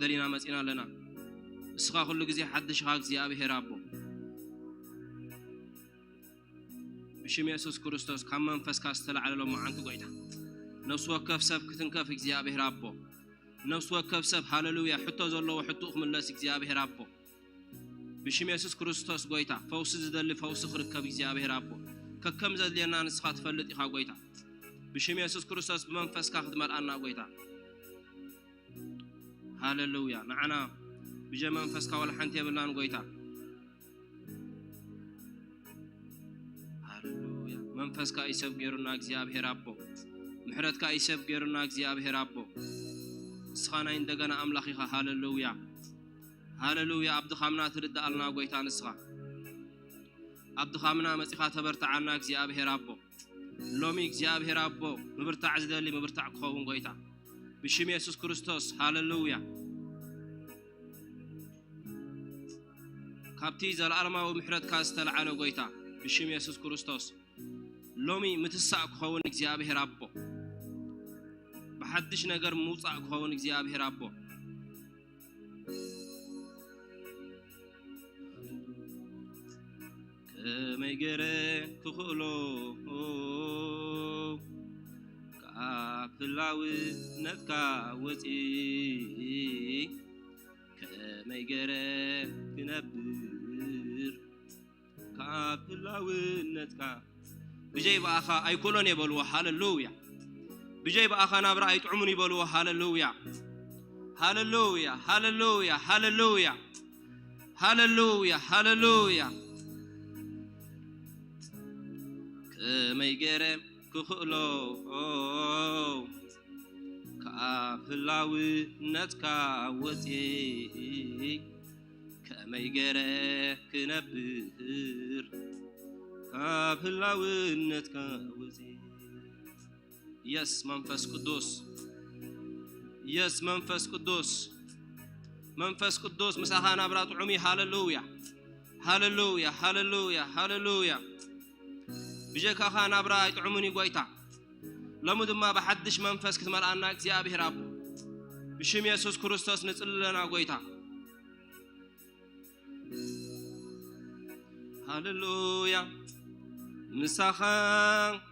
ደሊና መጺና ኣለና። እስኻ ኩሉ ግዜ ሓድሽኻ እግዚኣብሔር ኣቦ። ብሽም የሱስ ክርስቶስ ካብ መንፈስካ ዝተላዕለ ሎማዓንቲ ጎይታ፣ ነፍሲ ወከፍ ሰብ ክትንከፍ እግዚኣብሔር ኣቦ። ነፍሲ ወከፍ ሰብ ሃለሉያ ሕቶ ዘለዎ ሕቶኡ ክምለስ እግዚኣብሔር ኣቦ። ብሽም የሱስ ክርስቶስ ጎይታ፣ ፈውሲ ዝደሊ ፈውሲ ክርከብ እግዚኣብሔር ኣቦ። ከከም ዘድልየና ንስኻ ትፈልጥ ኢኻ ጎይታ። ብሽም የሱስ ክርስቶስ ብመንፈስካ ክትመልኣና ጎይታ። ሃለሉያ። ንዓና ብጀ መንፈስካ ወላ ሓንቲ የብልናን ጎይታ። ሃለሉያ። መንፈስካ እዩ ሰብ ገይሩና እግዚኣብሔር ኣቦ። ምሕረትካ እዩ ሰብ ገይሩና እግዚኣብሔር ኣቦ። ንስኻ ናይ እንደገና ኣምላኽ ኢኻ። ሃለሉያ። ሃለሉያ። ኣብ ድኻምና ትርዳኣልና ጎይታ ንስኻ። ኣብ ድኻምና መጺኻ ተበርትዓና እግዚኣብሔር ኣቦ። ሎሚ እግዚኣብሔር ኣቦ ምብርታዕ ዝደሊ ምብርታዕ ክኸውን ጎይታ። ብሽም የሱስ ክርስቶስ። ሃለሉያ። ካብቲ ዘለኣለማዊ ምሕረትካ ዝተለዓለ ጎይታ፣ ብሽም የሱስ ክርስቶስ። ሎሚ ምትሳእ ክኸውን እግዚኣብሔር ኣቦ። ብሓድሽ ነገር ምውጻእ ክኸውን እግዚኣብሔር ኣቦ። ከመይ ገይረ ክኽእሎ ካብ ህላውነትካ ወፂ ከመይ ገይረ ክነብር ካብ ህላውነትካ ብጀይ ብኣኻ ኣይኮኖን የበልዎ። ሃለሉያ። ብጀይ ብኣኻ ናብራ ኣይጥዕሙን ይበልዎ። ሃለሉያ። ሃለሉያ። ሃለሉያ። ሃለሉያ። ሃለሉያ። ሃለሉያ። ከመይ ገይረ ክኽእሎ ካብ ህላውነትካ ወፂ ከመይ ገይረ ክነብር ካብ ህላውነትካ ወፂ። የስ መንፈስ ቅዱስ፣ የስ መንፈስ ቅዱስ፣ መንፈስ ቅዱስ ምሳኻ ናብራ ጥዑም እዩ። ሃለሉያ፣ ሃለሉያ፣ ሃለሉያ፣ ሃለሉያ። ብጀካኻ ናብራ ኣይጥዑምን እዩ ጎይታ። ሎሚ ድማ ብሓድሽ መንፈስ ክትመልኣና እግዚኣብሔር ኣቦ ብሽም የሱስ ክርስቶስ ንጽሊ ኣለና ጎይታ። ሃለሉያ። ምሳኻ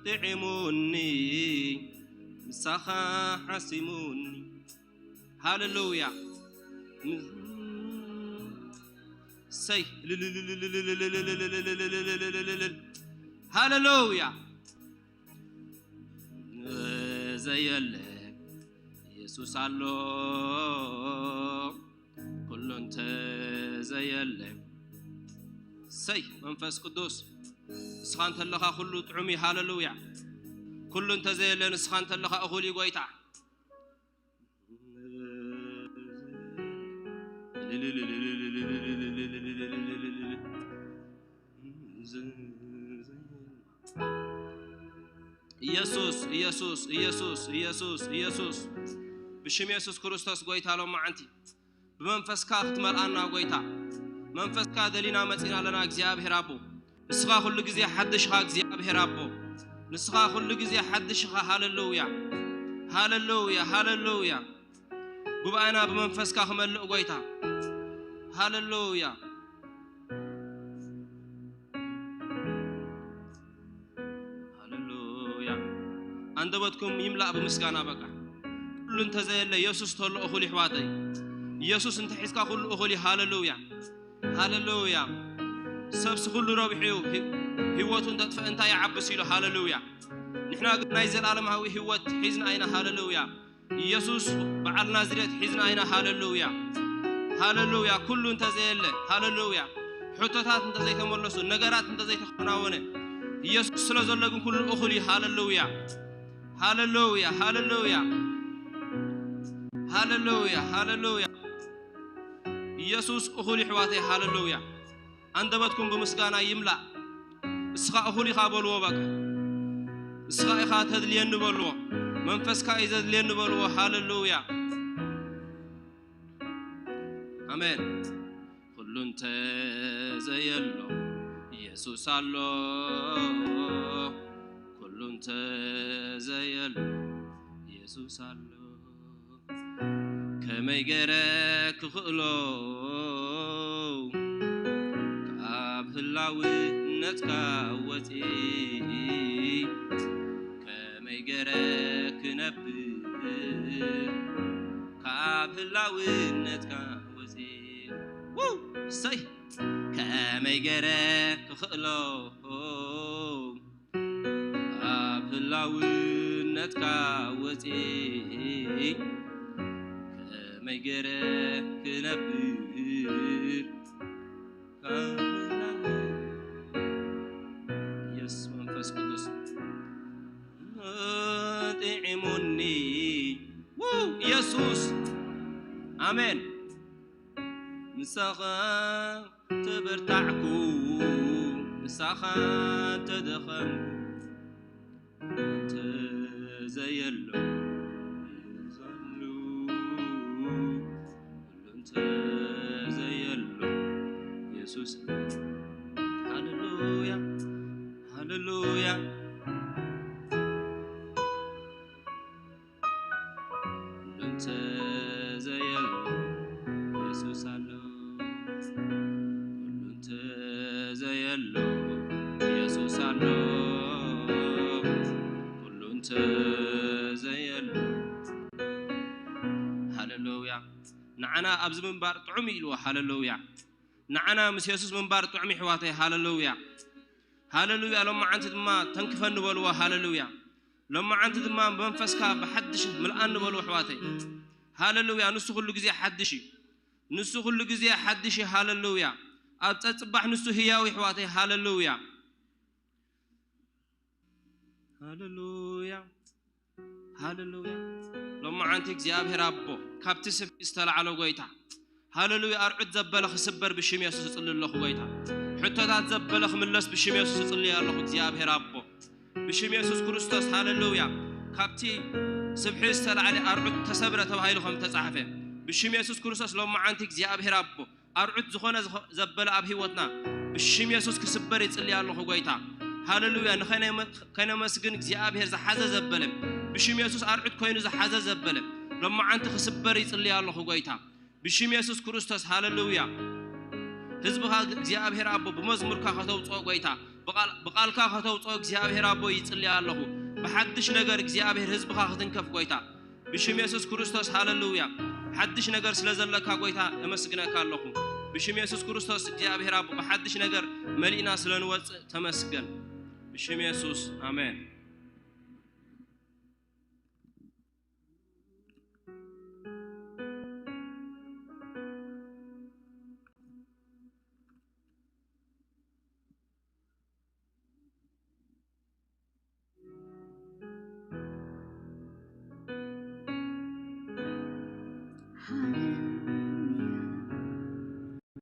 ጥዒሙኒ፣ ምሳኻ ሓሲሙኒ። ሃለሉያ። ሰይ። ሃለሉያ። ዘየለ የሱስ ኣሎ፣ ኩሉ እንተ ዘየለ። ሰይ መንፈስ ቅዱስ፣ ንስኻ እንተለኻ ኩሉ ጥዑም እዩ። ሃለሉያ። ኩሉ እንተ ዘየለ ንስኻ እንተለኻ እኹል እዩ ጎይታ። ኢየሱስ፣ ኢየሱስ፣ ኢየሱስ፣ ኢየሱስ፣ ኢየሱስ። ብሽም ኢየሱስ ክርስቶስ ጎይታ ሎማዓንቲ ብመንፈስካ ክትመልኣና ጎይታ። መንፈስካ ደሊና መጺና ኣለና እግዚኣብሔር ኣቦ። ንስኻ ኩሉ ግዜ ሓድሽኻ እግዚኣብሔር ኣቦ። ንስኻ ኩሉ ግዜ ሓድሽኻ። ሃለሉያ። ሃለሉያ። ሃለሉያ። ጉባኤና ብመንፈስካ ክመልእ ጎይታ። ሃለሉያ። ሃለሉያ። ኣንደበትኩም ይምላእ ብምስጋና በቃ። ኩሉ እንተዘየለ የሱስ ተሎ እኹል ይሕዋተይ። የሱስ እንተ ሒዝካ ኩሉ እኹል እዩ። ሃለሉያ። ሃለሉያ። ሰብሲ ኩሉ ረቢሑ እዩ። ሂ-፣ ህይወቱ እንተጥፍእ እንታይ ይዓብስ ኢሉ። ሃለሉያ። ንሕና ግን ናይ ዘላለማዊ ህይወት ሒዝና ኢና። ሃለሉያ። ኢየሱስ በዓል ናዝሬት ሒዝና ኢና። ሃለሉያ። ሃለሉያ። ኩሉ እንተዘየለ፣ ሃለሉያ። ሕቶታት እንተዘይተመለሱ፣ ነገራት እንተዘይተከናወነ፣ ኢየሱስ ስለ ዘሎ ግን ኩሉ እኹል እዩ። ሃለሉያ። ሃለሉያ። ሃለሉያ። ሃለሉያ። ሃለሉያ። ኢየሱስ እኹል ይሕዋተይ። ሃለሉያ። ኣንደበትኩም ብምስጋና ይምላእ። እስኻ እኹል ኢኻ በልዎ በቃ። እስኻ ኢኻ ተድልየኒ በልዎ። መንፈስካ እዩ ዘድልየኒ በልዎ። ሃለሉያ። ኣሜን። ኩሉ እንተ ዘየሎ ኢየሱስ ኣሎ። ኩሉ እንተ ዘየሎ ኢየሱስ ኣሎ። ከም ከመይ ገይረ ክኽእሎ ካብ ህላውነትካ ወፂኢ፣ ከመይ ገይረ ክነብር ካብ ህላውነትካ ወፂኢ። ውይ! እሰይ! ከመይ ገይረ ክኽእሎ ካብ ህላውነትካ ወፂኢ፣ ከመይ ገይረ ክነብር ካብ ህላው-፣ የሱስ መንፈስ ቅዱስ ጥዒሙኒ። ውይ! የሱስ! ኣሜን። ምሳኻ ተበርታዕኩ፣ ምሳኻ ተደኸምኩ፣ እንተ ዘየሎ የዛሉ፣ ኩሉ እንተ ዘየሎ የሱስ። ሃሌሉያ፣ ሃሌሉያ። ኩሉ እንተ ዘየሎ የሱስ ኣሎ። ኩሉ እንተ ዘየሎ የሱስ ኣሎ። ኩሉ እንተ ዘየሎ። ሃሌሉያ። ንዓና ኣብዚ ምንባር ጥዑም እዩ ኢልዎ። ሃሌሉያ። ንዓና ምስ የሱስ ምንባር ጥዑም እዩ፣ ኣሕዋተይ። ሃሌሉያ። ሃሌሉያ። ሎማዓንቲ ድማ ተንክፈኒ በልዎ። ሃሌሉያ። ሎማዓንቲ ድማ መንፈስካ ብሓድሽ ምልኣኒ በልዎ፣ ኣሕዋተይ። ሃሌሉያ። ንሱ ኩሉ ግዜ ሓድሽ እዩ። ንሱ ኩሉ ግዜ ሓድሽ እዩ። ሃሌሉያ። ኣብ ጸጽባሕ ንሱ ህያው እዩ፣ ኣሕዋተይ። ሃሌሉያ። ሃሌሉያ። ሃሌሉያ። ሎማዓንቲ እግዚኣብሔር ኣቦ፣ ካብቲ ስፍሒ ዝተላዕለ ጎይታ፣ ሃሌሉያ፣ ኣርዑት ዘበለ ክስበር ብሽም የሱስ እጽሊ ኣለኹ ጎይታ። ሕቶታት ዘበለ ክምለስ ብሽም የሱስ እጽሊ ኣለኹ እግዚኣብሔር ኣቦ። ብሽም የሱስ ክርስቶስ፣ ሃሌሉያ። ካብቲ ስፍሒ ዝተላዕለ ኣርዑት ተሰብረ ተባሂሉ ከም ተጻሕፈ፣ ብሽም የሱስ ክርስቶስ ሎማዓንቲ እግዚኣብሔር ኣቦ፣ ኣርዑት ዝኾነ ዝኸ-፣ ዘበለ ኣብ ህይወትና ብሽም የሱስ ክስበር ይጽሊ ኣለኹ ጎይታ። ሃሌሉያ። ንኸይነ-፣ ከይነመስግን እግዚኣብሔር ዝሓዘ ዘበለ፣ ብሽም የሱስ ኣርዑት ኮይኑ ዝሓዘ ዘበለ፣ ሎማዓንቲ ክስበር ይጽሊ ኣለኹ ጎይታ። ብሽም የሱስ ክርስቶስ፣ ሃሌሉያ። ህዝብኻ እግዚኣብሔር ኣቦ ብመዝሙርካ ከተውፅኦ ጎይታ፣ ብቓል-፣ ብቓልካ ከተውፅኦ እግዚኣብሔር ኣቦ ይጽሊ ኣለኹ። ብሓድሽ ነገር እግዚኣብሔር ህዝብኻ ክትንከፍ ጎይታ። ብሽም የሱስ ክርስቶስ፣ ሃሌሉያ። ሓድሽ ነገር ስለ ዘለካ ጎይታ እመስግነካ ኣለኹ። ብሽም የሱስ ክርስቶስ እግዚኣብሔር ኣቦ ብሓድሽ ነገር መሊእና ስለ ንወፅእ ተመስገን። ብሽም የሱስ፣ ኣሜን።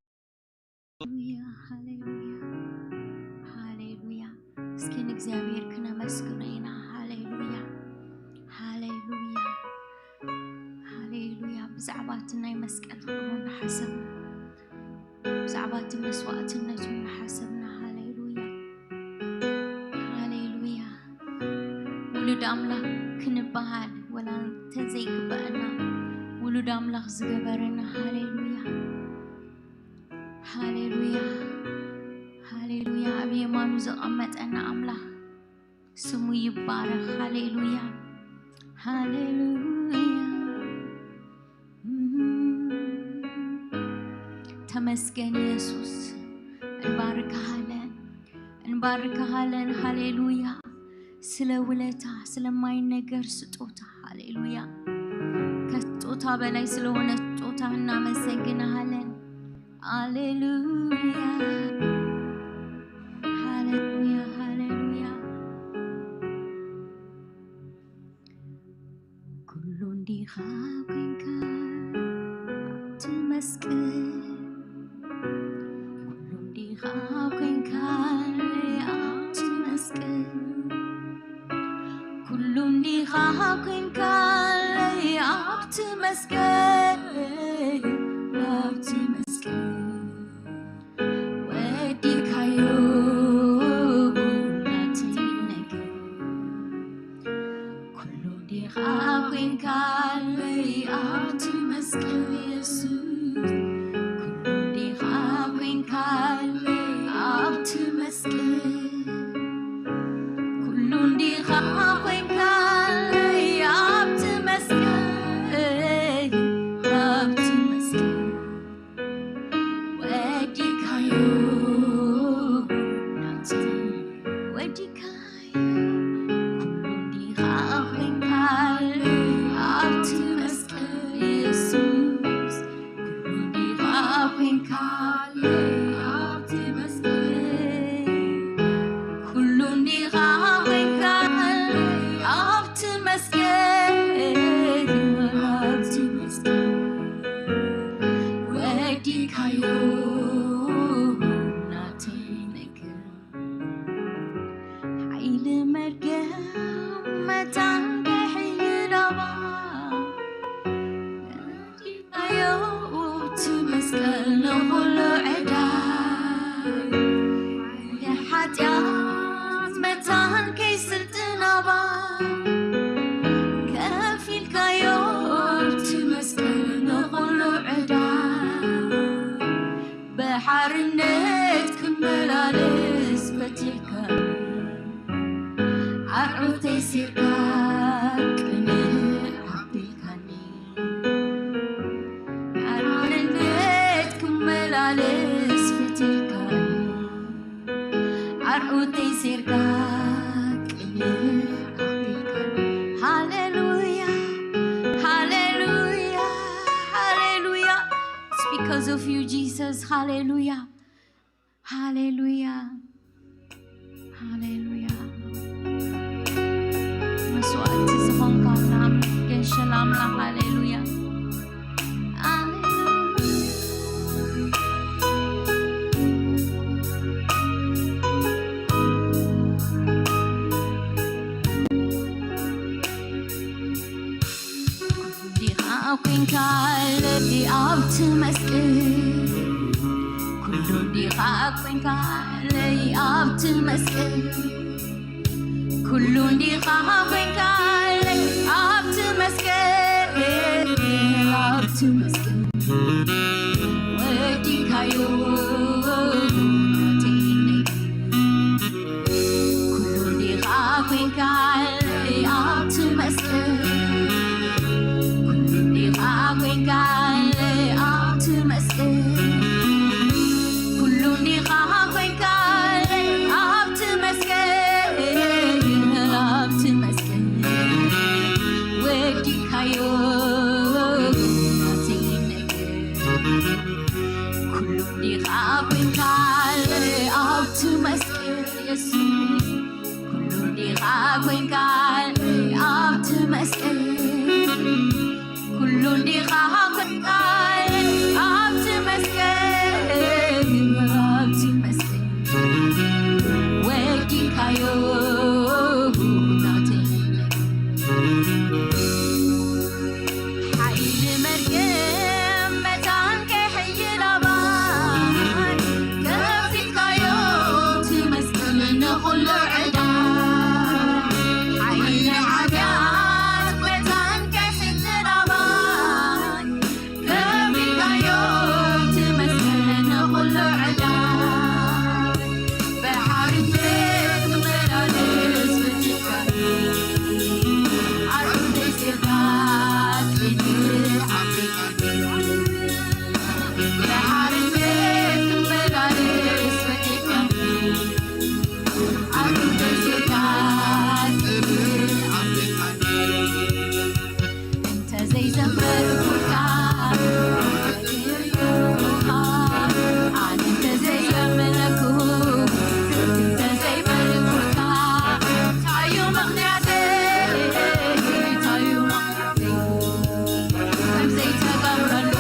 ሃሌሉያ፣ ሃሌሉያ፣ ሃሌሉያ። እስኪ ንእግዚኣብሔር ክነመስግኖ ኢና። ሃሌሉያ፣ ሃሌሉያ፣ ሃሌሉያ። ብዛዕባ እቲ ናይ መስቀል ፍቕሩ እናሓሰብና፣ ብዛዕባ እቲ መስዋእትነቱ እናሓሰብና፣ ሃሌሉያ፣ ሃሌሉያ። ውሉድ ኣምላኽ ክንበሃል ወላ እንተዘይግበኣና፣ ውሉድ ኣምላኽ ዝገበረና፣ ሃሌሉያ፣ ሃሌሉያ፣ ሃሌሉያ። ኣብ የማኑ ዘቐመጠና ኣምላኽ ስሙ ይባረኽ። ሃሌሉያ፣ ሃሌሉያ። ተመስገን የሱስ፣ እንባርክሃለን፣ እንባርክሃለን። ሃሌሉያ። ስለ ውለታ፣ ስለማይነገር ስጦታ፣ ሃሌሉያ። ከስጦታ በላይ ስለሆነ ስጦታ እናመሰግንሃለን። ሃሌሉያ፣ ሃሌሉያ፣ ሃሌሉያ። ኩሉ እንዲኻ ኮንካ ኣብቲ መስቀል፣ ኩሉ እንዲኻ ኮንካ ኣብቲ መስቀል፣ ኩሉ እንዲኻ ኮንካ ኣብቲ መስቀል፣ ኣብቲ መስቀል ወዲእካዮ ናተይ ነገር። ኩሉ እንዲኻ ኮንካለይ ኣብቲ መስቀል፣ እቲ መስቀል ንኹሉ ዕዳይ፣ የሓጢኣት መታን ከይስልጥን ኣባይ፣ ከፊልካዮ እቲ መስቀል ንኹሉ ዕዳይ። ብሓርነት ክመላለስ ፈቲሕካኒ፣ ኣርዑተይ ሴርካ ቅንዕ ኣቢልካኒ። ሓርነት ክመላለስ ፈቲሕካኒ፣ ኣርዑተይ ሴርካ ቅንዕ ኣቢልካኒ። ሃሌሉያ፣ ሃሌሉያ፣ ሃሌሉያ። It's because of you, Jesus. ሃሌሉያ፣ ሃሌሉያ፣ ሃሌሉያ። መስዋእቲ ዝኾንካ ኣምላኽ፣ ገንሸል ኣምላኽ፣ ሃሌሉያ፣ ሃሌሉያ። ዲኻ ኮንካለይ ኣብቲ መስቀል፣ ኩሉ ዲኻ ኮንካለይ ኣብቲ መስቀል፣ ኩሉ ዲኻ ኮንካለይ ኣብቲ መስቀል፣ ኣብቲ መስቀል ወዲካዮ ናተይ ኩሉ ዲኻ ኮንካለይ ኣብቲ መስቀል፣ ኩሉ ዲኻ ኮንካለይ ኣብቲ መስቀል፣ ኩሉ ዲኻ ኮንካለይ ኣብቲ መስቀል፣ ኣብቲ መስቀል ወዲካዮ ናተይ ነገር። ኩሉ ዲኻ ኮንካለይ ኣብቲ መስቀል የሱስ፣ ኩሉ ዲኻ ኮንካለይ ኣብቲ መስቀል፣ ኩሉ ዲኻ ኮንካለይ ኣብቲ መስቀል፣ ኣብቲ መስቀል ወዲካዮ ናተይ ነገር። ሓይሊ መርገም መታን ከይሕይል ኣባይ፣ ከፊልካዮ እቲ መስቀል ንኹሉ ዕዳ። ሓይሊ ሓጢኣት መታን ከይሕይል ኣባይ፣ ከፊልካዮ እቲ መስቀል ንኹሉ ዕዳ። ብሓርነት ክመላለስ ፈቲሕካኒ፣ ኣርዑተይ ሴርካ ቅንዕ ኣቢልካኒ። ብሓርነት ክመላለስ ፈቲሕካኒ፣ ኣርዑተይ ሴርካ ቅንዕ ኣቢልካኒ። እንተዘይዘመርኩልካ፣ ኣነ እንተዘየምለኩ፣ እንተዘይበልኩልካ፣ እንታይ እዩ ምኽንያተይ? እንታይ እዩ ምኽንያተይ? ከም ዘይተገብረሉ፣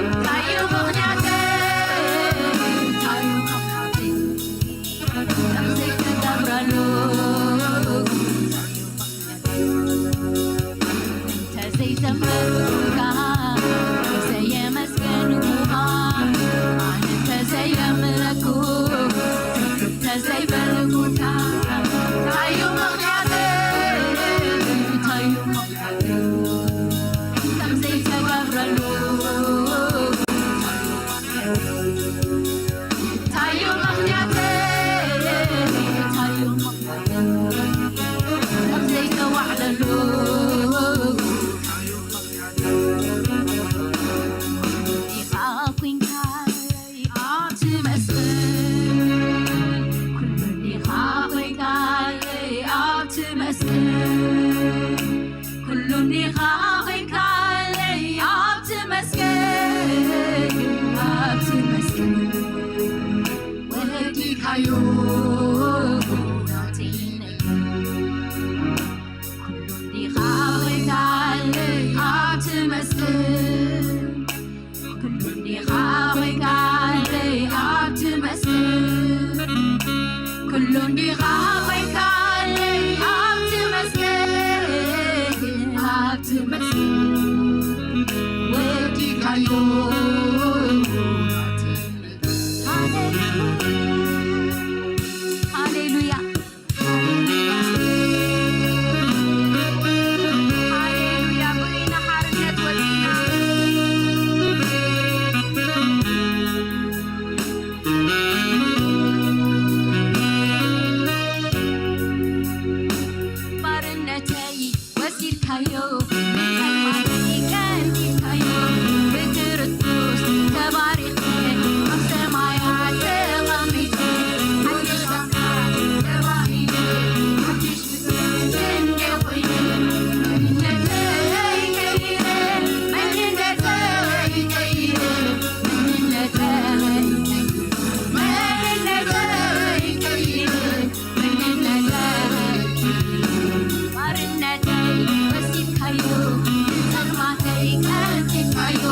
እንታይ እዩ ምኽንያተይ? እንታይ እዩ ምኽንያተይ? ከም ዘይተገብረሉ፣ እንተዘይዘመርኩልካ፣ ዘይየመስገንኩኻ፣ ኣነ እንተዘየምለኩ፣ እንተዘይበልኩልካ፣ እንታይ እዩ ምኽንያተይ? እንታይ እዩ ምኽንያተይ? ከም ዘይተገብረሉ፣ እንታይ እዩ ምኽንያተይ? እንታይ እዩ ምኽንያተይ? ከም ዘይተዋዕለሉ፣ ኢኻ ኮንካለይ ኣብቲ መስቀል፣ ኩሉ ኢኻ ኮንካለይ ኣብቲ መስቀል። ኩሉ እንዲኻ ኮይንካለይ ኣብቲ መስቀል፣ ኣብቲ መስቀል ወዲካዮ ናተይ ነገር። ኩሉ እንዲኻ ትመስል ወዲካዮ። ሃሌሉያ፣ ሃሌሉያ፣ ሃሌሉያ። ብኢና ሓርነት ወፂና። ባርነተይ ወሲድካዮ፣ ንጸልማተይ ቀንጢጥካዮ፣ ብክርስቶስ ተባሪኸ፣ ኣብ ሰማያት ተቐሚጠ፣ ሓድሽ ፍጥረት ተባሂለ፣ ሓድሽ ፍጥረት እንደ ኮይነ፣ መንነተይ ቀይረ፣ መንነተይ ቀይረ፣ መንነተይ ቀይረ፣ መንነተይ ቀይረ፣ መንነተይ ባርነተይ ወሲድካዮ፣ ንጸልማተይ ቀንጢጥካዮ፣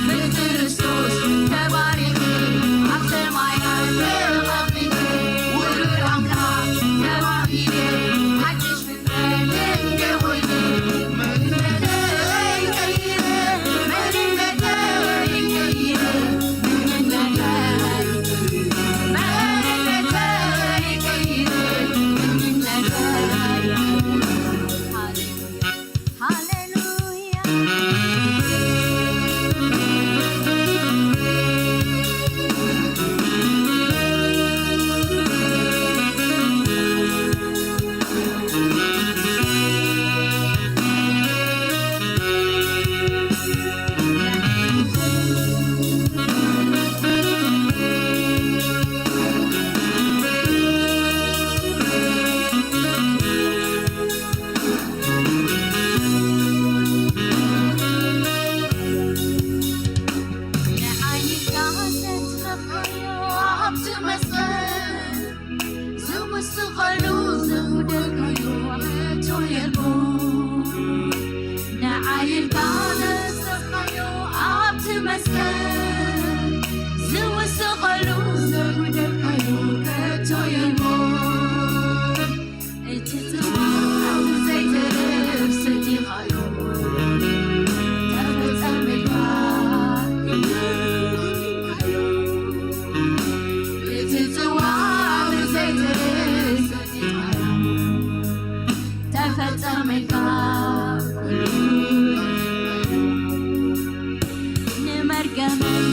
ብክርስቶስ ተባሪኸ፣ ኣብ ሰማያት ተቐሚጠ፣ ውሉድ ኣምላኽ ተባሂለ፣ ሓድሽ ፍጥረት እንደ ኮይነ፣ መንነተይ ቀይረ፣ መንነተይ ቀይረ፣ መንነተይ ንዓይ ኢልካ ዘትረፍካዮ ኣብቲ መስቀል፣ ዝውስኸሉ ዘጉደልካዮ ሕቶ የልቦ። ንዓይ ኢልካ ዘትረፍካዮ ኣብቲ መስቀል፣ ዝውስኸሉ ዘጉደልካዮ ሕቶ የልቦ። እቲ ጽዋእ ዘይተርፍ ሰቲኻዮ፣ ተፈጸመልካ። እቲ ጽዋእ ዘይተርፍ ሰቲኻዮ፣ ተፈጸመልካ። ንመርገመይ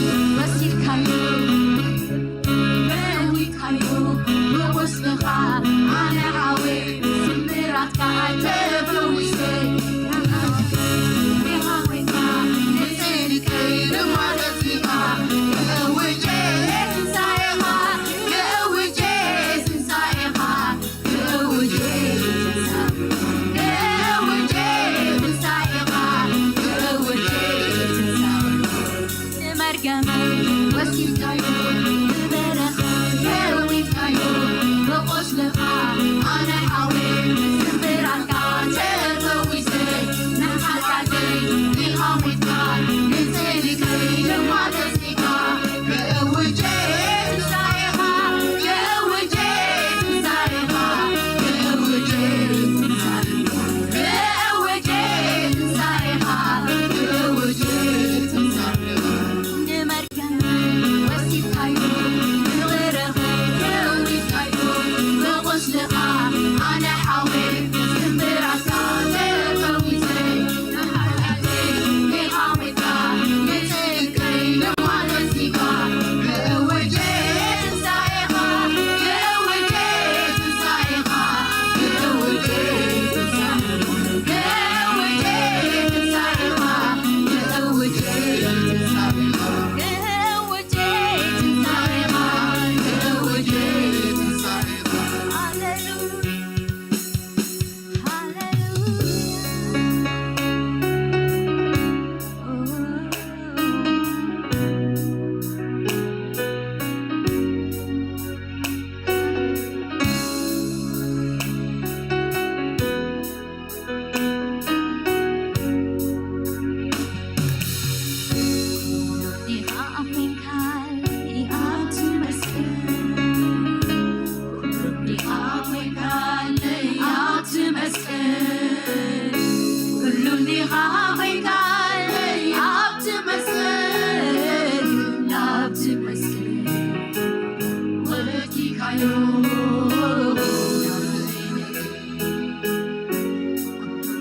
ኮይንካለይ ኣብቲ መስቀል፣ ኣብቲ መስቀል ወዲካዮ ናተይ ነገር።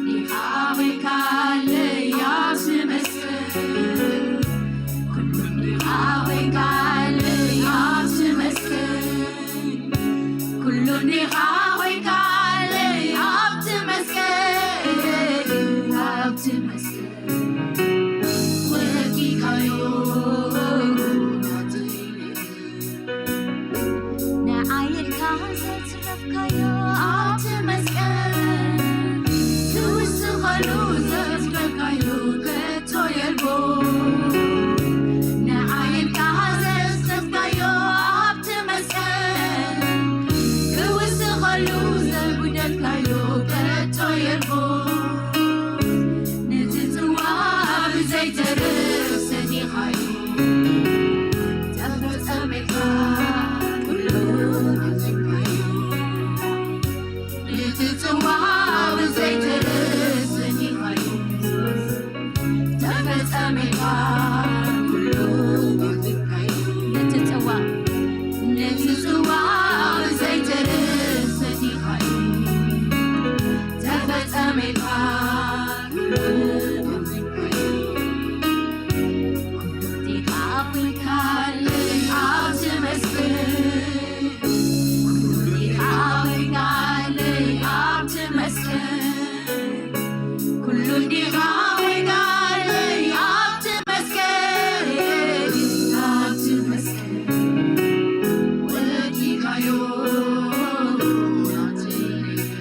ዲኻ ኮይንካለይ ኣብቲ መስቀል፣ ኩሉ ዲኻ ኮይንካለይ ኣብቲ መስቀል፣ ኩሉ ዲኻ ኮይንካለይ ኣብቲ መስቀል፣ ኣብቲ መስቀል ወዲካዮ ናተይ ነገር። ንዓይ ኢልካ ዘትረፍካዮ ኣብቲ መስቀል፣ ትውስኸሉ ዘዝበልካዮ ከቶ የልቦ። ንዓይ ኢልካ ዘዝረፍካዮ ኣብቲ መስቀል፣ ትውስኸሉ ዘጉደልካዮ ከቶ የልቦ። ነቲ ጽዋ ብዘይተርፍ ሰቲኻዮ፣ ተፈጸመ ኢልካ ኩሉ ኣዚምካዮ። ነቲ ጽዋ ብዘይተርፍ ሰቲኻዮ፣ ተፈጸመ ኢልካ ኩሉ ኣዚምካዮ። ነቲ ጽዋ፣ ነቲ ጽዋ ብዘይተርፍ ሰቲኻዮ፣ ተፈጸመ ኢልካ ኩሉ ኣዚምካዮ። ኩሉ ዲኻ ኮይንካለይ ኣብቲ መስቀል፣ ኩሉ ዲኻ ኮይንካለይ ኣብቲ መስቀል፣ ኩሉ ዲኻ ኮይንካለይ ኣብቲ መስቀል፣ ኣብቲ መስቀል ወዲካዮ ናተይ ነገር።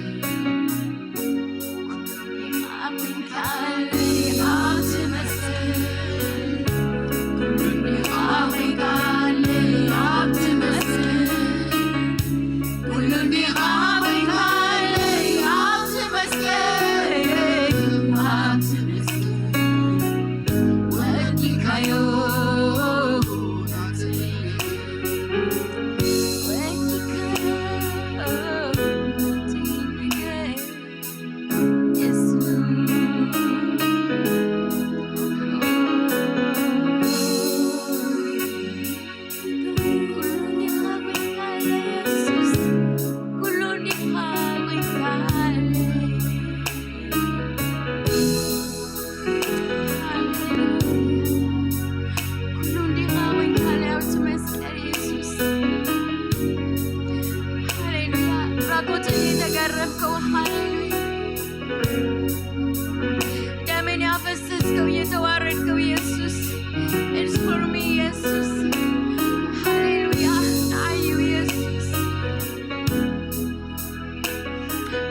ሃሌሉያ። ራቆትን የተገረፍከው፣ ሃሌሉያ። ደምን ያፈሰስከው፣ የተዋረድከው ኢየሱስ። It's for me ኢየሱስ። ሃሌሉያ። ንዓይ እዩ ኢየሱስ።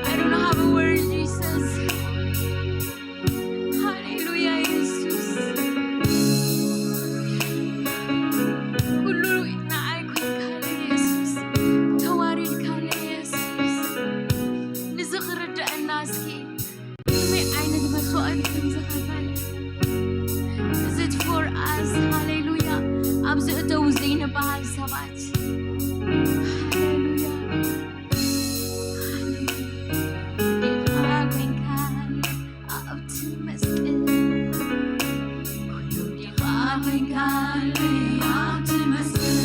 I don't have a word, Jesus. ሃሌሉያ ኢየሱስ። ኩሉ ንዓይ ኮይንካለ ኢየሱስ። ተዋሪድካለ ኢየሱስ። ንዚ ክርድአና እስኪ ከመይ ዓይነት መስዋእቲ ከም ዝኸፈለ። Is it for us? ሃሌሉያ። ኣብዚ እተው ዘይንበሃል ሰባት። ሃሌሉያ። ሃሌሉያ። ዲኻ ኮይንካ ኣብቲ መስቀል። ኩሉ ዲኻ ኮይንካለይ ኣብቲ መስቀል።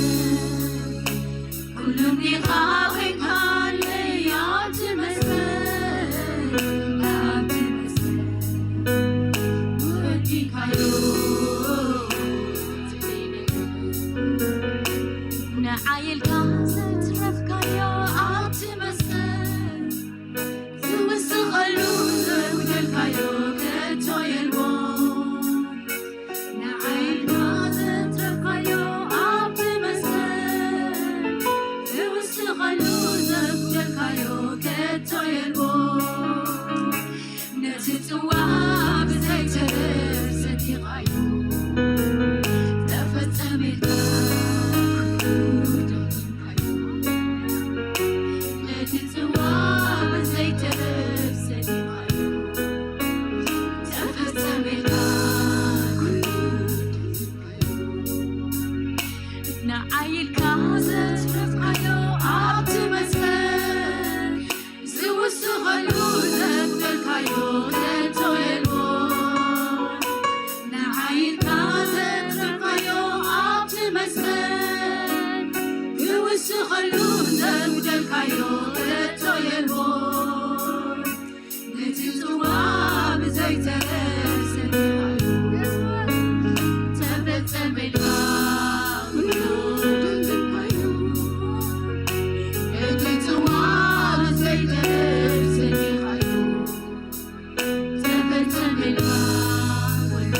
ኩሉ ዲኻ ኮይንካለይ ኣብቲ መስቀል። ኣብቲ መስቀል ወዲካዮ። ንዓይ ኢልካ ዘትረፍካዮ ኣብቲ መስቀል፣ ዝውስኸሉ ዘጉደልካዮ ከቶ የልቦ። ንዓይ ኢልካ ዘትረፍካዮ ኣብቲ መስቀል፣ ዝውስኸሉ ዘጉደልካዮ ከቶ የልቦ። ነቲ ጽዋ ብዘይ ተረፍ ሰቲኻዮ፣ ተፈጸመ ኢልካ ኩሉ ደጊምካዮ። ነቲ ጽዋ ብዘይ ተረፍ ሰቲኻዮ፣ ተፈጸመ ኢልካ ኩሉ ደጊምካዮ። ንዓይ ኢልካ ዘትረፍካዮ ኣብቲ መስቀል፣ ዝውስኸሉ ዘትከልካዮ ከቶ የልቦ። ዘይተረፍ ሰኒኻዮ። ተፈጸመ ኢልካ ኩሉ ደልካዮ። እቲ ጽዋእ ዘይተረፍ ሰኒኻዮ። ተፈጸመ ኢልካ ኩሉ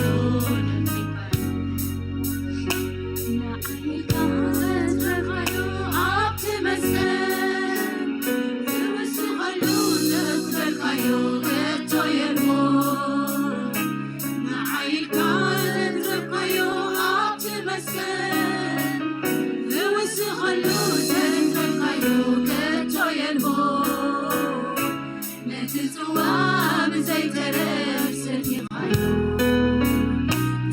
ደልካዮ። ንዓይ ኢልካ ዘትረፍካዮ ኣብቲ መስቀል፣ ዝውስኸሉ ዘጉደልካዮ ከቶ የልቦን። ንዓይ ኢልካ ዘትረፍካዮ ኣብቲ መስቀል፣ ዝውስኸሉ ዘጉደልካዮ ከቶ የልቦን። ነቲ ጽዋ ብዘይተረፍ ሰቲኻዮ፣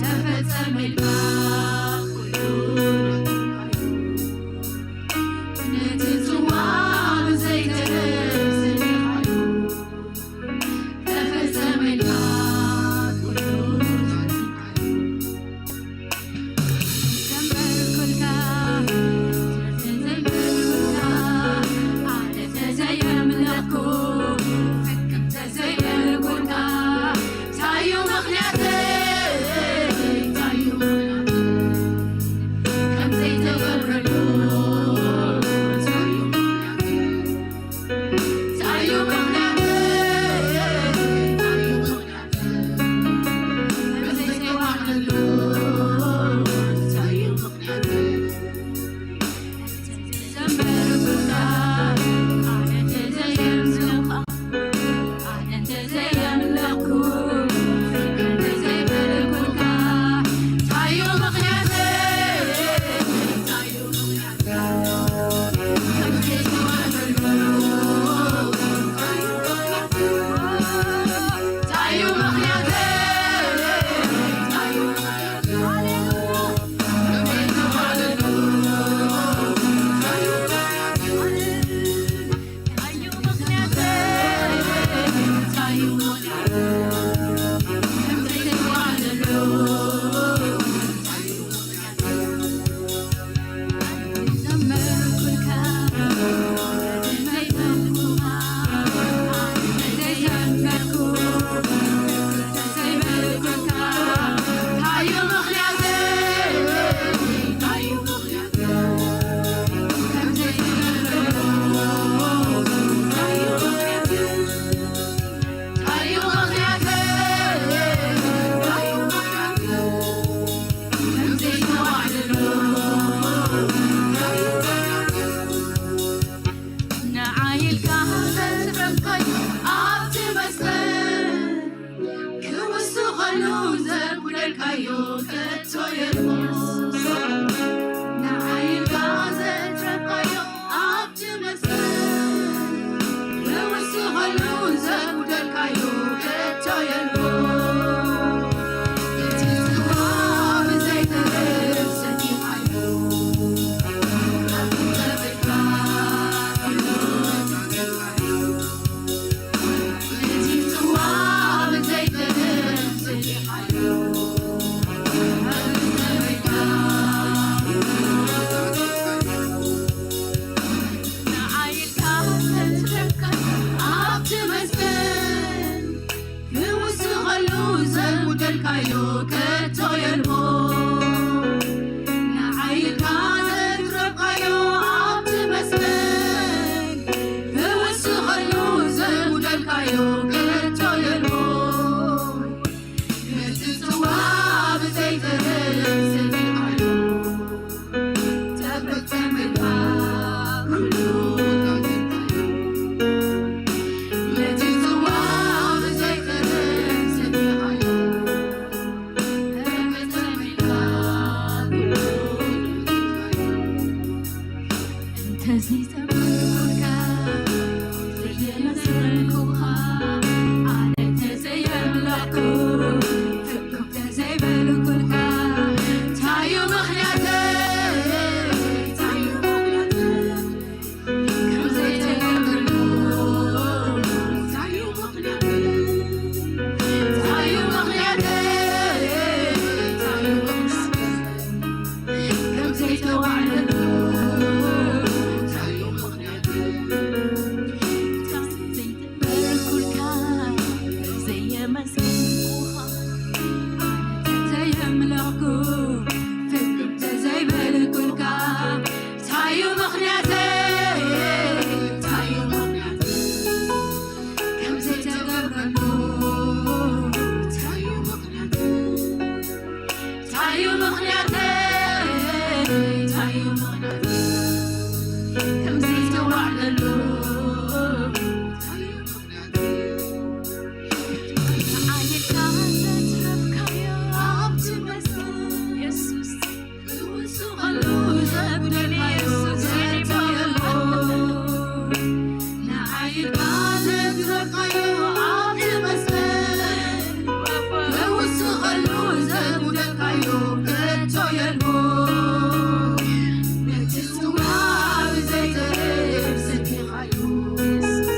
ተፈጸመ ኢልካ ኩሉ ረኺብካዮ። ነቲ ጽዋ ብዘይተረፍ ሰቲኻዮ፣ ተፈጸመ ኢልካ ኩሉ ረኺብካዮ። ንዓይ ኢልካ ዘትረፍካዮ ኣብቲ መስቀል፣ ክውስኸሉ ዘጉደልካዮ ከቶ የልቦን። ንዓይ ኢልካ ዘትረፍካዮ ኣብቲ መስቀል፣ ክውስኸሉ ዘጉደልካዮ ከቶ የልቦን። እቲ ጽዋ ብዘይተረፍ ሰቲኻዮ፣ ክውስኸሉ ዘጉደልካዮ ከቶ የልቦን። ንዓይ ኢልካ ዘትረፍካዮ ኣብቲ መስቀል፣ ክውስኸሉ ዘጉደልካዮ ከቶ የልቦን። ነቲ ጽዋ ብዘይተረፍ ሰቲኻዮ፣ ተፈጸመ ኢልካ ኩሉ ነቲ ጽዋ ብዘይተረፍ ሰቲኻዮ፣ ተፈጸመ ኢልካ ተየምለኽኩ ፍግም ተዘይበልኩልካ ታዩ ምኽንያተይ? ታዩ ምኽንያተይ? ከምዘይተገብረሉ ታዩ ምኽንያተይ? ታዩ ምኽንያተይ? ታዩ ምኽንያተይ? ከምዘይተዋዕለሉ ታዩ ምኽንያተይ? ንዓይ ኢልካ ዘትረፍካዮ ኣብቲ መስቀል የሱስ ክውስኸሉ ዘጉደልካዮ ከቶ የሎ። ንዓይ ኢልካ ዘትረፍካዮ ኣብቲ መስቀል ክውስኸሉ ዘጉደልካዮ ከቶ የሎ። ነቲ ጽዋ ብዘይተርፍ ሰቲኻዮ የሱስ።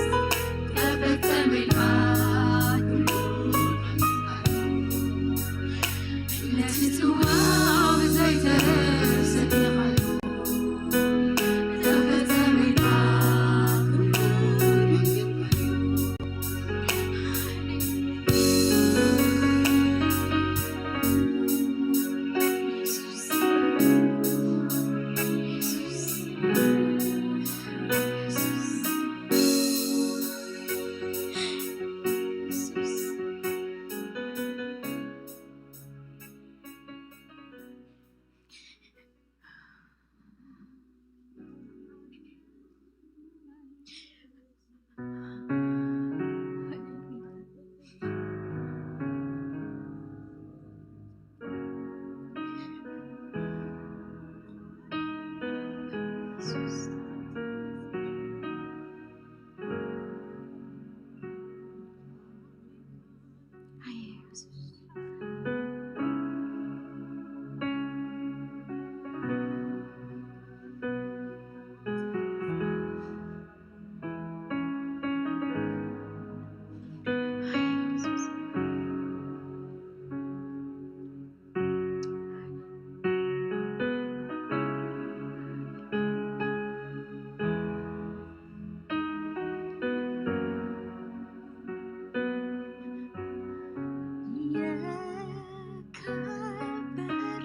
የከበረ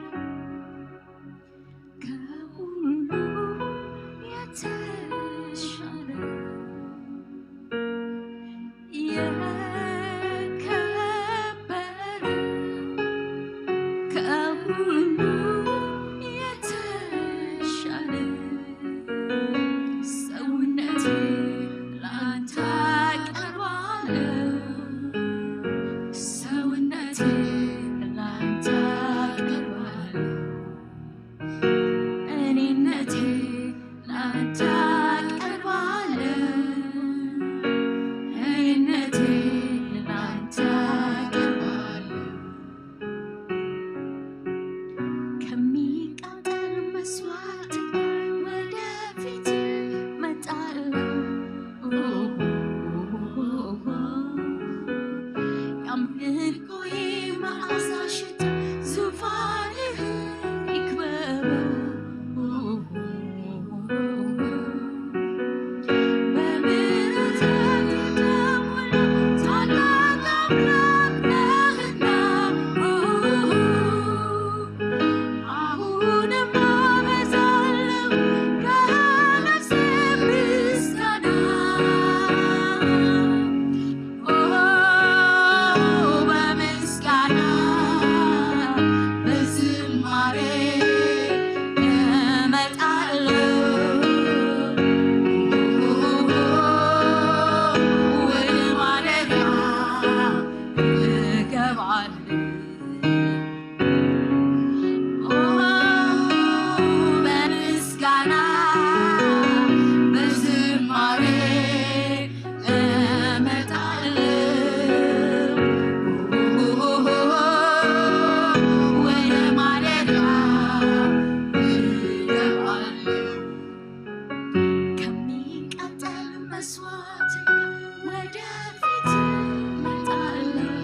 ከሁሉ የተሻለ የከበረ ከሁሉ የተሻለ ሰውነቴ ላንተ አቀርባለሁ። ሰውነቴ ላንተ አቀርባለሁ። እኔነቴ ላንተ አቀርባለሁ። እኔነቴ ላንተ አቀርባለሁ። ከሚቃጠል መስዋዕት ወደፊት መጣለሁ። የአምልኮዬ መዓዛ ሽታ ዙፋንህ ይክበበው። በምሕረት የተሞላ ታላቅ አምላክ ነህና፣ አሁንም አበዛለሁ ከነፍሴ ምስጋና። ኦ፣ በምስጋና በዝማሬ እመጣለሁ ወደ ማደሪያ እገባለሁ። ኦ፣ በምስጋና በዝማሬ እመጣለሁ ወደ ማደሪያ እገባለሁ። ከሚቃጠል መስዋዕት ወደፊት እመጣለሁ።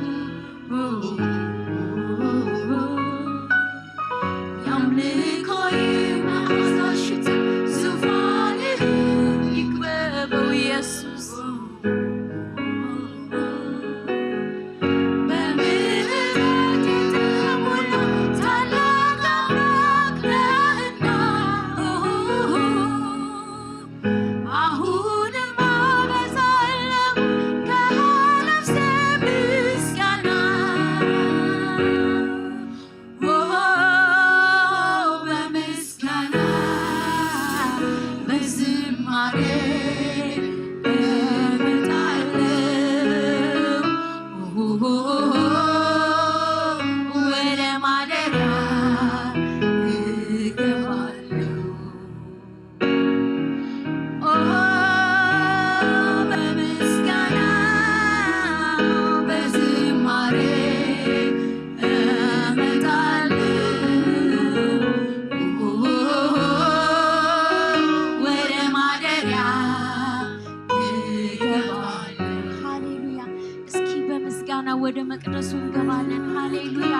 እንገባለን። ሃሌሉያ።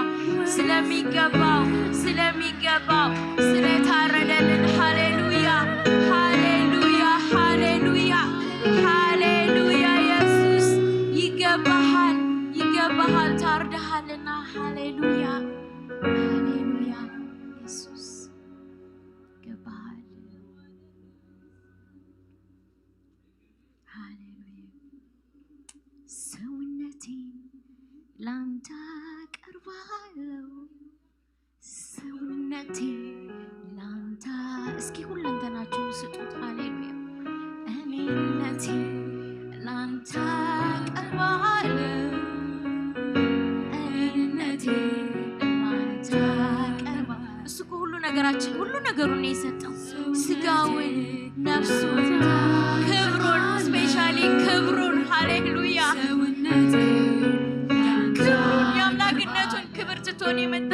ስለሚገባው፣ ስለሚገባው፣ ስለታረደልን። ሃሌሉያ፣ ሃሌሉያ፣ ሃሌሉያ፣ ሃሌሉያ። ኢየሱስ ይገባሃል፣ ይገባሃል፣ ታርደሃልና። ሃሌሉያ፣ ሃሌሉያ። ኢየሱስ ይገባሃል። ሃሌሉያ። ሰውነቴ ላንተ አቀርባለሁ፣ ሰውነቴ ላንተ። እስኪ ሁለንተናችሁን ስጡት። ሃሌሉያ። እኔነቴ ላንተ አቀርባለሁ፣ እኔነቴ ላንተ አቀርባለሁ። እሱ እኮ ሁሉ ነገራችን፣ ሁሉ ነገሩን ነው የሰጠው። ስጋውን፣ ነፍሱን፣ ክብሩን፣ ስፔሻሊ ክብሩን። ሃሌሉያ። ክብሩን፣ የአምላክነቱን ክብር ትቶን የመጣ።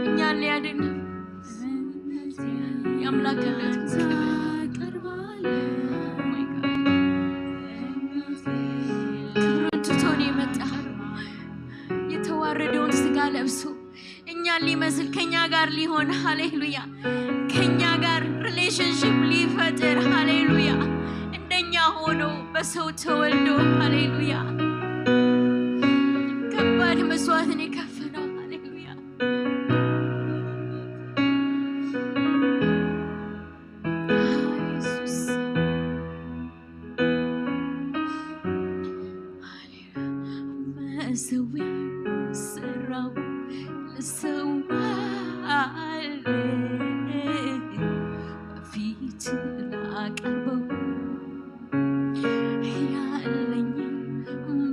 እኛን ሊያድን የአምላክነቱን ክብር፣ ክብሩን ትቶን የመጣ፣ የተዋረደውን ስጋ ለብሶ እኛን ሊመስል፣ ከኛ ጋር ሊሆን፣ ሃሌሉያ፣ ከኛ ጋር ሪሌሽንሺፕ ሊፈጥር፣ ሃሌሉያ፣ እንደኛ ሆኖ በሰው ተወልዶ፣ ሃሌሉያ፣ ከባድ መስዋዕትን የከፈለው፣ ሃሌሉያ። ኢየሱስ። መሰዊያ ሰራው፣ ልሰዋ አለ፣ በፊት ላቀርበው፣ ያለኝ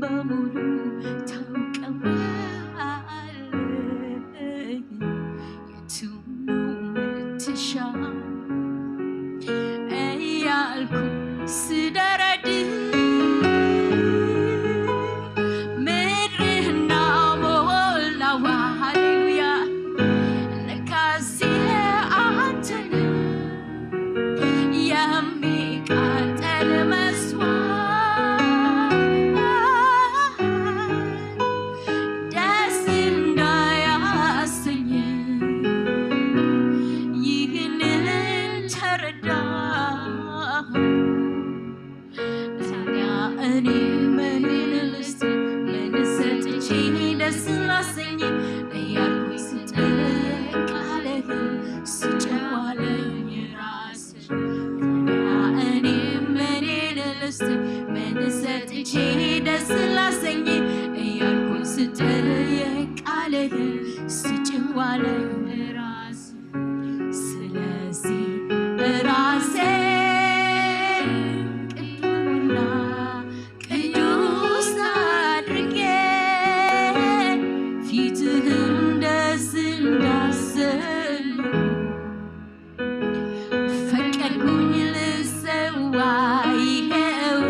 በሙሉ ታውቀዋለህ። የቱ ነው የምትሻ እያልኩ ስደረድር፣ ምድርና ሞላዋ፣ ሃሌሉያ፣ ለካስ አንተ ነህ የሚቃጠል መስዋዕት ደስ እንዳያሰኝ፣ ይህንን ተረዳሁ። ታዲያ እኔ ምን ልስጥ፣ ምን ሰጥቼ ደስ ላሰኝ እያልኩኝ ስጠይቅ፣ ቃልህ ስጭዋለኝ ራስህ። ታዲያ እኔ ምን ልስጥ፣ ምን ሰጥቼ ደስ ላሰኝ እያልኩኝ ስጠይቅ፣ ቃልህ ስጭዋለኝ ራስህ። ስለዚህ ራሴ ቅዱና ቅዱስ አድርጌ ፊትህን ደስ እንዳሰኝ ፈቀድኩኝ ልሰዋ ይኸው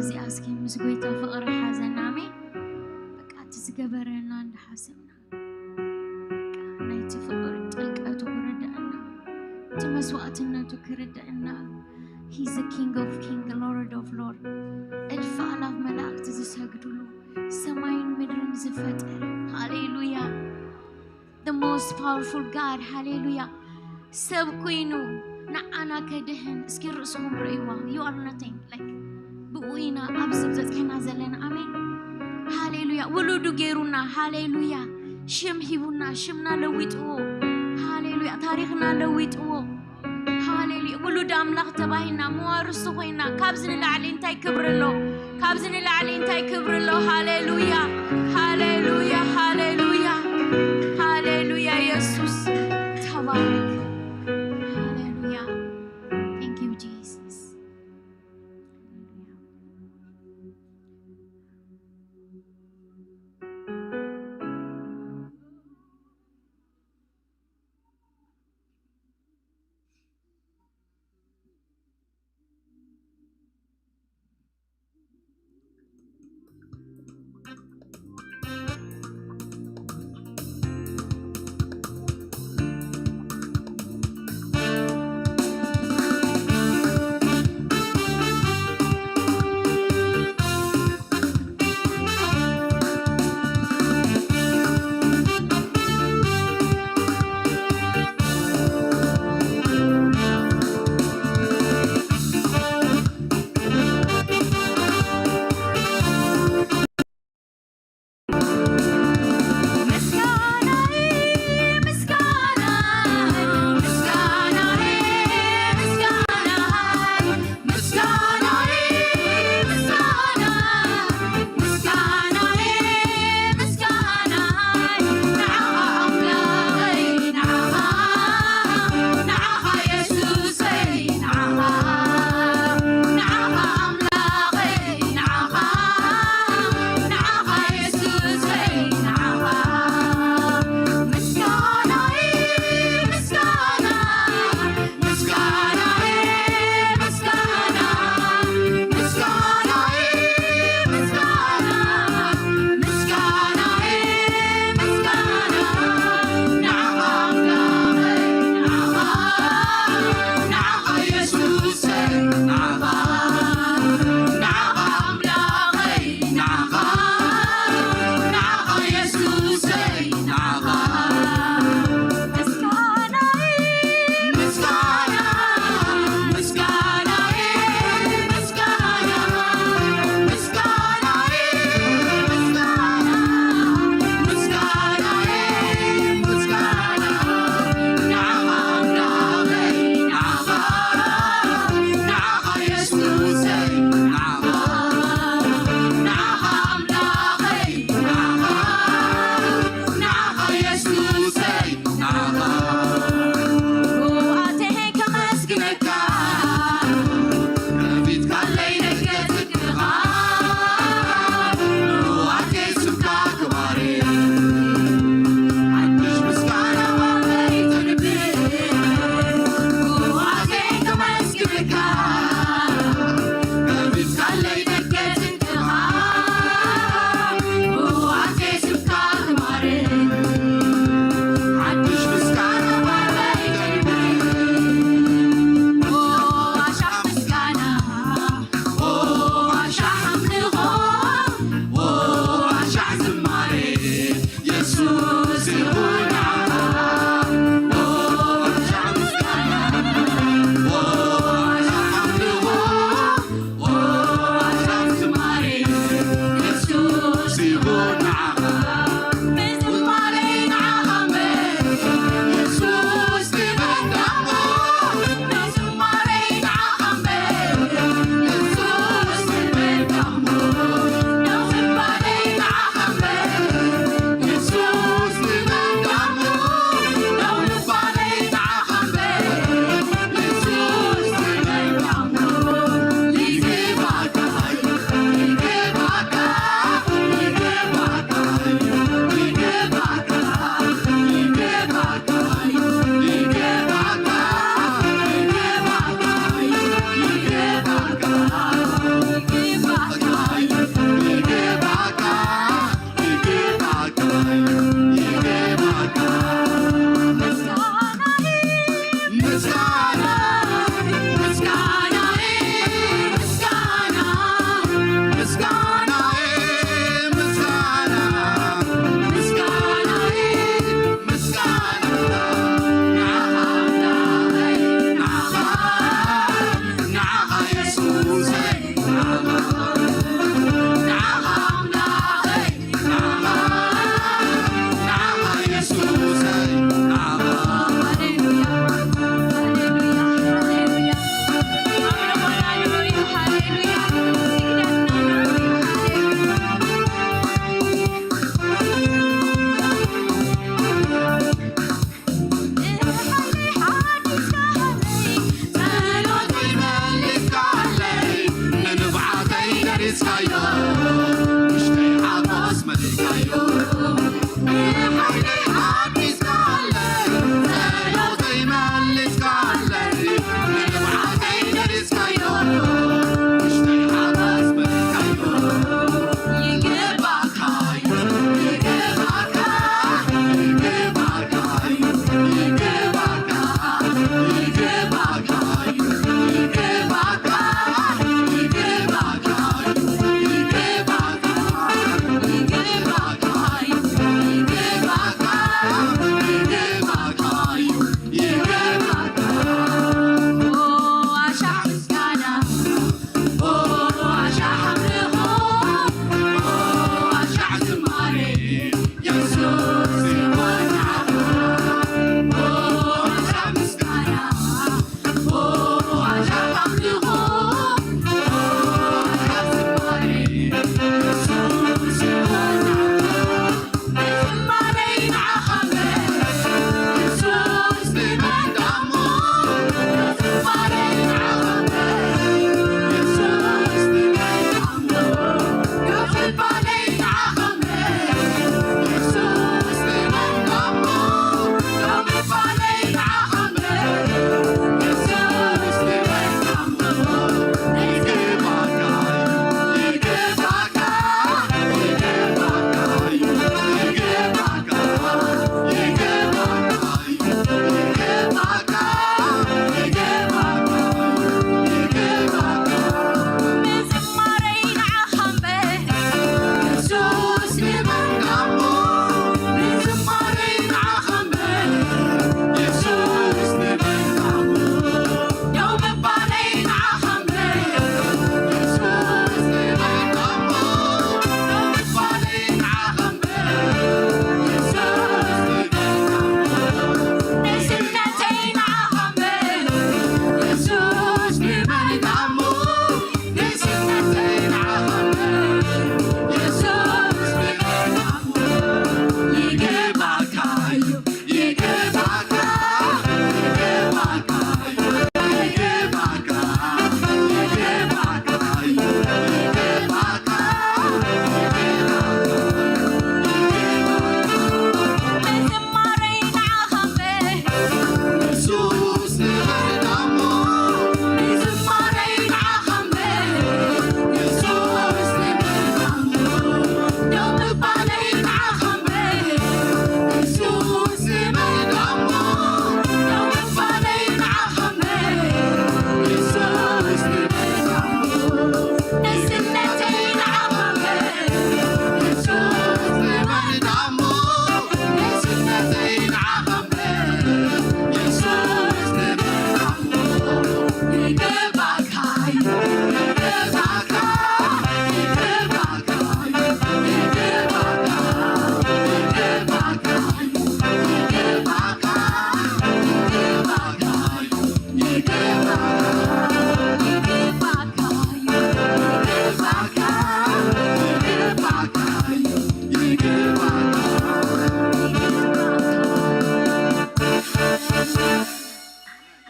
እዚኣ እስኪ ምስ ጎይታ ፍቕሪ ሓዘና። ኣሜን። በቃ እቲ ዝገበረና እንዳሓሰብና፣ በቃ ናይቲ ፍቕሪ ጥልቀቱ ክርድኣና፣ እቲ መስዋእትነቱ ክርድኣና። He's the King of King, Lord of Lord። እልፍ ኣላፍ መላእክቲ ዝሰግድሉ፣ ሰማይን ምድርን ዝፈጠረ። ሃሌሉያ። The most powerful God። ሃሌሉያ። ሰብ ኮይኑ ንዓና ከድሕን። እስኪ ርእስኹም ርእይዋ። You are nothing። Like፣ ብኡ ኢና ኣብዚ በጽሕና ዘለና። ኣሜን። ሃሌሉያ። ውሉዱ ገይሩና። ሃሌሉያ። ሽም ሂቡና። ሽምና ለዊጥዎ። ሃሌሉያ። ታሪኽና ለዊጥዎ። ሃሌሉያ። ውሉድ ኣምላኽ ተባሂልና፣ መዋርስቱ ኮይና። ካብዚ ንላዕሊ እንታይ ክብሪ ኣሎ? ካብዚ ንላዕሊ እንታይ ክብሪ ኣሎ? ሃሌሉያ። ሃሌሉያ። ሃሌሉያ። ሃሌሉያ። የሱስ ተባረክ። ሃሌሉያ። Thank you, Jesus።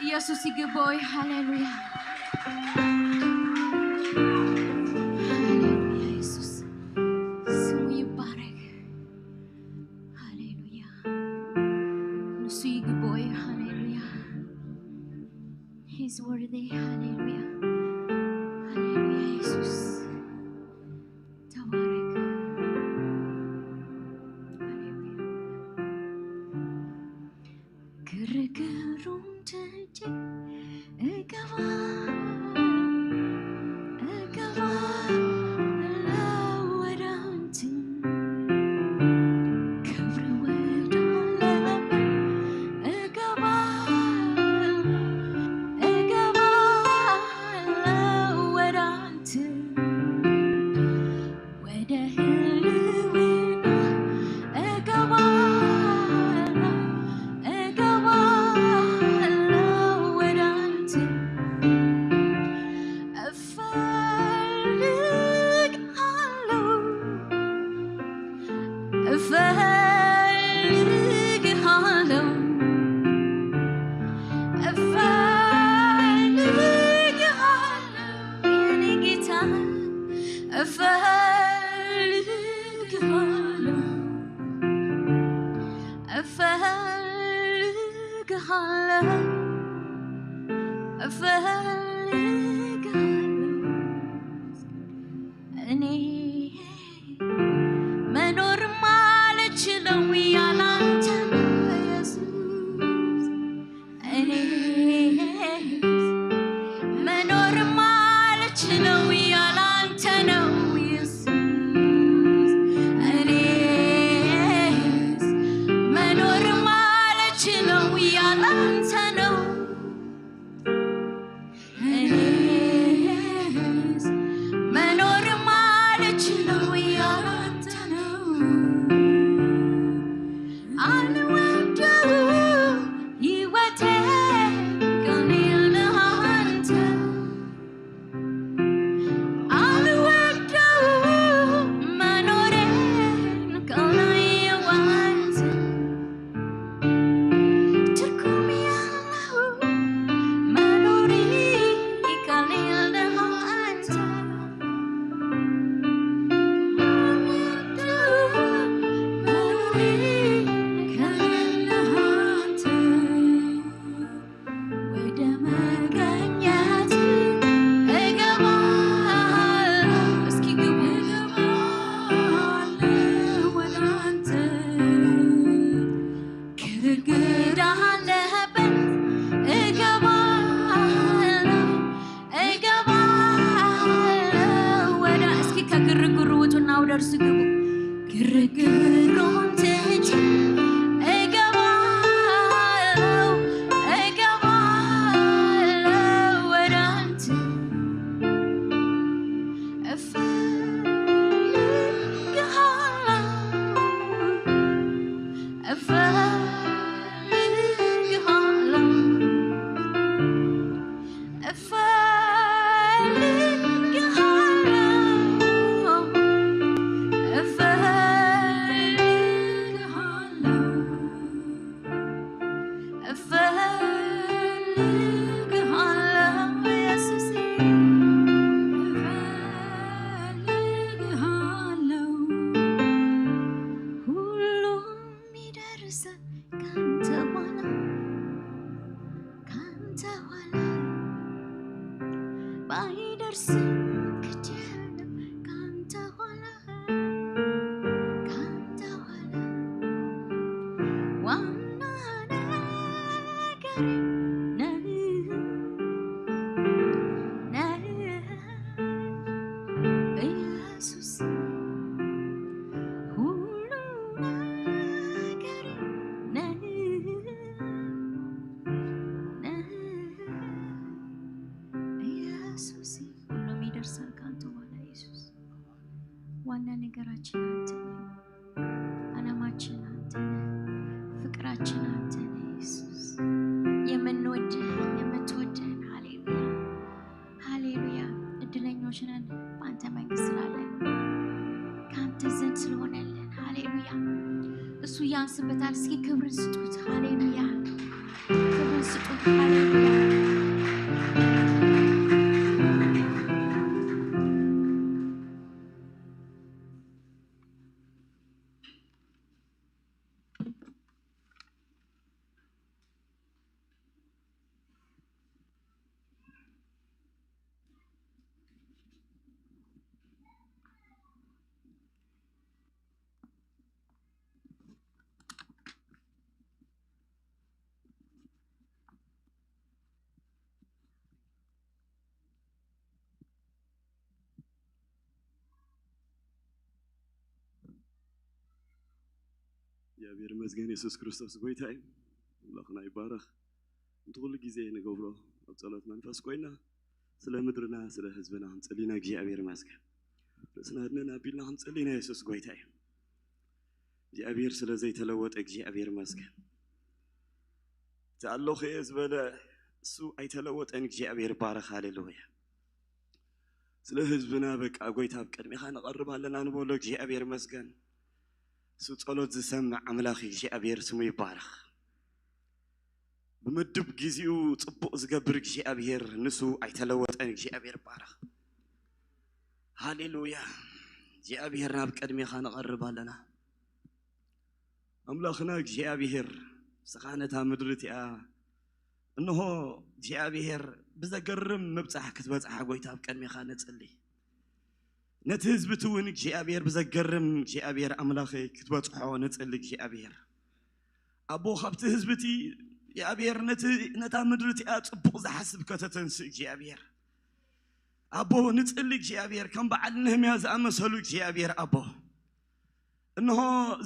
ኢየሱስ ይግባኦ እዩ። ሃሌሉያ። ሃሌሉያ። ኢየሱስ ስሙ ይባረክ። ሃሌሉያ። ንሱ ይግባኦ እዩ። ሃሌሉያ። He's worthy. ሃሌሉያ። ሃሌሉያ። ኢየሱስ ተባረክ። ሃሌሉያ። ግርግሩን ትቼ እገባለሁ፣ እገባለሁ ወደ አንተ። ክብር ወዳለበት እገባለሁ፣ እገባለሁ ወደ አንተ። ወደ ህልውና እገባለሁ፣ እገባለሁ ወደ አንተ። እፈልጋለሁ። እኔ መኖር ማልችለው ያላንተ ነው ኢየሱስ። እኔ መኖር ማልችለው ያላንተ ነው ኢየሱስ። እኔስ መኖር ማልችለው ያላንተ ነው። እኔስ መኖር ማልችለው ያላንተ ነው። አልወደው ህይወቴ ከኔ ለአንተ አልወደው መኖሬን ከላይ ዋንተ ትርጉም ያለው መኖሬ ከሌለ አንተ። አልወደው መኖሬን ከሌለ አንተ። ወደ መገኘት እገባለሁ። እስኪ ግቡ። እገባለሁ ወደ አንተ። ክርግድ አለበት። እገባለሁ፣ እገባለሁ ወደ፣ እስኪ ከግርግሩ ውጡና ወደ እርሱ ግቡ። ግርግሩን ትቼ እገባለሁ፣ እገባለሁ ወደ አንተ። እፈልግሃለሁ፣ እፈልግሃለሁ፣ እፈልግሃለሁ፣ እፈልግሃለሁ። እፈልግሃለሁ ኢየሱሴ፣ እፈልግሃለሁ። ሁሉም ይደርሳል ካንተ ኋላ፣ ካንተ ኋላ ባይደርስም ግድ የለም ካንተ ኋላ፣ ካንተ ኋላ ዋና ነገሬ ነህ፣ ነህ ኢየሱስ፣ ሁሉ ነገሬ ነህ፣ ነህ ኢየሱስ። ሁሉም ይደርሳል ካንተ በኋላ ኢየሱስ። ዋና ነገራችን አንተ ነህ። ዓላማችን አንተ ነህ። ፍቅራችን አንተ ነህ ኢየሱስ። የምንወድህ፣ የምትወደን። ሃሌሉያ፣ ሃሌሉያ። እድለኞች ነን በአንተ መንግስት ስላለን፣ ከአንተ ዘንድ ስለሆነልን። ሃሌሉያ። እሱ ያንስበታል። እስኪ ክብርን ስጡት። ሃሌሉያ፣ ክብርን ስጡት። ሃሌሉያ። እግዚኣብሔር ይመስገን። የሱስ ክርስቶስ ጎይታ እዩ። ኣምላኽና ይባረኽ። እቲ ኩሉ ግዜ ንገብሮ ኣብ ጸሎት መንፈስ ኮይና ስለ ምድርና ስለ ህዝብና ክንጸሊ ኢና። እግዚኣብሔር ይመስገን። ርእስና ኣድነን ኣቢልና ክንጸሊ ኢና። የሱስ ጎይታ እዩ። እግዚኣብሔር ስለ ዘይተለወጠ እግዚኣብሔር ይመስገን። እቲ ኣለኹ እየ ዝበለ እሱ ኣይተለወጠን። እግዚኣብሔር ይባረኽ። ሃሌሉያ። ስለ ህዝብና በቃ ጎይታ ኣብ ቅድሚኻ ንቐርብ ኣለና ንበሎ። እግዚኣብሔር ይመስገን። እሱ ጸሎት ዝሰምዕ ኣምላኽ እግዚኣብሔር ስሙ ይባረኽ። ብምድብ ግዜኡ ጽቡቕ ዝገብር እግዚኣብሔር ንሱ ኣይተለወጠን። እግዚኣብሔር ይባረኽ። ሃሌሉያ። እግዚኣብሔር ናብ ቅድሚኻ ንቐርብ ኣለና። ኣምላኽና እግዚኣብሔር ንስኻ ነታ ምድሪ እቲኣ እንሆ እግዚኣብሔር ብዘገርም ምብጻሕ ክትበጽሓ ጐይታ ኣብ ቅድሜኻ ንጽሊ። ነቲ ህዝቢ እቲ እውን እግዚኣብሔር ብዘገርም እግዚኣብሔር ኣምላኸይ ክትበጽሖ ንጽሊ እግዚኣብሔር። ኣቦ ካብቲ ህዝቢ እቲ እግዚኣብሔር ነቲ ነታ ምድሪ እቲኣ ጽቡቕ ዝሓስብ ከተተንስእ እግዚኣብሔር። ኣቦ ንጽሊ እግዚኣብሔር ከም በዓል ነህምያ ዝኣመሰሉ እግዚኣብሔር ኣቦ። እንሆ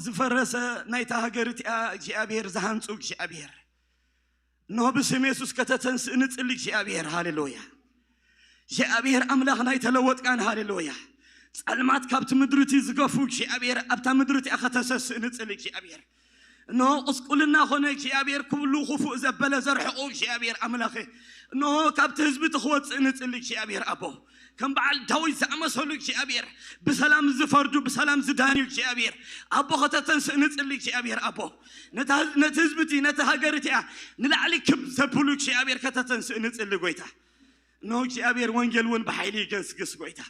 ዝፈረሰ ናይታ ሃገር እቲኣ እግዚኣብሔር ዝሃንጹ እግዚኣብሔር። እንሆ ብስም የሱስ ከተተንስእ ንጽሊ እግዚኣብሔር። ሃሌሉያ። እግዚኣብሔር ኣምላኽ ናይ ተለወጥካን። ሃሌሉያ። ጸልማት ካብቲ ምድሪ እቲ ዝገፉ እግዚኣብሔር ኣብታ ምድሪ እቲኣ ከተሰስእ ንጽሊ እግዚኣብሔር። እንሆ ቁስቁልና ኾነ እግዚኣብሔር ኩሉ ክፉእ ዘበለ ዘርሕቑ እግዚኣብሔር ኣምላኸ። እንሆ ካብቲ ህዝቢ እቲ ክወጽእ ንጽሊ እግዚኣብሔር ኣቦ። ከም በዓል ዳዊት ዝኣመሰሉ እግዚኣብሔር ብሰላም ዝፈርዱ ብሰላም ዝዳንዩ እግዚኣብሔር ኣቦ ከተተንስእ ንጽሊ እግዚኣብሔር ኣቦ። ነታ ህዝ- ነቲ ህዝቢ እቲ ነቲ ሃገር እቲኣ ንላዕሊ ክብ ዘብሉ እግዚኣብሔር ከተተንስእ ንጽሊ ጐይታ። እንሆ እግዚኣብሔር ወንጌል እውን ብሓይሊ ይገስግስ ጐይታ።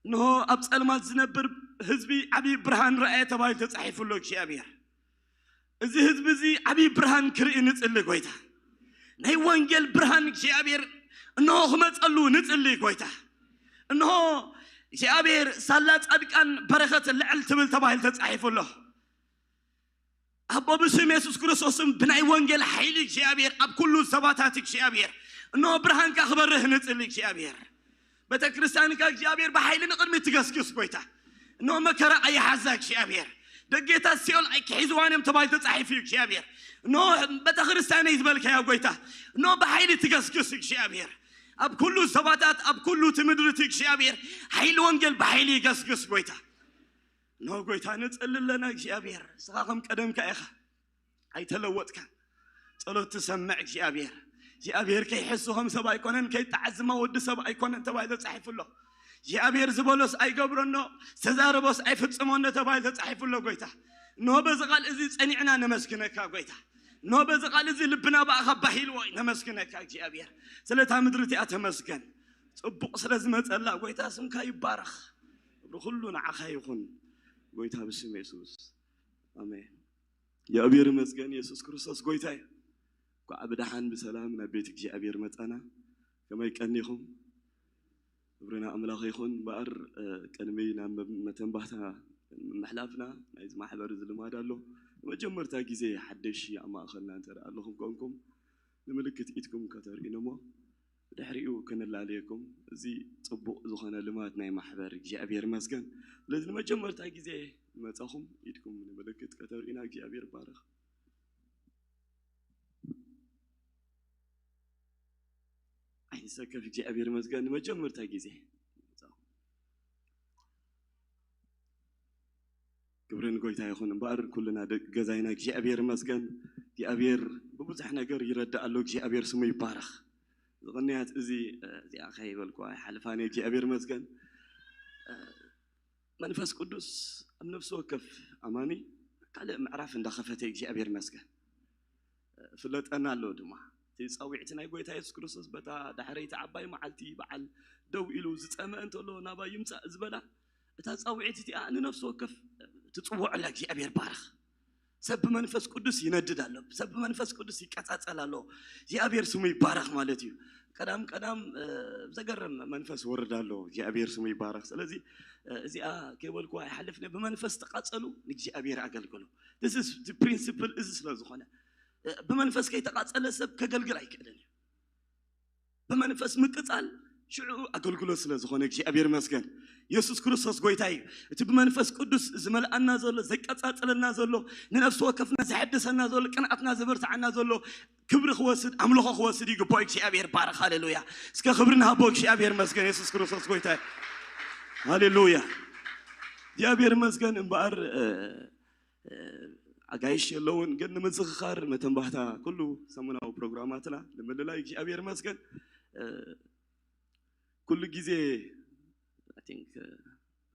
እንሆ ኣብ ጸልማት ዝነብር ህዝቢ ዓብዪ ብርሃን ረኣየ ተባሂሉ ተጻሒፉ ኣሎ እግዚኣብሔር። እዚ ህዝቢ እዚ ዓብዪ ብርሃን ክርኢ ንጽሊ ጐይታ። ናይ ወንጌል ብርሃን እግዚኣብሔር እንሆ ክመጸሉ ንጽሊ ጐይታ። እንሆ እግዚኣብሔር ሳላ ጻድቃን በረኸት ልዕል ትብል ተባሂሉ ተጻሒፉ ኣሎ። ኣቦ ብስም የሱስ ክርስቶስን ብናይ ወንጌል ሓይሊ እግዚኣብሔር ኣብ ኩሉ ሰባታት እግዚኣብሔር እንሆ ብርሃንካ ክበርህ ንጽሊ እግዚኣብሔር። ቤተ ክርስቲያንካ እግዚኣብሔር ብሓይሊ ንቕድሚት ትገስግስ ጐይታ። እንሆ መከራ ኣይሓዛ እግዚኣብሔር። ደጌታት ሲኦል ኣይክሒዝዋን እዮም ተባሂሉ ተጻሒፉ እዩ እግዚኣብሔር። እንሆ ቤተ ክርስቲያነይ ዝበልካዮ ጐይታ እንሆ ብሓይሊ ትገስግስ እግዚኣብሔር። ኣብ ኩሉ ሰባታት ኣብ ኩሉ እቲ ምድሪ እቲ እግዚኣብሔር ሓይሊ ወንጌል ብሓይሊ ይገስግስ ጐይታ። እንሆ ጐይታ ንጽሊ ኣለና እግዚኣብሔር። ንስኻ ከም ቀደምካ ኢኻ። ኣይተለወጥካን። ጸሎት ትሰምዕ እግዚኣብሔር። እግዚኣብሔር ከይሕሱ ከም ሰብ ኣይኮነን፣ ከይጠዓዝማ ወዲ ሰብ ኣይኮነን ተባሂሉ ተጻሒፉ ኣሎ። እግዚኣብሔር ዝበሎስ ኣይገብረኖ፣ ዝተዛረቦስ ኣይፍጽሞን ተባሂሉ ተጻሒፉ ኣሎ ጐይታ። እንሆ በዚ ቃል እዚ ጸኒዕና ነመስግነካ ጐይታ። እንሆ በዚ ቃል እዚ ልብና ብኣኻ ባሂልዎ ነመስግነካ እግዚኣብሔር። ስለታ ምድሪ እቲኣ ተመስገን። ጽቡቕ ስለ ዝመጸላ ጐይታ ስምካ ይባረኽ። ክብሪ ኩሉ ንዓኻ ይኹን ጐይታ ብስም የሱስ። ኣሜን። እግዚኣብሔር ይመስገን። የሱስ ክርስቶስ ጐይታ እዩ። እንኳዕ ብደሓን ብሰላም ናብ ቤት እግዚኣብሔር መጻና። ከመይ ቀኒኹም? ክብሪ ንኣምላኽ ይኹን። እምበኣር፣ እ፣ ቅድሚ ናብ መብ-፣ መተንባህታ ምሕላፍና ናይዚ ማሕበር እዚ ልማድ ኣሎ። ንመጀመርታ ግዜ ሓደሽ ኣብ ማእኸልና እንተ ደኣ ኣለኹም ኮንኩም ንምልክት ኢድኩም ከተርእዩኒ እሞ ብድሕሪኡ ክንላለየኩም። እዚ ጽቡቕ ዝኾነ ልማድ ናይ ማሕበር እግዚኣብሔር ይመስገን። ስለዚ ንመጀመርታ ግዜ ዝመጻኹም ኢድኩም ንምልክት ከተርእዩና እግዚኣብሔር ይባረኽ። ዓይኒ ሰከፍ እግዚኣብሔር ይመስገን። ንመጀመርታ ግዜ ክብሪ ንጎይታ ይኹን። እምበኣር ኩልና ደቂ ገዛይና እግዚኣብሔር ይመስገን። እግዚኣብሔር ብብዙሕ ነገር ይረዳእ ኣሎ። እግዚኣብሔር ስሙ ይባረኽ። ዝቕንያት እዚ፣ እ፣ እዚኣ ከይበልኩ ኣይሓልፋን እየ። እግዚኣብሔር ይመስገን። እ፣ መንፈስ ቅዱስ ኣብ ነፍሲ ወከፍ ኣማኒ ካልእ ምዕራፍ እንዳኸፈተ እዩ። እግዚኣብሔር ይመስገን። እ፣ ፍለጠና ኣሎ ድማ። እቲ ጻውዒት ናይ ጎይታ የሱስ ክርስቶስ በታ ዳሕረይቲ ዓባይ መዓልቲ በዓል ደው ኢሉ ዝጸመ እንተሎ ናባይ ይምጻእ ዝበላ እታ ጻውዒት እቲኣ ንነፍሲ ወከፍ ትጽውዖ ኣላ። እግዚኣብሔር ባረኽ። ሰብ ብመንፈስ ቅዱስ ይነድድ ኣሎ። ሰብ ብመንፈስ ቅዱስ ይቀጻጸል ኣሎ። እግዚኣብሔር ስሙ ይባረኽ ማለት እዩ። ቀዳም ቀዳም፣ እ፣ ዘገርም መንፈስ ወርድ ኣሎ። እግዚኣብሔር ስሙ ይባረኽ። ስለዚ፣ እ፣ እዚኣ ከይበልኩ ኣይሓልፍን። ብመንፈስ ተቃጸሉ፣ ንእግዚኣብሔር ኣገልግሉ። This is the principle። እዚ ስለ ዝኾነ፣ እ፣ ብመንፈስ ከይተቃጸለ ሰብ ከገልግል ኣይክእልን እዩ። ብመንፈስ ምቅጻል ሽዑ ኣገልግሎት ስለ ዝኾነ እግዚኣብሔር ይመስገን። የሱስ ክርስቶስ ጎይታ እዩ። እቲ ብመንፈስ ቅዱስ ዝመልኣና ዘሎ፣ ዘቀጻጽለና ዘሎ፣ ንነፍሲ ወከፍና ዘሐድሰና ዘሎ፣ ቅንኣትና ዘበርትዓና ዘሎ ክብሪ ክወስድ፣ ኣምልኾ ክወስድ ይግባኦ። እግዚኣብሔር ባረኽ። ሃሌሉያ። እስከ ክብሪ ንሃቦ። እግዚኣብሔር ይመስገን። የሱስ ክርስቶስ ጎይታ እዩ። ሃሌሉያ። እግዚኣብሔር ይመስገን። እምበኣር፣ እ፣ እ፣ ኣጋይሽ የለውን፣ ግን ንምዝኽኻር መተንባህታ ኩሉ ሰሙናዊ ፕሮግራማትና ንምልላይ እግዚኣብሔር ይመስገን። እ፣ ኩሉ ግዜ፣ I think፣ እ፣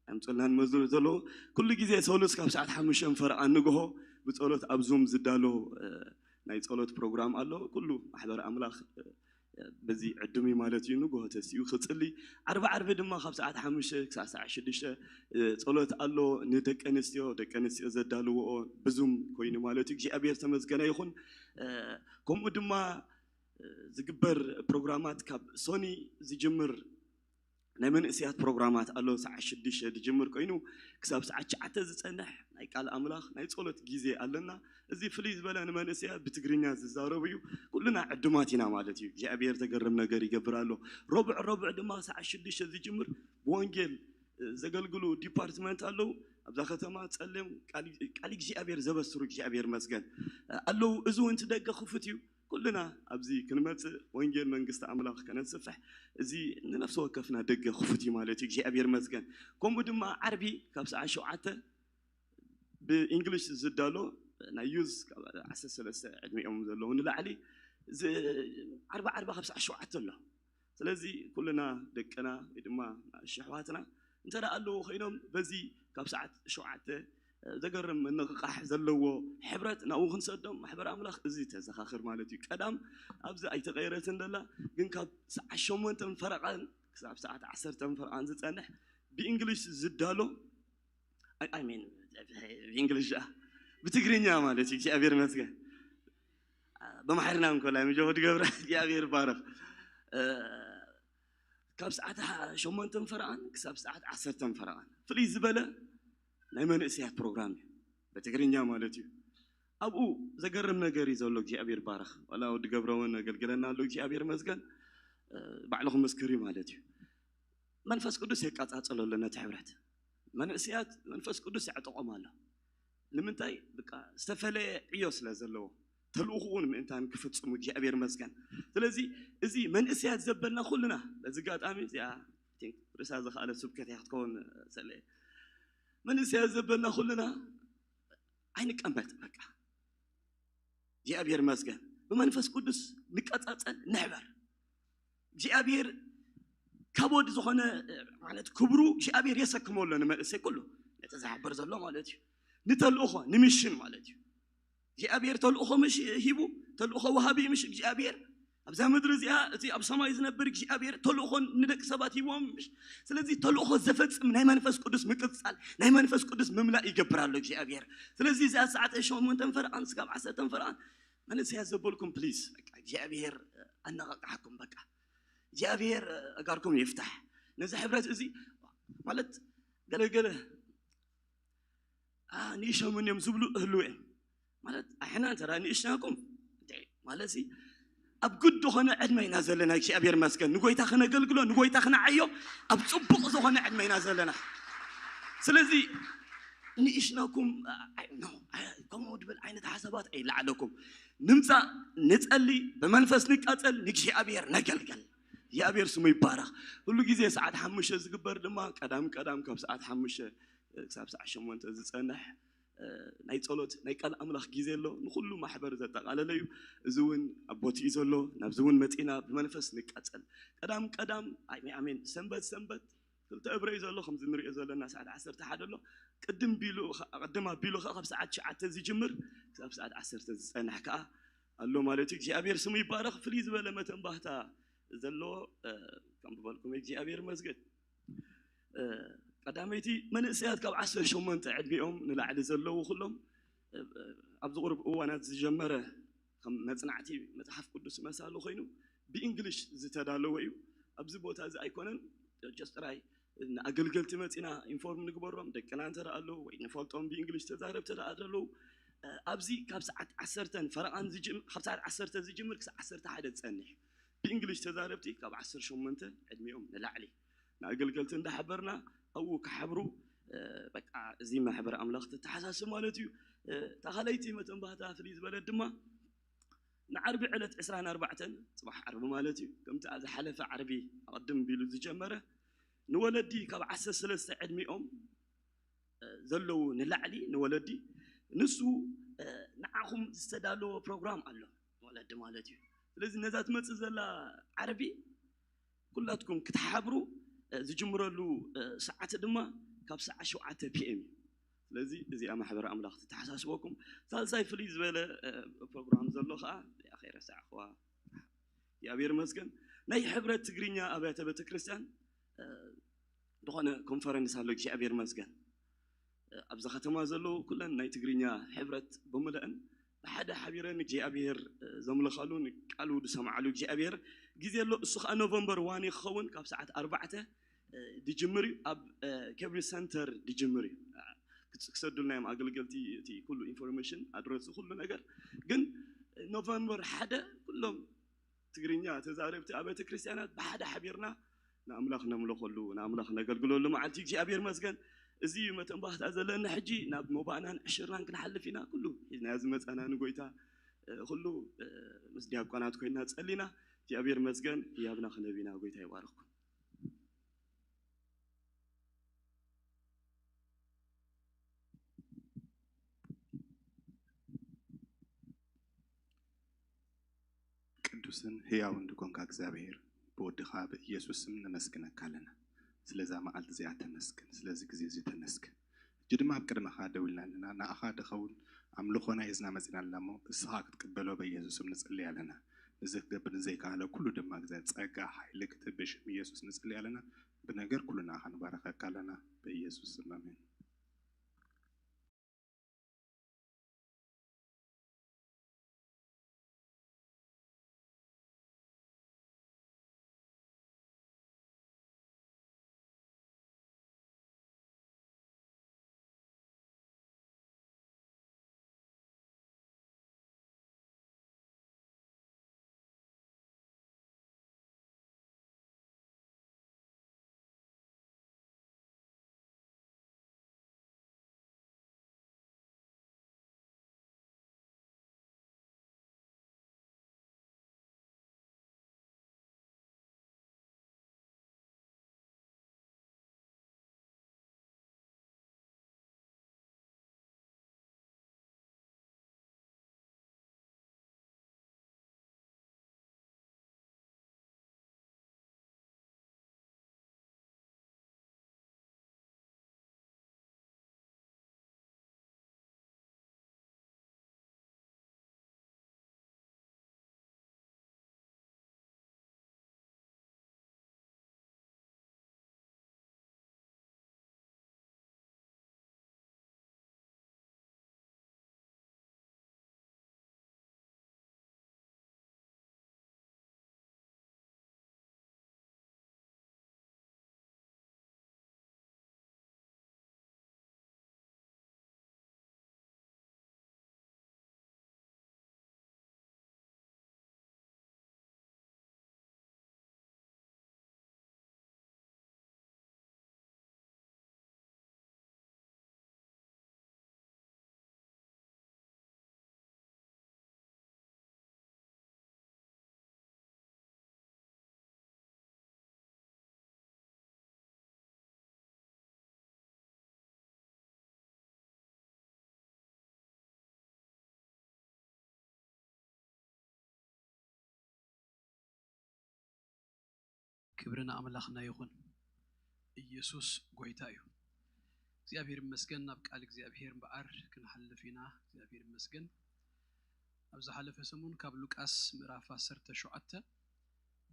ኣምፅልናን መዝሙር ዘለዎ ኩሉ ግዜ ሰሉስ ካብ ሰዓት ሓሙሽተ ፈረቓ ንግሆ ብጸሎት ኣብ ዙም ዝዳሎ፣ እ፣ ናይ ጸሎት ፕሮግራም ኣሎ። ኩሉ ማሕበር ኣምላኽ፣ እ፣ በዚ ዕዱም እዩ ማለት እዩ። ንግሆ ተሲኡ ክጽሊ፣ ዓርቢ ዓርቢ ድማ ካብ ሰዓት ሓሙሽተ ክሳብ ሰዓት ሽዱሽተ ጸሎት ኣሎ። ንደቂ ኣንስትዮ፣ ደቂ ኣንስትዮ ዘዳልውኦ ብዙም ኮይኑ ማለት እዩ። እግዚኣብሔር ተመስገነ ይኹን። ከምኡ ድማ ዝግበር ፕሮግራማት ካብ ሶኒ ዝጅምር ናይ መንእስያት ፕሮግራማት ኣሎ። ሰዓት ሽዱሽተ ዝጅምር ኮይኑ ክሳብ ሰዓት ትሽዓተ ዝጸንሕ ናይ ቃል ኣምላኽ ናይ ጸሎት ግዜ ኣለና። እዚ ፍልይ ዝበለ ንመንእስያት ብትግርኛ ዝዛረቡ እዩ። ኩልና ዕዱማት ኢና ማለት እዩ። እግዚኣብሔር ዘገርም ነገር ይገብር ኣሎ። ረቡዕ ረቡዕ ድማ ሰዓት ሽዱሽተ ዝጅምር ብወንጌል ዘገልግሉ ዲፓርትመንት ኣለዉ። ኣብዛ ከተማ ጸልዮም ቃል እግዚኣብሔር ዘበስሩ እግዚኣብሔር መስገን ኣለዉ። እዚ እውን እቲ ደገ ክፉት እዩ። ኩልና ኣብዚ ክንመጽእ ወንጌል መንግስቲ ኣምላኽ ከነስፍሕ እዚ ንነፍሲ ወከፍና ደገ ክፉት እዩ ማለት እዩ። እግዚኣብሔር መስገን። ከምኡ ድማ ዓርቢ ካብ ሰዓት ሸውዓተ ብእንግሊሽ ዝዳሎ ናይ ዩዝ ካብ ዓሰርተ ሰለስተ ዕድሚኦም ዘለዉ ንላዕሊ ዓርቢ ዓርቢ ካብ ሰዓት ሸውዓተ ኣሎ። ስለዚ ኩልና ደቅና ወይ ድማ ኣሽሕዋትና እንተ ኣለዉ ኮይኖም በዚ ካብ ሰዓት ሸውዓተ ዘገርም ምንቕቓሕ ዘለዎ ሕብረት ናብኡ ክንሰዶም ማሕበር ኣምላኽ እዚ ተዘኻኽር ማለት እዩ። ቀዳም ኣብዚ ኣይተቐየረትን ደላ ግን ካብ ሰዓት ሸሞንተ ፈረቓን ክሳብ ሰዓት ዓሰርተ ፈረቓን ዝጸንሕ ብእንግሊሽ ዝዳሎ ብእንግሊሽ ብትግርኛ ማለት እዩ። እግዚኣብሔር መስገን ብማሕርና እንኮላይ ምጆ ክድገብራ እግዚኣብሔር ባረኽ። ካብ ሰዓት ሸሞንተ ፈረቓን ክሳብ ሰዓት ዓሰርተ ፈረቓን ፍልይ ዝበለ ናይ መንእስያት ፕሮግራም እዩ። በትግርኛ ማለት እዩ። ኣብኡ ዘገርም ነገር እዩ ዘሎ። እግዚኣብሔር ባረኽ። ዋላ ወዲ ገብረውን ኣገልግለና ኣሎ። እግዚኣብሔር መስገን ባዕሉ ክምስክር እዩ ማለት እዩ። መንፈስ ቅዱስ የቃጻጸለሉ ነቲ ሕብረት። መንእስያት መንፈስ ቅዱስ ያዕጠቖም ኣሎ። ንምንታይ? ብቃ ዝተፈለየ ዕዮ ስለ ዘለዎ ተልእኹኡ ንምእንታን ክፍጽሙ እግዚኣብሔር መስገን። ስለዚ እዚ መንእስያት ዘበልና ኩልና በዚ ኣጋጣሚ እዚኣ ርእሳ ዝኸኣለ ስብከት እያ ክትከውን ሰለ መንእስያት ዘበልና ኩልና ኣይንቀመጥ በቃ እግዚኣብሔር መስገን ብመንፈስ ቅዱስ ንቀጻጸል ንሕበር እግዚኣብሔር ካቦድ ዝኾነ ማለት ክብሩ እግዚኣብሔር የሰክሞ ኣሎ ንመንእሰይ ኩሉ ነቲ ዝሓበር ዘሎ ማለት እዩ ንተልእኾ ንምሽን ማለት እዩ እግዚኣብሔር ተልእኾ ምሽ ሂቡ ተልእኾ ወሃቢ ምሽ እግዚኣብሔር ኣብዛ ምድሪ እዚኣ እቲ ኣብ ሰማይ ዝነብር እግዚኣብሔር ተልእኾ ንደቂ ሰባት ሂቦም ምሽ ስለዚ ተልእኾ ዘፈጽም ናይ መንፈስ ቅዱስ ምቅጻል ናይ መንፈስ ቅዱስ ምምላእ ይገብር ኣሎ እግዚኣብሔር ስለዚ እዚኣ ሰዓት ሸሞንተን ፈረቓን ስጋብ ዓሰርተን ፈረቓን መንእሰያት ዘበልኩም ፕሊዝ እግዚኣብሔር ኣነቃቃሓኩም በቃ እግዚኣብሔር ኣጋርኩም ይፍታሕ ነዚ ሕብረት እዚ ማለት ገለገለ ንእሸሙን እዮም ዝብሉ እህልው እዮም ማለት ኣሕና እንተ ንእሽናኩም ማለት ኣብ ግድ ኾነ ዕድመ ኢና ዘለና እግዚኣብሔር መስገን ንጎይታ ክነገልግሎ ንጎይታ ክነዓዮ ኣብ ፅቡቅ ዝኾነ ዕድመ ኢና ዘለና ስለዚ ንእሽናኩም ከምኡ ድብል ዓይነት ሓሳባት ኣይለዓለኩም ንምፃእ ንፀሊ ብመንፈስ ንቃፀል ንእግዚኣብሔር ነገልገል እግዚኣብሔር ስሙ ይባረኽ ሁሉ ግዜ ሰዓት ሓሙሽተ ዝግበር ድማ ቀዳም ቀዳም ካብ ሰዓት ሓሙሽተ ክሳብ ሰዓት ሸሞንተ ዝፀንሕ ናይ ጸሎት ናይ ቃል ኣምላኽ ግዜ ኣሎ ንኹሉ ማሕበር ዘጠቓለለ እዩ እዚ እውን ኣብ ቦትኡ ዘሎ ናብዚ እውን መጺና ብመንፈስ ንቃጸል ቀዳም ቀዳም ኣሜን ሰንበት ሰንበት ክልተ እብረ እዩ ዘሎ ከምዚ ንሪኦ ዘለና ሰዓት ዓሰርተ ሓደ ኣሎ ቅድም ቢሉ ቅድም ኣቢሉ ከዓ ካብ ሰዓት ትሽዓተ ዝጅምር ክሳብ ሰዓት ዓሰርተ ዝጸንሕ ከዓ ኣሎ ማለት እዩ እግዚኣብሔር ስሙ ይባረኽ ፍልይ ዝበለ መተንባህታ ዘለዎ ከም ዝበልኩም እግዚኣብሔር መስገን ቀዳመይቲ መንእሰያት ካብ ዓሰርተ ሸሞንተ ዕድሚኦም ንላዕሊ ዘለዉ ኩሎም ኣብዚ ቁሩብ እዋናት ዝጀመረ ከም መጽናዕቲ መጽሓፍ ቅዱስ መሳሉ ኮይኑ ብእንግሊሽ ዝተዳለወ እዩ ኣብዚ ቦታ እዚ ኣይኮነን ጀስት ጥራይ ንኣገልገልቲ መፂና ኢንፎርም ንግበሮም ደቅና እንተ ኣለዉ ወይ ንፈልጦም ብእንግሊሽ ተዛረብ ተደኣ ዘለዉ ኣብዚ ካብ ሰዓት ዓሰርተን ፈረቓን ካብ ሰዓት ዓሰርተ ዝጅምር ክሳብ ዓሰርተ ሓደ ዝፀንሕ ብእንግሊሽ ተዛረብቲ ካብ ዓሰርተ ሸሞንተ ዕድሚኦም ንላዕሊ ንኣገልገልቲ እንዳሓበርና ኣብኡ ክሓብሩ በቃ እዚ ማሕበር ኣምላኽ ተተሓሳስብ ማለት እዩ። እታ ካልኣይቲ መተንባህታ ፍልይ ዝበለት ድማ ንዓርቢ ዕለት ዕስራን ኣርባዕተን ፅባሕ ዓርቢ ማለት እዩ። ከምቲ ኣብ ዝሓለፈ ዓርቢ ኣቐድም ቢሉ ዝጀመረ ንወለዲ ካብ ዓሰርተ ሰለስተ ዕድሚኦም ዘለዉ ንላዕሊ ንወለዲ ንሱ ንዓኹም ዝተዳለወ ፕሮግራም ኣሎ ወለዲ ማለት እዩ። ስለዚ ነዛ ትመፅእ ዘላ ዓርቢ ኩላትኩም ክትሓብሩ ዝጅምረሉ ሰዓት ድማ ካብ ሰዓት ሸውዓተ ፒኤም እዩ። ስለዚ እዚኣ ማሕበር ኣምላኽ ትተሓሳስበኩም። ሳልሳይ ፍልይ ዝበለ ፕሮግራም ዘሎ ከዓ ከይረሳዕኽዋ እግዚኣብሔር ይመስገን። ናይ ሕብረት ትግርኛ ኣብያተ ቤተክርስትያን ዝኾነ ኮንፈረንስ ኣሎ። እግዚኣብሔር ይመስገን። ኣብዛ ከተማ ዘለዉ ኩለን ናይ ትግርኛ ሕብረት ብምልአን ብሓደ ሓቢረን እግዚኣብሔር ዘምልኻሉን ቃሉ ዝሰምዓሉ እግዚኣብሔር ግዜ ኣሎ። እሱ ከዓ ኖቨምበር ዋን ክኸውን ካብ ሰዓት ኣርባዕተ ድጅምር እዩ። ኣብ ከብሪ ሰንተር ድጅምር እዩ። ክሰዱልና እዮም ኣገልገልቲ እቲ ኩሉ ኢንፎርሜሽን ኣድረሱ ኩሉ ነገር። ግን ኖቨምበር ሓደ ኩሎም ትግርኛ ተዛረብቲ ኣብያተ ክርስቲያናት ብሓደ ሓቢርና ንኣምላኽ ነምልኸሉ ንኣምላኽ ነገልግለሉ መዓልቲ እግዚኣብሔር መስገን። እዚ እዩ መተንባህታ ዘለና። ሕጂ ናብ መባእናን ዕሽርናን ክንሓልፍ ኢና። ኩሉ ሒዝናዮ ዝመፃና ንጎይታ ኩሉ ምስ ዲያቆናት ኮይና ጸሊና እግዚኣብሔር መስገን። ያብና ክነቢና ጎይታ ይባርኽኩም። ቅዱስን ህያውን ድኮንካ እግዚኣብሔር ብወድኻ ብኢየሱስ ስም ነመስግነካ ኣለና። ስለዛ መዓልቲ እዚኣ ተመስግን፣ ስለዚ ግዜ እዚ ተመስግን። ሕጂ ድማ ኣብ ቅድመኻ ደው ኢልና ኣለና። ንኣኻ ድኸውን ኣምልኾና ሒዝና መጺና ኣለና እሞ እስኻ ክትቅበሎ በኢየሱስ ስም ንጽሊ ኣለና። ነዚ ክገብር ንዘይከኣለ ኩሉ ድማ እግዚኣብሔር ጸጋ ሓይሊ ክትህብ ብሽም ኢየሱስ ንጽሊ ኣለና። ብነገር ኩሉ ንኣኻ ንባረኸካ ኣለና በኢየሱስ ስም ኣሜን። ክብሪ ንኣምላኽና ይኹን። ኢየሱስ ጎይታ እዩ። እግዚኣብሔር ይመስገን ናብ ቃል እግዚኣብሔር እምበኣር ክንሓልፍ ኢና። እግዚኣብሔር ይመስገን። ኣብ ዝሓለፈ ሰሙን ካብ ሉቃስ ምዕራፍ ዓሰርተ ሸውዓተ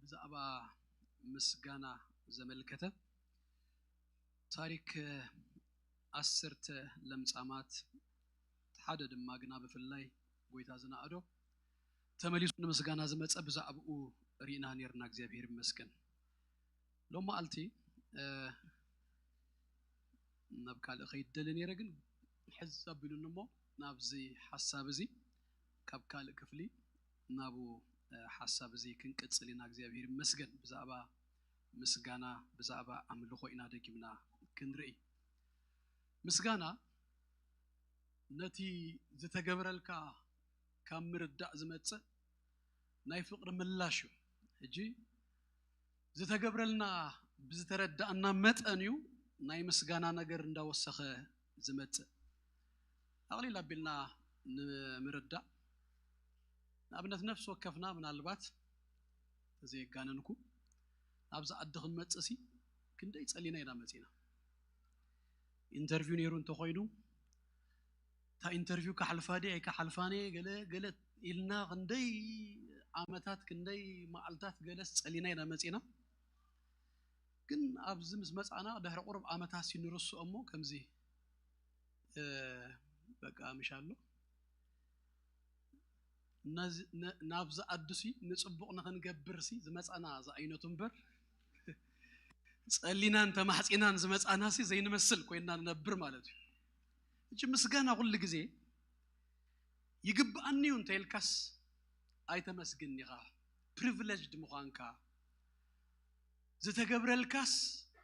ብዛዕባ ምስጋና ዘመልከተ ታሪክ ዓሰርተ ለምጻማት ሓደ ድማ ግና ብፍላይ ጎይታ ዝነኣዶ ተመሊሱ ንምስጋና ዝመጸ ብዛዕባኡ ርኢና ነርና እግዚኣብሔር ይመስገን። ሎም መዓልቲ ናብ ካልእ ከይደሊ ነይረ ግን ሕዝ ኣቢሉኒ እሞ ናብዚ ሓሳብ እዚ ካብ ካልእ ክፍሊ ናብኡ ሓሳብ እዚ ክንቅጽል ኢና እግዚኣብሔር ይመስገን። ብዛዕባ ምስጋና ብዛዕባ ኣምልኾ ኢና ደጊምና ክንርኢ። ምስጋና ነቲ ዝተገበረልካ ካብ ምርዳእ ዝመጽእ ናይ ፍቕሪ ምላሽ እዩ። ሕጂ ዝተገብረልና ብዝተረዳእና መጠን እዩ ናይ ምስጋና ነገር እንዳወሰኸ ዝመጽእ። ኣቕሊል ኣቢልና ንምርዳእ ንኣብነት ነፍሲ ወከፍና ምናልባት ተዘየጋነንኩ ናብዚ ዓዲ ክንመጽእ ሲ ክንደይ ጸሊና ኢና መጺና። ኢንተርቪው ነይሩ እንተኾይኑ እታ ኢንተርቪው ካሕልፋ ድየ ኣይካሓልፋን እየ ገለ ገለ ኢልና ክንደይ ዓመታት ክንደይ መዓልታት ገለስ ጸሊና ኢና መጺና። ግን ኣብዚ ምስ መጻና ድሕሪ ቁሩብ ዓመታት ሲ ንርስኦ እሞ ከምዚ፣ እ፣ በቃ ምሽ ኣሎ። ነዚ፣ ነ-፣ ናብዚ ዓዲ ሲ ንጽቡቕ ንኽንገብር ሲ ዝመጻና ዝዓይነቱ እምበር፣ ጸሊናን ተማሕጺናን ዝመጻና ሲ ዘይንመስል ኮይና ንነብር ማለት እዩ። እጂ ምስጋና ኩሉ ግዜ ይግብኣኒ እዩ እንተ ኢልካስ ኣይተመስግን ኢኻ። ፕሪቪሌጅድ ምዃንካ ዝተገብረልካስ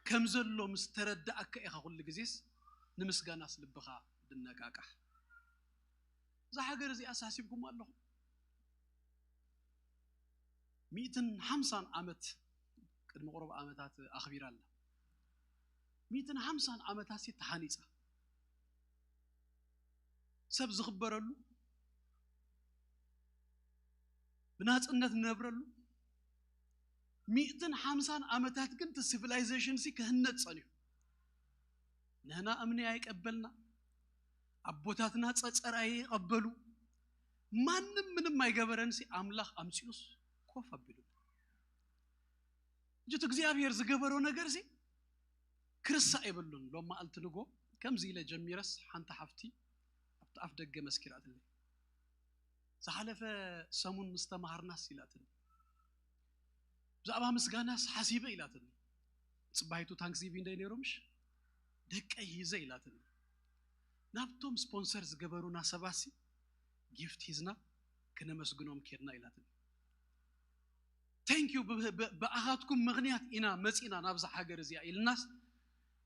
ከም ዘሎ ምስ ተረዳእካ ኢኻ ኩሉ ግዜስ ንምስጋናስ ልብኻ ድነቃቃሕ። እዛ ሃገር እዚኣ ኣሳሲብኩም ኣለኹም። ሚእትን ሓምሳን ዓመት ቅድሚ ቁሩብ ዓመታት ኣኽቢራ ኣላ። ሚእትን ሓምሳን ዓመታት ሲ ተሓኒጻ። ሰብ ዝኽበረሉ፣ ብናጽነት ንነብረሉ። ሚእትን ሓምሳን ዓመታት ግን እቲ ሲቪላይዜሽን ሲ ክህነጽ ጸኒሑ። ንህና እምኒ ኣይቀበልና፣ ኣቦታትና ጸጸር ኣይቀበሉ፣ ማንም ምንም ኣይገበረን ሲ ኣምላኽ ኣምጺኡስ ኮፍ ኣቢሉ። እጅት እግዚኣብሔር ዝገበሮ ነገር ሲ ክርሳእ የብሉን። ሎም መዓልቲ ንጎ ከምዚ ኢለ ጀሚረስ ሓንቲ ሓፍቲ ኣብቲ ኣፍ ደገ መስኪራትለይ። ዝሓለፈ ሰሙን ምስ ተማሃርናስ ኢላትኒ። ብዛዕባ ምስጋናስ ሓሲበ ኢላትኒ። ጽባይቱ ታንክስጊቪንግ ደይ ነይሩ ምሽ? ደቀይ ሂዘ ኢላትኒ። ናብቶም ስፖንሰር ዝገበሩና ሰባሲ ጊፍት ሂዝና ክነመስግኖም ኬድና ኢላትኒ። ቴንክ ዩ፣ ብ-፣ ብ-፣ ብኣኻትኩም ምኽንያት ኢና መጺና ናብዛ ሃገር እዚኣ ኢልናስ፣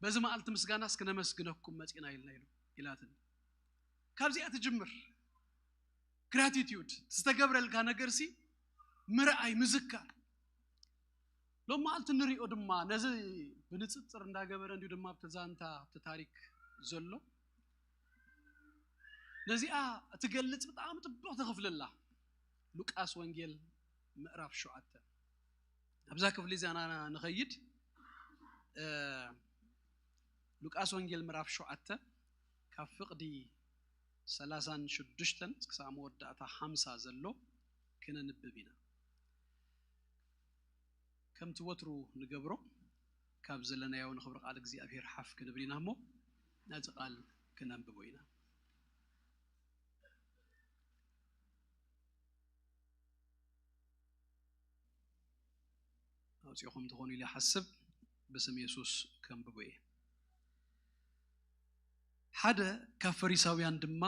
በዚ መዓልቲ ምስጋናስ ክነመስግነኩም መጺና ኢልና ኢሉ፣ ኢላትኒ። ካብዚኣ ትጅምር። ግራቲቲዩድ፣ ዝተገብረልካ ነገር ሲ ምርኣይ፣ ምዝካር። ሎም መዓልቲ ንሪኦ ድማ ነዚ ብንጽጽር እንዳገበረ እንዲሁ ድማ ኣብቲ ዛንታ፣ ኣብቲ ታሪክ ዘሎ ነዚኣ እትገልጽ ብጣዕሚ ጥቡቕ ተኽፍልላ። ሉቃስ ወንጌል ምዕራፍ ሸውዓተ። ኣብዛ ክፍሊ እዚኣ ንኸይድ፣ እ፣ ሉቃስ ወንጌል ምዕራፍ ሸውዓተ ካብ ፍቕዲ ሰላሳን ሽዱሽተን ክሳብ መወዳእታ ሓምሳ ዘሎ ክነንብብ ኢና። ከምቲ ወትሩ ንገብሮ፣ ካብ ዘለናዮ ንኽብሪ ቃል እግዚኣብሔር ሓፍ ክንብል ኢና እሞ ነቲ ቃል ክነንብቦ ኢና። ኣውፂኦኹም ትኾኑ ኢለ ይሓስብ፣ ብስም የሱስ ከንብቦ እየ። ሓደ ካብ ፈሪሳውያን ድማ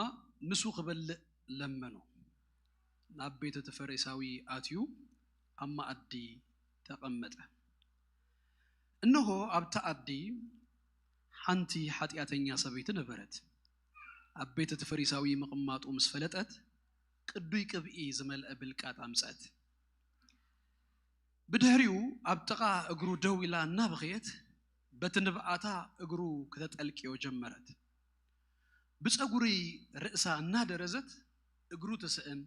ምስኡ ክበልዕ ለመኖ። ናብ ቤት እቲ ፈሪሳዊ ኣትዩ ኣብ መኣዲ ተቐመጠ። እነሆ ኣብቲ ዓዲ ሓንቲ ሓጢኣተኛ ሰበይቲ ነበረት። ኣብ ቤት እቲ ፈሪሳዊ ምቕማጡ ምስ ፈለጠት፣ ቅዱይ ቅብኢ ዝመልአ ብልቃጥ ኣምጸት። ብድሕሪኡ ኣብ ጥቓ እግሩ ደው ኢላ እናበኸየት፣ በቲ ንብዓታ እግሩ ክተጠልቅዮ ጀመረት። ብጸጉሪ ርእሳ እናደረዘት እግሩ ትስእን፣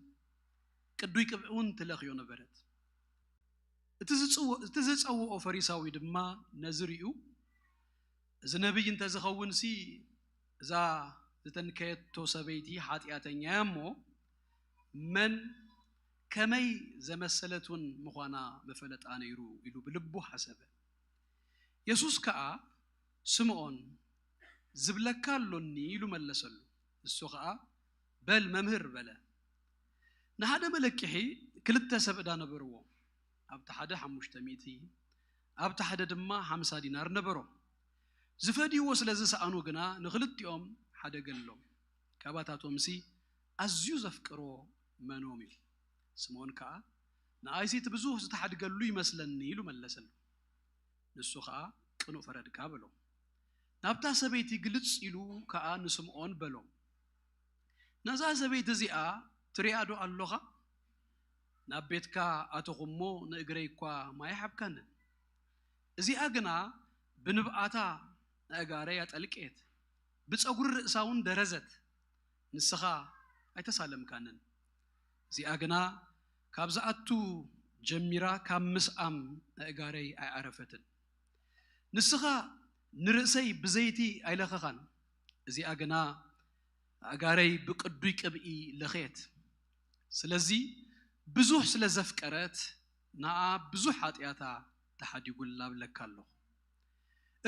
ቅዱይ ቅብኢ እውን ትለኽዮ ነበረት። እቲ ዝጽው-፣ እቲ ዝጸውኦ ፈሪሳዊ ድማ ነዚ ርእዩ፣ "እዚ ነቢይ እንተ ዝኸውን ሲ፣ እዛ ዝተንከየቶ ሰበይቲ ሓጢኣተኛ እያ እሞ፣ መን ከመይ ዘመሰለት እውን ምዃና ምፈለጣ ነይሩ" ኢሉ ብልቡ ሓሰበ። የሱስ ከኣ፣ "ስምዖን፣ ዝብለካ ኣሎኒ" ኢሉ መለሰሉ። ንሱ ኸኣ፣ "በል መምህር" በለ። ንሓደ መለክሒ ክልተ ሰብ ዕዳ ነበርዎ። ኣብቲ ሓደ ሓሙሽተ ሚእቲ፣ ኣብቲ ሓደ ድማ ሓምሳ ዲናር ነበሮ። ዝፈድይዎ ስለ ዝሰኣኑ ግና ንኽልቲኦም ሓደገሎም። ካባታቶምሲ ኣዝዩ ዘፍቅሮ መኖም እዩ? ስምዖን ከኣ፣ "ንኣይሲ እቲ ብዙህ ዝተሓድገሉ ይመስለኒ" ኢሉ መለሰሉ። ንሱ ኸኣ፣ "ቅኑእ ፈረድካ" በሎ። ናብታ ሰበይቲ ግልጽ ኢሉ ከኣ ንስምዖን በሎ፣ "ነዛ ሰበይቲ እዚኣ ትሪኣ ዶ ኣሎኻ? ናብ ቤትካ ኣተኹ እሞ ንእግረይ እኳ ማይ ኣይሓብካንን። እዚኣ ግና ብንብዓታ ንኣእጋረይ ኣጠልቅየት፣ ብጸጉሪ ርእሳ እውን ደረዘት፣ ንስኻ ኣይተሳለምካንን። እዚኣ ግና ካብ ዝኣቱ ጀሚራ ካብ ምስኣም ኣእጋረይ ኣይዓረፈትን። ንስኻ ንርእሰይ ብዘይቲ ኣይለኸኻን፣ እዚኣ ግና ኣእጋረይ ብቅዱይ ቅብኢ ለኸየት። ስለዚ ብዙሕ ስለ ዘፍቀረት፣ ንኣ ብዙሕ ሓጢኣታ ተሓዲጉላ እብለካ ኣለኹ።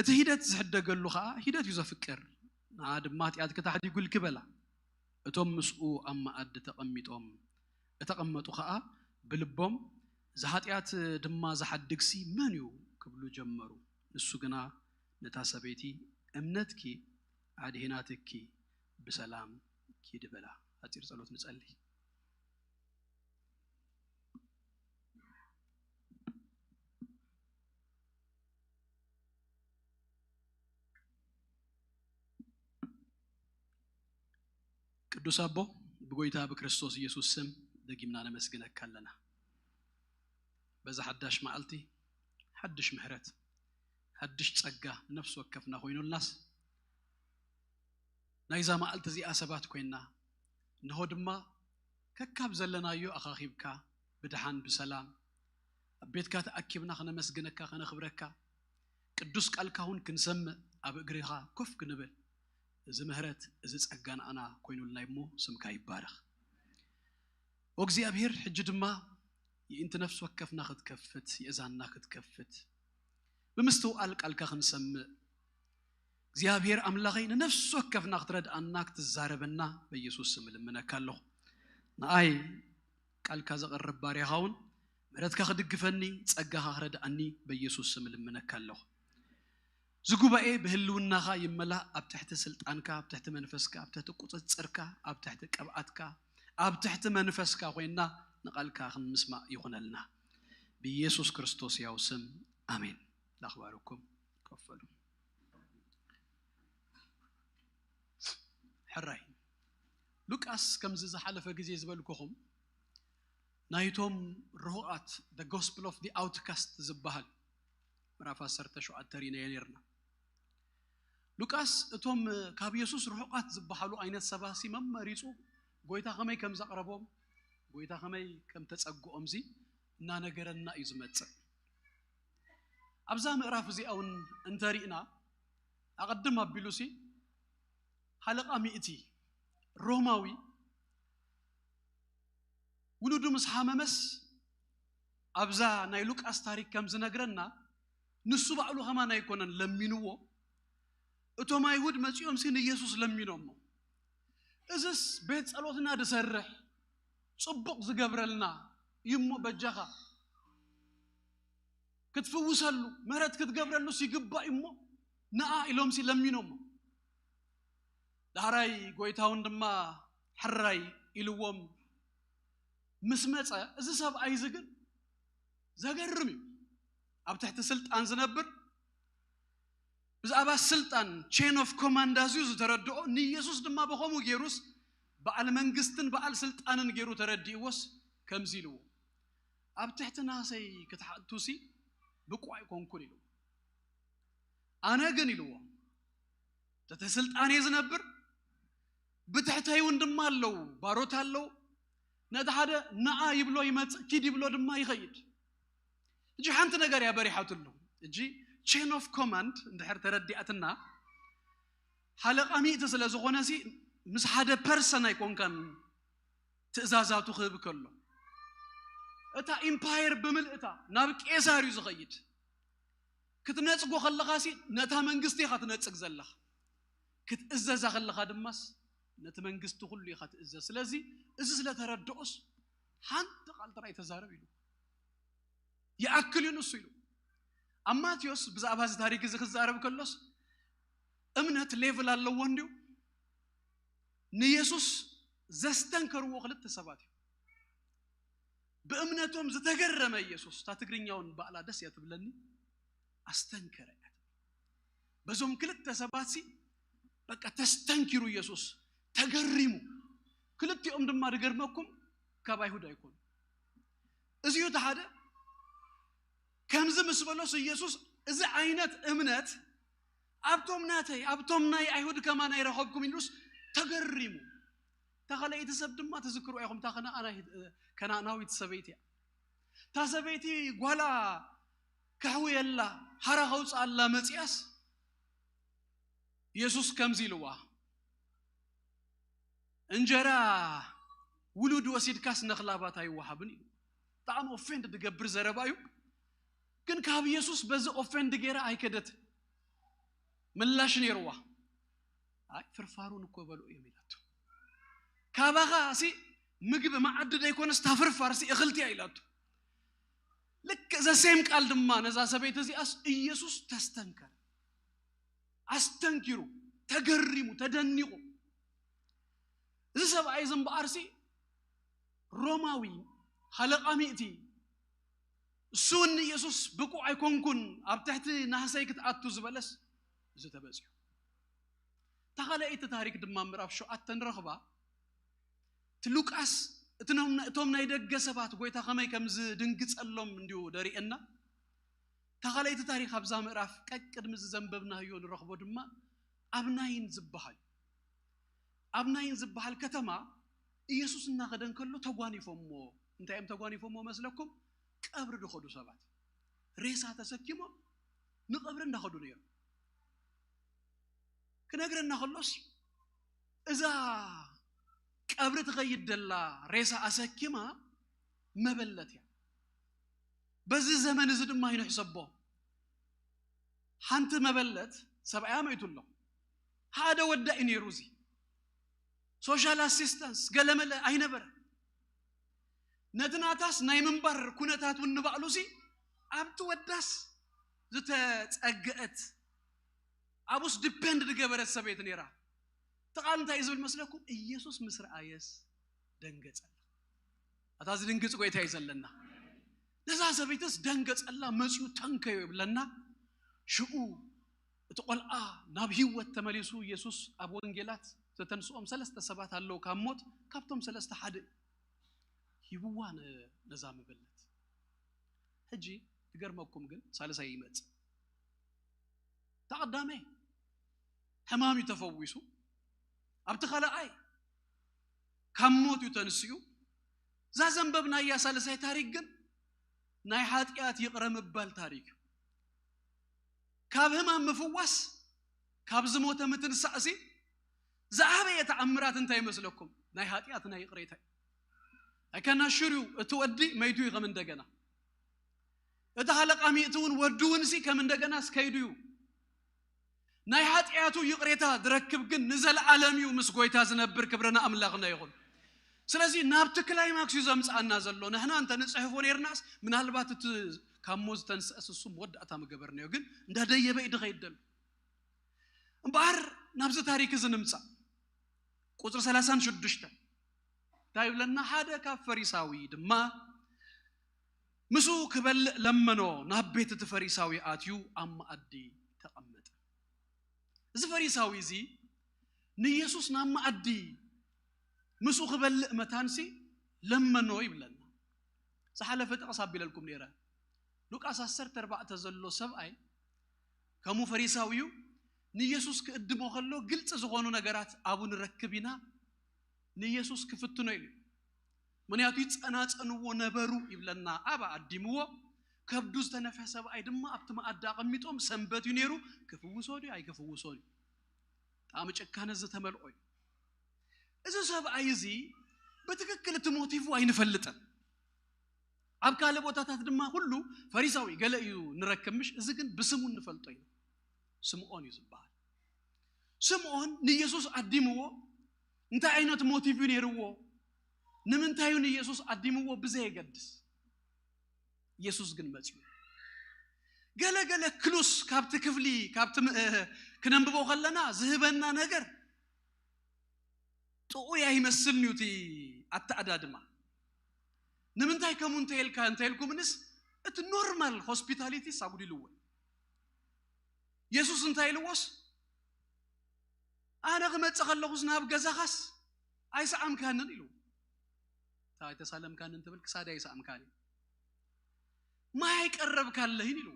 እቲ ሂደት ዝሕደገሉ ኸኣ ሂደት እዩ ዘፍቅር። ንኣ ድማ ሓጢኣትኪ ተሓዲጉልኪ በላ። እቶም ምስኡ ኣብ መኣዲ ተቐሚጦም፣ እተቐመጡ ኸኣ ብልቦም፣ "እዚ ሓጢኣት ድማ ዝሓድግሲ መን እዩ?" ክብሉ ጀመሩ። ንሱ ግና ነታ ሰበይቲ፣ "እምነትኪ ኣድሂናትኪ፣ ብሰላም ኪዲ" በላ። ሓጺር ጸሎት ንጸሊ። ቅዱስ ኣቦ፣ ብጎይታ ብክርስቶስ ኢየሱስ ስም ደጊምና ነመስግነካ ኣለና። በዛ ሓዳሽ መዓልቲ ሓድሽ ምሕረት፣ ሓድሽ ጸጋ ንነፍሲ ወከፍና ኮይኑልናስ፣ ናይዛ መዓልቲ እዚኣ ሰባት ኮይንና፣ እንሆ ድማ ከካብ ዘለናዮ ኣኻኺብካ ብድሓን ብሰላም ኣብ ቤትካ ተኣኪብና ከነመስግነካ፣ ከነኽብረካ፣ ቅዱስ ቃልካ እውን ክንሰምዕ ኣብ እግርኻ ኮፍ ክንብል፣ እዚ ምሕረት፣ እዚ ጸጋ ንኣና ኮይኑልና እሞ ስምካ ይባረኽ። ኦ እግዚኣብሔር፣ ሕጂ ድማ ይእንቲ ነፍሲ ወከፍና ክትከፍት፣ የእዛንና ክትከፍት፣ ብምስትውዓል ቃልካ ክንሰምዕ፣ እግዚኣብሔር ኣምላኸይ፣ ንነፍሲ ወከፍና ክትረድኣና፣ ክትዛረበና በኢየሱስ ስም እልምነካ ኣለኹ። ንኣይ ቃልካ ዘቕርብ ባርያኻ እውን ምሕረትካ ክድግፈኒ፣ ጸጋኻ ክረድኣኒ በኢየሱስ ስም እልምነካ ኣለኹ። እዚ ጉባኤ ብህልውናኻ ይመላእ፣ ኣብ ትሕቲ ስልጣንካ፣ ኣብ ትሕቲ መንፈስካ፣ ኣብ ትሕቲ ቁጽጽርካ፣ ኣብ ትሕቲ ቅብኣትካ፣ ኣብ ትሕቲ መንፈስካ ኮይንና ንቓልካ ክንምስማዕ ይኹነልና። ብኢየሱስ ክርስቶስ ያው ስም ኣሜን። ላኽባርኩም ኮፍ በሉ። ሕራይ ሉቃስ ከምዚ ዝሓለፈ ግዜ ዝበልኩኹም ናይቶም ርሁቓት፣ the gospel of the outcast ዝበሃል ምዕራፍ ዓሰርተ ሸውዓተ ሪናዮ ነርና። ሉቃስ እቶም ካብ የሱስ ርሑቓት ዝበሃሉ ዓይነት ሰባሲ መመሪጹ ጎይታ ከመይ ከም ዘቕረቦም፣ ጎይታ ከመይ ከም ተጸግኦም ዚ እናነገረና እዩ ዝመጽእ። ኣብዛ ምዕራፍ እዚኣ እውን እንተሪእና፣ ኣቐድም ኣቢሉሲ ሓለቓ ሚእቲ ሮማዊ ውሉዱ ምስ ሓመመስ፣ ኣብዛ ናይ ሉቃስ ታሪክ ከም ዝነግረና፣ ንሱ ባዕሉ ከማን ኣይኮነን ለሚንዎ፣ እቶም ኣይሁድ መጺኦምሲ ንኢየሱስ ለሚኖሞ። እዝስ ቤት ጸሎትና ዝሰርሕ፣ ጽቡቕ ዝገብረልና እዩ እሞ በጃኻ ክትፍውሰሉ፣ ምሕረት ክትገብረሉስ ይግባእ እዩ እሞ ንኣ ኢሎምሲ ለሚኖሞ። ዳሕራይ ጎይታውን ድማ ሕራይ ኢልዎም ምስ መጸ፣ እዚ ሰብኣይ እዚ ግን ዘገርም እዩ። ኣብ ትሕቲ ስልጣን ዝነብር፣ ብዛዕባ ስልጣን፣ chain of command ኣዝዩ ዝተረድኦ፣ ንኢየሱስ ድማ ብኸምኡ ገይሩስ በዓል መንግስትን በዓል ስልጣንን ገይሩ ተረዲእዎስ ከምዚ ኢልዎ፣ "ኣብ ትሕቲ ናሰይ ክትሓቱሲ ብቁዕ ኣይኮንኩን" ኢልዎ። "ኣነ ግን" ኢልዎ፣ "ትሕቲ ስልጣን እየ ዝነብር፣ ብትሕተይ እውን ድማ ኣለዉ፣ ባሮት ኣለዉ። ነቲ ሓደ ንኣ ይብሎ ይመጽእ፣ ኪድ ይብሎ ድማ ይኸይድ።" እጂ ሓንቲ ነገር እያ በሪሓትሉ። እጂ chain of command እንድሕር ተረዲኣትና፣ ሓለቓ ሚእቲ ስለ ዝኾነሲ ምስ ሓደ ፐርሰን ኣይኮንካን ትእዛዛቱ ክህብ ከሎ፣ እታ ኢምፓየር ብምልእታ ናብ ቄሳር እዩ ዝኸይድ። ክትነጽጎ ከለኻሲ ነታ መንግስቲ ኢኻ ትነጽግ ዘለኻ። ክትእዘዛ ከለኻ ድማስ ነቲ መንግስቲ ኩሉ ኢኻ ትእዘዝ። ስለዚ እዚ ስለ ተረድኦስ ሓንቲ ቃል ጥራይ ተዛረብ ኢሉ። "ይኣክል እዩ ንሱ" ኢሉ። ኣብ ማቴዎስ ብዛዕባ እዚ ታሪክ እዚ ክዛረብ ከሎስ እምነት ሌቭል ኣለዎ እንድዩ። ንየሱስ ዘስተንከርዎ ክልተ ሰባት እዩ። ብእምነቶም ዝተገረመ ኢየሱስ፣ እታ ትግርኛውን ባዕላ ደስ እያ ትብለኒ፣ ኣስተንከረ እያ ትብል። በዞም ክልተ ሰባትሲ በቃ ተስተንኪሩ ኢየሱስ፣ ተገሪሙ። ክልቲኦም ድማ ዝገርመኩም ካብ ኣይሁድ ኣይኮኑ። እዚዩ እቲ ሓደ። ከምዚ ምስ በሎስ ኢየሱስ፣ "እዚ ዓይነት እምነት ኣብቶም ናተይ፣ ኣብቶም ናይ ኣይሁድ ከማን ኣይረኸብኩም" ኢሉስ ተገሪሙ። እታ ካልኣይቲ ሰብ ድማ ትዝክርዋ ኢኹም፣ እታ ከነኣናይ-፣ ከነኣናዊት ሰበይቲ እያ። እታ ሰበይቲ ጓላ ከሕውየላ፣ ሓራ ከውፅኣላ መፅያስ፣ ኢየሱስ ከምዚ ኢልዋ፣ "እንጀራ ውሉድ ወሲድካስ ነኽላባት ኣይወሃብን እዩ። ብጣዕሚ ኦፌንድ ዝገብር ዘረባ እዩ። ግን ካብ ኢየሱስ በዚ ኦፌንድ ገይራ ኣይከደት። ምላሽ ነይርዋ። ኣይ ፍርፋሩን እኮ በልኡ እዮም ኢላቶ። ካባኻ ሲ ምግቢ መዓዲ ዘይኮነስ እታ ፍርፋር ሲ እኽልቲ እያ ኢላቶ። ልክ ዘ ሴም ቃል ድማ ነዛ ሰበይቲ እዚኣስ ኢየሱስ ተስተንከረ። ኣስተንኪሩ፣ ተገሪሙ፣ ተደኒቑ። እዚ ሰብኣይ እዚ እምበኣርሲ ሮማዊ ሓለቓ ሚእቲ፣ እሱ እውን ንኢየሱስ ብቁዕ ኣይኮንኩን ኣብ ትሕቲ ናህሰይ ክትኣቱ ዝበለስ እዚ ተበፂሑ። እታ ካልኣይቲ ታሪክ ድማ ምዕራፍ ሸውዓተ ንረኽባ። እቲ ሉቃስ እቲ ኖም- እቶም ናይ ደገ ሰባት ጎይታ ከመይ ከም ዝድንግጸሎም እንዲሁ ደርእየና። እታ ካልኣይቲ ታሪክ ኣብዛ ምዕራፍ ቀቅድሚ ዝዘንበብናዮ ንረኽቦ ድማ ኣብ ናይን ዝበሃል ኣብ ናይን ዝበሃል ከተማ ኢየሱስ እናኸደ እንከሎ ተጓኒፎሞ። እንታይ እዮም ተጓኒፎሞ መስለኩም? ቀብሪ ዝኸዱ ሰባት ሬሳ ተሰኪሞም ንቐብሪ እንዳኸዱ ነይሮም። ክነግረና ከሎስ እዛ ቀብሪ ትኸይድ ደላ ሬሳ ኣሰኪማ መበለት እያ። በዚ ዘመን እዚ ድማ ይንሕሰቦ። ሓንቲ መበለት ሰብኣያ መይቱ ኣሎ። ሓደ ወዳ እዩ ነይሩ። እዚ ሶሻል ኣሲስታንስ ገለመለ ኣይነበረ። ነቲ ናታስ ናይ ምንባር ኩነታት እውን ንባዕሉ ሲ ኣብቲ ወዳስ ዝተጸገአት ኣብኡስ ዲፔንድ ዝገበረት ሰበይቲ ነይራ። እቲ ቃል እንታይ እዩ ዝብል መስለኩም? ኢየሱስ ምስ ረኣየስ ደንገጸላ። ኣታ ዝድንግጽ ጎይታ እዩ ዘለና። ነዛ ሰበይትስ ደንገጸላ፣ መጺኡ ተንከዮ ይብለና። ሽኡ እቲ ቆልዓ ናብ ህይወት ተመሊሱ። ኢየሱስ ኣብ ወንጌላት ዘተንስኦም ሰለስተ ሰባት ኣለዉ ካብ ሞት፣ ካብቶም ሰለስተ ሓደ እዩ። ሂብዋ ነ- ነዛ መበለት። ሕጂ ዝገርመኩም ግን ሳልሳይ ይመጽእ። ተቐዳማይ ሕማም እዩ ተፈዊሱ። ኣብቲ ካልኣይ ካብ ሞት እዩ ተንስኡ። እዛ ዘንበብናያ ሳልሳይ ታሪክ ግን ናይ ሓጢኣት ይቕረ ምባል ታሪክ እዩ። ካብ ህማም ምፍዋስ፣ ካብ ዝሞተ ምትንሳእሲ ዝዓበየ ተኣምራት እንታይ ይመስለኩም? ናይ ሓጢኣትና ይቕሬታ እዩ። ኣይከና ሽር እዩ። እቲ ወዲ መይቱ እዩ ከም እንደገና። እቲ ሃለቃ ሚእቲ እውን ወዱ እውን ሲ ከም እንደገና ስከይዱ እዩ። ናይ ሓጢኣቱ ይቕሬታ ዝረክብ ግን ንዘለዓለም እዩ ምስ ጎይታ ዝነብር። ክብርና ኣምላኽና ይኹን። ስለዚ ናብቲ ክላይማክስ እዩ ዘምፅኣና ዘሎ። ንሕና እንተ ንፅሕፎ ነይርናስ ምናልባት እቲ ካብ ሞት ዝተንስአስ እሱ መወዳእታ ምገበርናዮ። ግን እንዳደየበ እዩ ድኸይድ ዘሎ። እምበኣር ናብዚ ታሪክ እዚ ንምፃእ። ቁፅሪ ሰላሳን ሽዱሽተን እንታይ ይብለና? ሓደ ካብ ፈሪሳዊ ድማ ምስኡ ክበልእ ለመኖ። ናብ ቤት እቲ ፈሪሳዊ ኣትዩ ኣብ መኣዲ ተቐመጠ። እዚ ፈሪሳዊ እዚ ንኢየሱስ ናብ መኣዲ ምስኡ ክበልእ መታንሲ ለመኖ ይብለና። ዝሓለፈ ጥቕስ ኣቢለልኩም ነይረ። ሉቃስ ዓሰርተ ኣርባዕተ ዘሎ ሰብኣይ ከምኡ ፈሪሳዊ እዩ። ንኢየሱስ ክእድሞ ከሎ ግልፂ ዝኾኑ ነገራት ኣብኡ ንረክብ ኢና። ንኢየሱስ ክፍትኖ ኢሉ። ምክንያቱ ይጸናጸንዎ ነበሩ ይብለና። ኣብ ኣዲምዎ ከብዱ ዝተነፍሐ ሰብኣይ ድማ ኣብቲ መኣዲ ኣቐሚጦም ሰንበት እዩ ነይሩ። ክፍውሶ ድዩ ኣይክፍውሶ ድዩ? ብጣዕሚ ጭካነ ዝተመልኦ እዩ። እዚ ሰብኣይ እዚ ብትክክል እቲ ሞቲቭ ኣይንፈልጥን። ኣብ ካልእ ቦታታት ድማ ኩሉ ፈሪሳዊ ገለ እዩ ንረክብ ምሽ፣ እዚ ግን ብስሙ እንፈልጦ እዩ። ስምዖን እዩ ዝበሃል። ስምዖን ንኢየሱስ ኣዲምዎ እንታይ ዓይነት ሞቲቭ እዩ ነይርዎ? ንምንታይ እዩ ንኢየሱስ ኣዲምዎ ብዘየገድስ ኢየሱስ ግን መጺኡ። ገለ ገለ ክሉስ ካብቲ ክፍሊ ካብቲ ም- እ- ክነንብቦ ከለና ዝህበና ነገር ጥዑይ ኣይመስልን እዩ እቲ ኣተኣዳድማ። ንምንታይ ከምኡ እንተይልካ እንተይልኩምንስ እቲ ኖርማል ሆስፒታሊቲስ ኣጉዲልዎ። የሱስ እንታይ ኢልዎስ ኣነ ክመጽእ ከለኹስ ናብ ገዛኻስ ኣይሰዓምካንን ኢሉ። እንታይ ተሳለምካንን ትብል ክሳደ ኣይሰዓምካን እዩ። ማይ ኣይቀረብካለይን ኢሉ።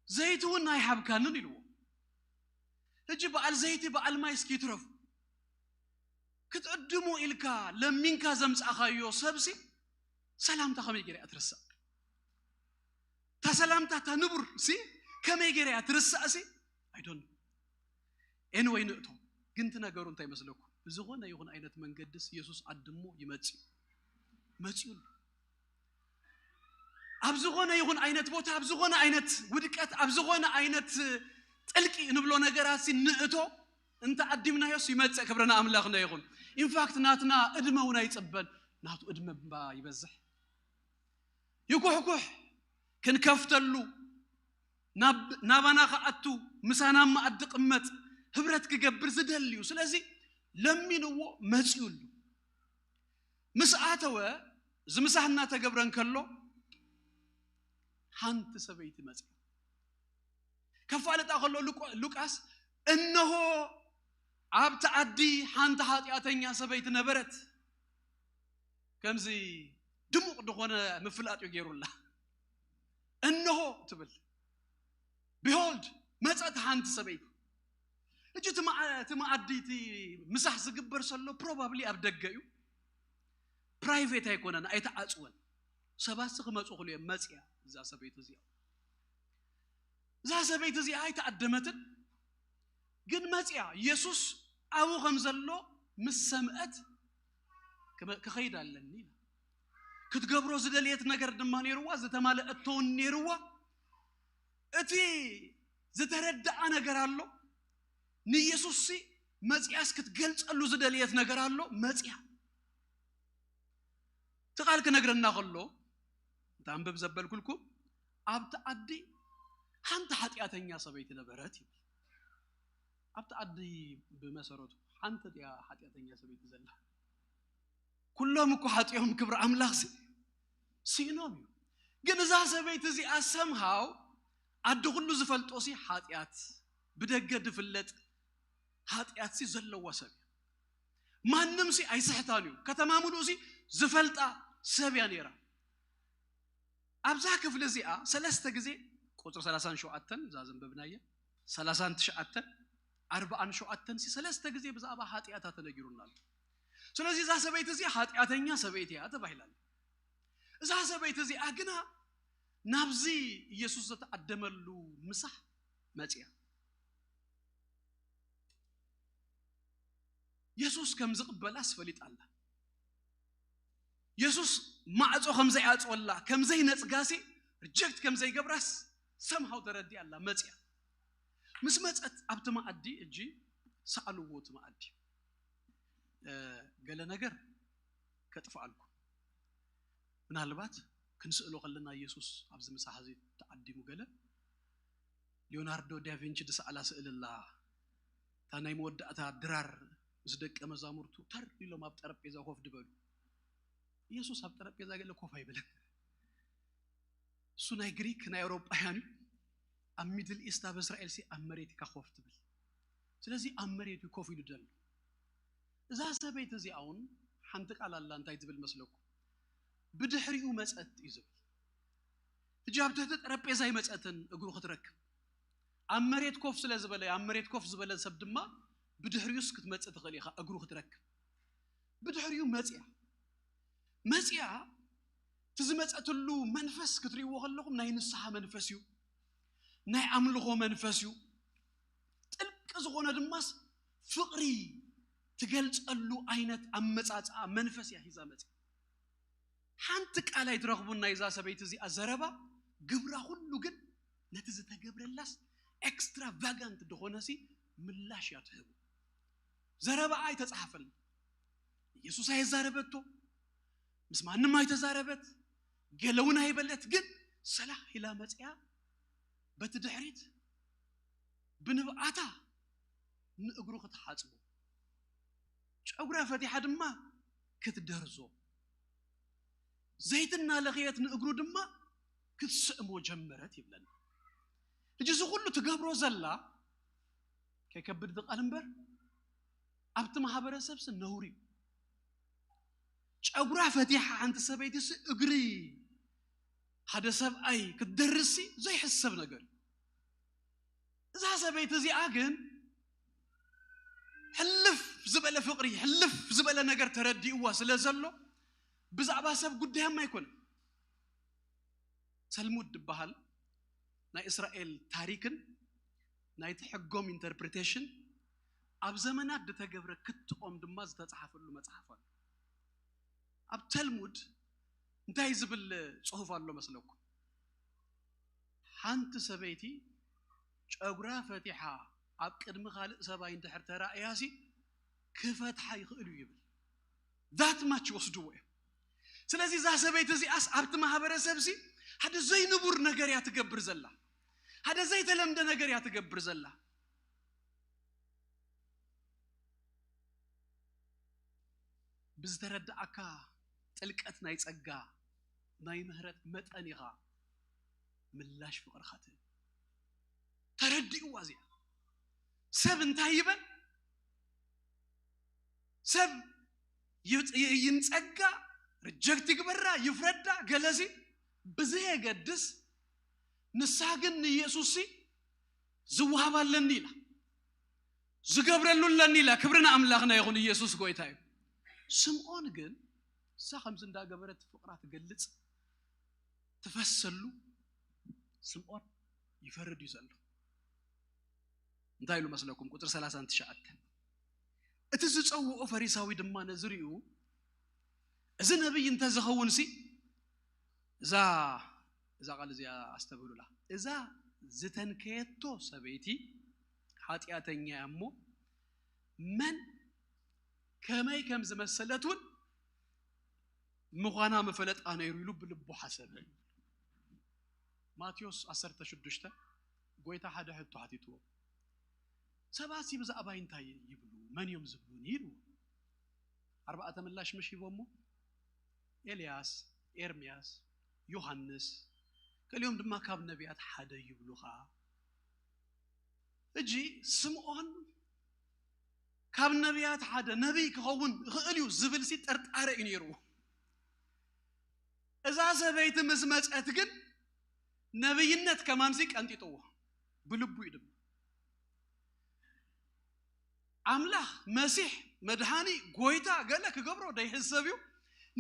ዘይቲ እውን ኣይሃብካንን ኢልዎ። ሕጂ በዓል ዘይቲ በዓል ማይ እስኪ ይትረፉ ክትዕድሞ ኢልካ ለሚንካ ዘምጻእካዮ ሰብሲ ሰላምታ ከመይ ገይረ እያ ትርሳእ? እታ ሰላምታ እታ ንቡር ሲ ከመይ ገይረ እያ ትርሳእ ሲ? I don't know. Anyway ንእቶ ግን እቲ ነገሩ እንታይ መስለኩም? ብዝኾነ ይኹን ዓይነት መንገድስ የሱስ ዓዲ እሞ ይመጽእ እዩ። መጺኡ ኣሎ። ኣብ ዝኾነ ይኹን ዓይነት ቦታ፣ ኣብ ዝኾነ ዓይነት ውድቀት፣ ኣብ ዝኾነ ዓይነት ጥልቂ እንብሎ ነገራት ሲ ንእቶ፣ እንተ ኣዲምናዮስ ይመጽእ። ክብሪ ንኣምላኽና ይኹን። ኢንፋክት ናትና እድመ እውን ኣይጽበን፣ ናቱ እድመ እባ ይበዝሕ። ይኩሕኩሕ፣ ክንከፍተሉ፣ ናብ ናባና ክኣቱ፣ ምሳና ኣብ መኣዲ ክቕመጥ፣ ህብረት ክገብር ዝደሊ እዩ። ስለዚ ለሚንዎ፣ መጺኡ ኣሎ። ምስ ኣተወ፣ እዚ ምሳሕ እናተገብረ እንከሎ ሓንቲ ሰበይቲ መጺኣ። ከፋልጣ ከሎ ሉቃ- ሉቃስ፣ እነሆ ኣብቲ ዓዲ ሓንቲ ሓጢኣተኛ ሰበይቲ ነበረት። ከምዚ ድሙቕ ዝኾነ ምፍላጥ እዩ ገይሩላ። እነሆ ትብል። ቢሆልድ፣ መጸት ሓንቲ ሰበይቲ። እጂ እቲ መዓ- እቲ መኣዲ፣ እቲ ምሳሕ ዝግበር ዘሎ ፕሮባብሊ ኣብ ደገ እዩ። ፕራይቬት ኣይኮነን፣ ኣይተዓጽወን። ሰባት ሲ ክመጹ ክሉ እዮም። መጽያ እዛ ሰበይቲ እዚኣ። እዛ ሰበይቲ እዚኣ ኣይተኣደመትን፣ ግን መጽያ የሱስ ኣብኡ ከም ዘሎ ምስ ሰምዐት፣ ክመ- ክኸይድ ኣለኒ ኢላ። ክትገብሮ ዝደልየት ነገር ድማ ነይርዋ፣ ዝተማልአቶ እውን ነይርዋ። እቲ ዝተረድኣ ነገር ኣሎ። ንየሱስ ሲ መጽያስ ክትገልጸሉ ዝደልየት ነገር ኣሎ። መጽያ እቲ ቃል ክነግረና ከሎ፣ እንተ ኣንብብ ዘበልኩልኩም፣ ኣብቲ ዓዲ ሓንቲ ሓጢኣተኛ ሰበይቲ ነበረት ይብል። ኣብቲ ዓዲ ብመሰረቱ ሓንቲ እያ ሓጢኣተኛ ሰበይቲ ዘላ። ኩሎም እኮ ሓጢኦም ክብሪ ኣምላኽ ሲ- ስኢኖም እዩ። ግን እዛ ሰበይቲ እዚኣ ሰምሃው ዓዲ ኩሉ ዝፈልጦ ሲ ሓጢኣት፣ ብደገ ዝፍለጥ ሓጢኣት ሲ ዘለዎ ሰብ እዩ። ማንም ሲ ኣይስሕታን እዩ። ከተማ ሙሉእ ሲ ዝፈልጣ ሰብ እያ ነይራ። ኣብዛ ክፍሊ እዚኣ ሰለስተ ግዜ፣ ቁጽሪ ሰላሳን ሸውዓተን እዛ ዘንበብናያ፣ ሰላሳን ትሽዓተን፣ ኣርባዓን ሸውዓተን ሲ ሰለስተ ግዜ ብዛዕባ ሓጢኣታ ተነጊሩና ኣሎ። ስለዚ እዛ ሰበይቲ እዚኣ ሓጢኣተኛ ሰበይቲ እያ ተባሂላ ኣላ። እዛ ሰበይቲ እዚኣ ግና ናብዚ ኢየሱስ ዝተዓደመሉ ምሳሕ መጽያ። የሱስ ከም ዝቕበላስ ፈሊጣ ኣላ። የሱስ ማዕጾ ከም ዘይኣጽወላ፣ ከም ዘይነጽጋሲ፣ ሪጀክት ከም ዘይገብራስ ሰምሃው ተረዲኣ ኣላ፣ መጽያ። ምስ መጸት ኣብቲ መኣዲ እጂ ሰኣልዎ፣ እቲ መኣዲ። እ፣ ገለ ነገር ከጥፍኣልኩም። ምናልባት ክንስእሎ ከለና የሱስ ኣብዚ ምሳሕ እዚ ተዓዲሙ ገለ ሊዮናርዶ ዳቪንቺ ዝሰኣላ ስእሊ ኣላ። እታ ናይ መወዳእታ ድራር ምስ ደቀ መዛሙርቱ ተር ኢሎም ኣብ ጠረጴዛ ኮፍ ዝበሉ። ኢየሱስ ኣብ ጠረጴዛ ገለ ኮፍ ኣይበለን። እሱ ናይ ግሪክ፣ ናይ ኣውሮጳውያን እዩ። ኣብ ሚድል ኢስት፣ ኣብ እስራኤል ሲ ኣብ መሬት ኢካ ኮፍ ትብል። ስለዚ ኣብ መሬት እዩ ኮፍ ኢሉ ዘሎ። እዛ ሰበይቲ እዚኣ እውን ሓንቲ ቃል ኣላ፣ እንታይ ትብል መስለኩም? ብድሕሪኡ መጸት እዩ ዝብል። ሕጂ ኣብ ትሕቲ ጠረጴዛ ኣይመጸትን እግሩ ክትረክብ። ኣብ መሬት ኮፍ ስለ ዝበለ፣ ኣብ መሬት ኮፍ ዝበለ ሰብ ድማ ብድሕሪኡስ ክትመጽእ ትኽእል ኢኻ እግሩ ክትረክብ። ብድሕሪኡ መጽያ። መጽያ፣ እቲ ዝመጸትሉ መንፈስ ክትርእይዎ ከለኹም ናይ ንስሓ መንፈስ እዩ። ናይ ኣምልኾ መንፈስ እዩ። ጥልቂ ዝኾነ ድማስ ፍቕሪ ትገልጸሉ ዓይነት ኣመጻጽኣ መንፈስ እያ ሒዛ መጽያ። ሓንቲ ቃል ኣይትረኽቡን ናይዛ ሰበይቲ እዚኣ ዘረባ፣ ግብራ ኩሉ ግን ነቲ ዝተገብረላስ ኤክስትራቫጋንት ዝኾነሲ ምላሽ እያ ትህቡ። ዘረባኣ ኣይተጻሕፈልና። ኢየሱስ ኣየዛረበቶ፣ ምስ ማንም ኣይተዛረበት፣ ገለ እውን ኣይበለት። ግን ሰላ ኢላ መጽያ በቲ ድሕሪት ብንብዓታ ንእግሩ ክትሓጽቦ፣ ጨጉራ ፈቲሓ ድማ ክትደርዞ፣ ዘይቲ እናለኸየት ንእግሩ ድማ ክትስእሞ ጀመረት ይብለና። ሕጂ እዚ ኩሉ ትገብሮ ዘላ፣ ከይከብድ እቲ ቃል እምበር፣ ኣብቲ ማህበረሰብሲ ነውሪ እዩ። ጨጉራ ፈቲሓ ሓንቲ ሰበይቲሲ እግሪ ሓደ ሰብኣይ ክትደርስሲ ዘይሕሰብ ነገር እዩ። እዛ ሰበይቲ እዚኣ ግን ሕልፍ ዝበለ ፍቕሪ፣ ሕልፍ ዝበለ ነገር ተረዲእዋ ስለ ዘሎ፣ ብዛዕባ ሰብ ጉዳያማ ኣይኮነን። ተልሙድ ዝበሃል ናይ እስራኤል ታሪክን ናይቲ ሕጎም ኢንተርፕሪቴሽን ኣብ ዘመናት ዝተገብረ ክትኦም ድማ ዝተጻሕፈሉ መጽሓፍ ኣሎ። ኣብ ተልሙድ እንታይ ዝብል ጽሑፍ ኣሎ መስለኩም? ሓንቲ ሰበይቲ ጨጉራ ፈቲሓ ኣብ ቅድሚ ካልእ ሰብኣይ እንድሕር ተራእያሲ ክፈትሓ ይኽእል እዩ ይብል። That much ይወስድዎ እዮም። ስለዚ እዛ ሰበይቲ እዚኣስ ኣብቲ ማህበረሰብ ሲ ሓደ ዘይንቡር ነገር እያ ትገብር ዘላ። ሓደ ዘይተለምደ ነገር እያ ትገብር ዘላ። ብዝተረዳእካ ጥልቀት ናይ ጸጋ ናይ ምህረት መጠን ኢኻ ምላሽ ፍቕርኻ ትህብ። ተረዲእዋ እዚኣ ሰብ እንታይ ይበል ሰብ ይንጸጋ ሪጀክት ይግበራ ይፍረዳ ገለሲ ብዘየገድስ ንሳ ግን ንኢየሱስ ዝወሃብ ኣለኒ ኢላ ዝገብረሉ ኣለኒ ኢላ። ክብሪ ንኣምላኽና ይኹን። ኢየሱስ ጎይታ እዩ። ስምዖን ግን እሳ ከምዚ እንዳገበረት ፍቕራ ትገልጽ ትፈሰሉ ስምዖን ይፈርድ እዩ ዘሎ። እንታይ ኢሉ መስለኩም? ቁፅሪ ሰላሳን ትሽዓተን እቲ ዝፀውኦ ፈሪሳዊ ድማ ነዚ ሪኡ እዚ ነብይ እንተዝኸውን ሲ እዛ እዛ ቃል እዚኣ ኣስተብህሉላ። እዛ ዝተንከየቶ ሰበይቲ ሓጢኣተኛ እያ እሞ መን ከመይ ከም ዝመሰለት እውን ምዃና ምፈለጣ ነይሩ ኢሉ ብልቡ ሓሰበ። ማቴዎስ ዓሰርተ ሽዱሽተ ጎይታ ሓደ ሕቶ ሓቲትዎ። ሰባት ብዛዕባይ እንታይ ይብሉ? መን እዮም ዝብሉኒ? ኢሉ። ኣርባዕተ ምላሽ ምሽ ሂቦሞ። ኤልያስ፣ ኤርምያስ፣ ዮሃንስ፣ ገሊኦም ድማ ካብ ነቢያት ሓደ ይብሉኻ። ሕጂ ስምዖን ካብ ነቢያት ሓደ ነቢይ ክኸውን ይኽእል እዩ ዝብል ሲ ጥርጣረ እዩ ነይርዎ። እዛ ሰበይቲ ምስ መፀት ግን ነብይነት ከማንሲ ቀንጢጥዎ ብልቡ እዩ ድማ ኣምላኽ መሲሕ መድሃኒ ጎይታ ገለ ክገብሮ ደይሕሰብ እዩ።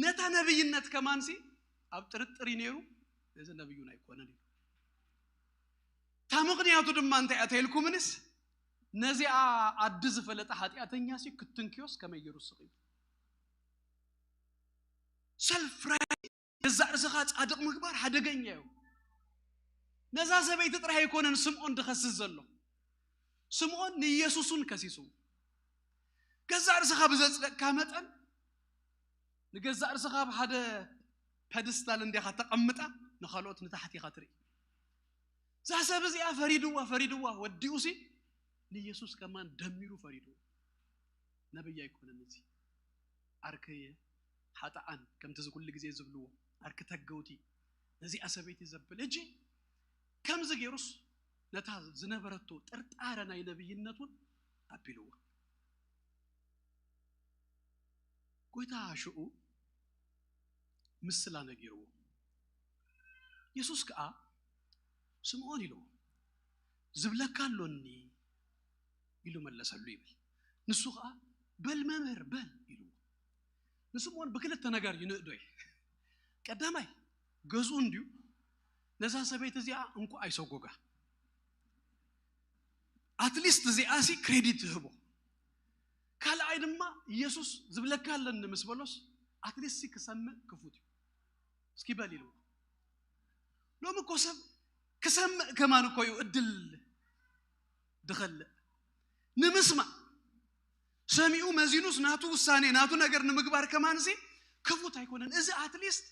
ነታ ነብይነት ከማንሲ ኣብ ጥርጥር እዩ ነይሩ። እዚ ነብዩን ኣይኮነን እዩ። እታ ምኽንያቱ ድማ እንታይ እያ ተይልኩምንስ ነዚኣ ኣዲ ዝፈለጠ ሓጢኣተኛ ሲ ክትንክዮስ ከመይ ገይሩ ስቕ እዩ ሰልፍ ገዛእ ርእስኻ ጻድቕ ምግባር ሓደገኛ እዩ። ነዛ ሰበይቲ ጥራይ ኣይኮነን ስምዖን ድኸስስ ዘሎ። ስምዖን ንኢየሱስን ከሲሱ። ገዛእ ርእስኻ ብዘጽደቅካ መጠን ንገዛእ ርእስኻ ኣብ ሓደ ፐድስታል እንዲኻ ተቐምጣ ንኻልኦት ንታሕቲ ኢኻ ትርኢ። እዛ ሰብ እዚኣ ፈሪድዋ ፈሪድዋ ወዲኡ ሲ ንኢየሱስ ከማን ደሚሩ ፈሪድዎ። ነብይ ኣይኮነን እዚ ዓርከየ ሓጥኣን ከምቲ እዚ ኩሉ ግዜ ዝብልዎ ዓርኪ ተገውቲ ነዚኣ ሰበይቲ ዘብል እጂ ከምዚ ገይሩስ ነታ ዝነበረቶ ጥርጣረ ናይ ነብይነት እውን ኣቢልዎ ጎይታ ሽኡ ምስላ ነጊርዎ የሱስ ከዓ ስምዖን ኢልዎ ዝብለካ ኣሎኒ ኢሉ መለሰሉ ይብል ንሱ ከዓ በል መምህር በል ኢልዎ ንስምዖን ብክልተ ነገር ይንእዶ እዩ ቀዳማይ ገዝኡ እንድዩ ነዛ ሰበይቲ እዚኣ እንኳ ኣይሰጎጋ ኣትሊስት እዚኣ ሲ ክሬዲት ትህቦ ካልኣይ ድማ ኢየሱስ ዝብለካ ኣለኒ ምስ በሎስ ኣትሊስት ክሰምዕ ክፉት እዩ እስኪ በል ኢልዎ ሎሚ እኮ ሰብ ክሰምዕ ከማን እኮ እዩ እድል ድኸልእ ንምስማዕ ሰሚኡ መዚኑስ ናቱ ውሳኔ ናቱ ነገር ንምግባር ከማንሲ ክፉት ኣይኮነን እዚ ኣትሊስት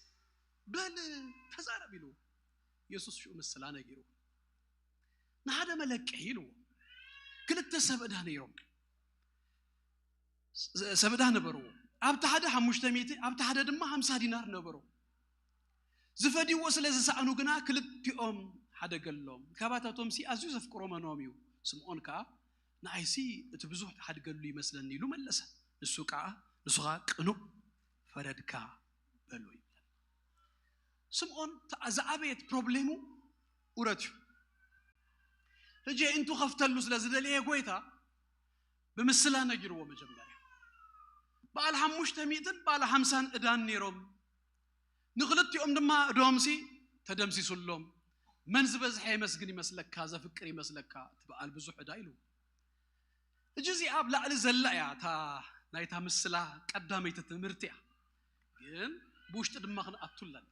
በል ተዛረብ ኢልዎ የሱስ ሽኡ ምስላ ነጊርዎ ንሓደ መለቅሒ ኢልዎ ክልተ ሰብ ዕዳ ነይሮም ሰብ ዕዳ ነበርዎ ኣብቲ ሓደ ሓሙሽተ ሚእቲ ኣብቲ ሓደ ድማ ሃምሳ ዲናር ነበሮ ዝፈድይዎ ስለ ዝሰኣኑ ግና ክልቲኦም ሓደገሎም ካባታቶም ሲ ኣዝዩ ዘፍቅሮ መኖም እዩ ስምዖን ከዓ ንኣይሲ እቲ ብዙሕ ትሓድገሉ ይመስለኒ ኢሉ መለሰ ንሱ ከዓ ንሱ ከዓ ቅኑዕ ፈረድካ በሎ ይብለን ስምዖን ዝኣበየት ፕሮብሌሙ ኡረት እዩ ሕጂ እንቱ ከፍተሉ ስለ ዝደለየ ጎይታ ብምስላ ነጊርዎ መጀመርያ በዓል ሓሙሽተ ሚእትን በዓል ሓምሳን እዳን ነይሮም ንክልቲኦም ድማ እዶምሲ ተደምሲሱሎም መን ዝበዝሐ የመስግን ይመስለካ ዘፍቅር ይመስለካ እቲ በዓል ብዙሕ እዳ ኢሉ ሕጂ እዚኣ ኣብ ላዕሊ ዘላ እያ፣ እታ ናይታ ምስላ ቀዳመይቲ ትምህርቲ እያ። ግን ብውሽጢ ድማ ክንኣቱ ኣለና።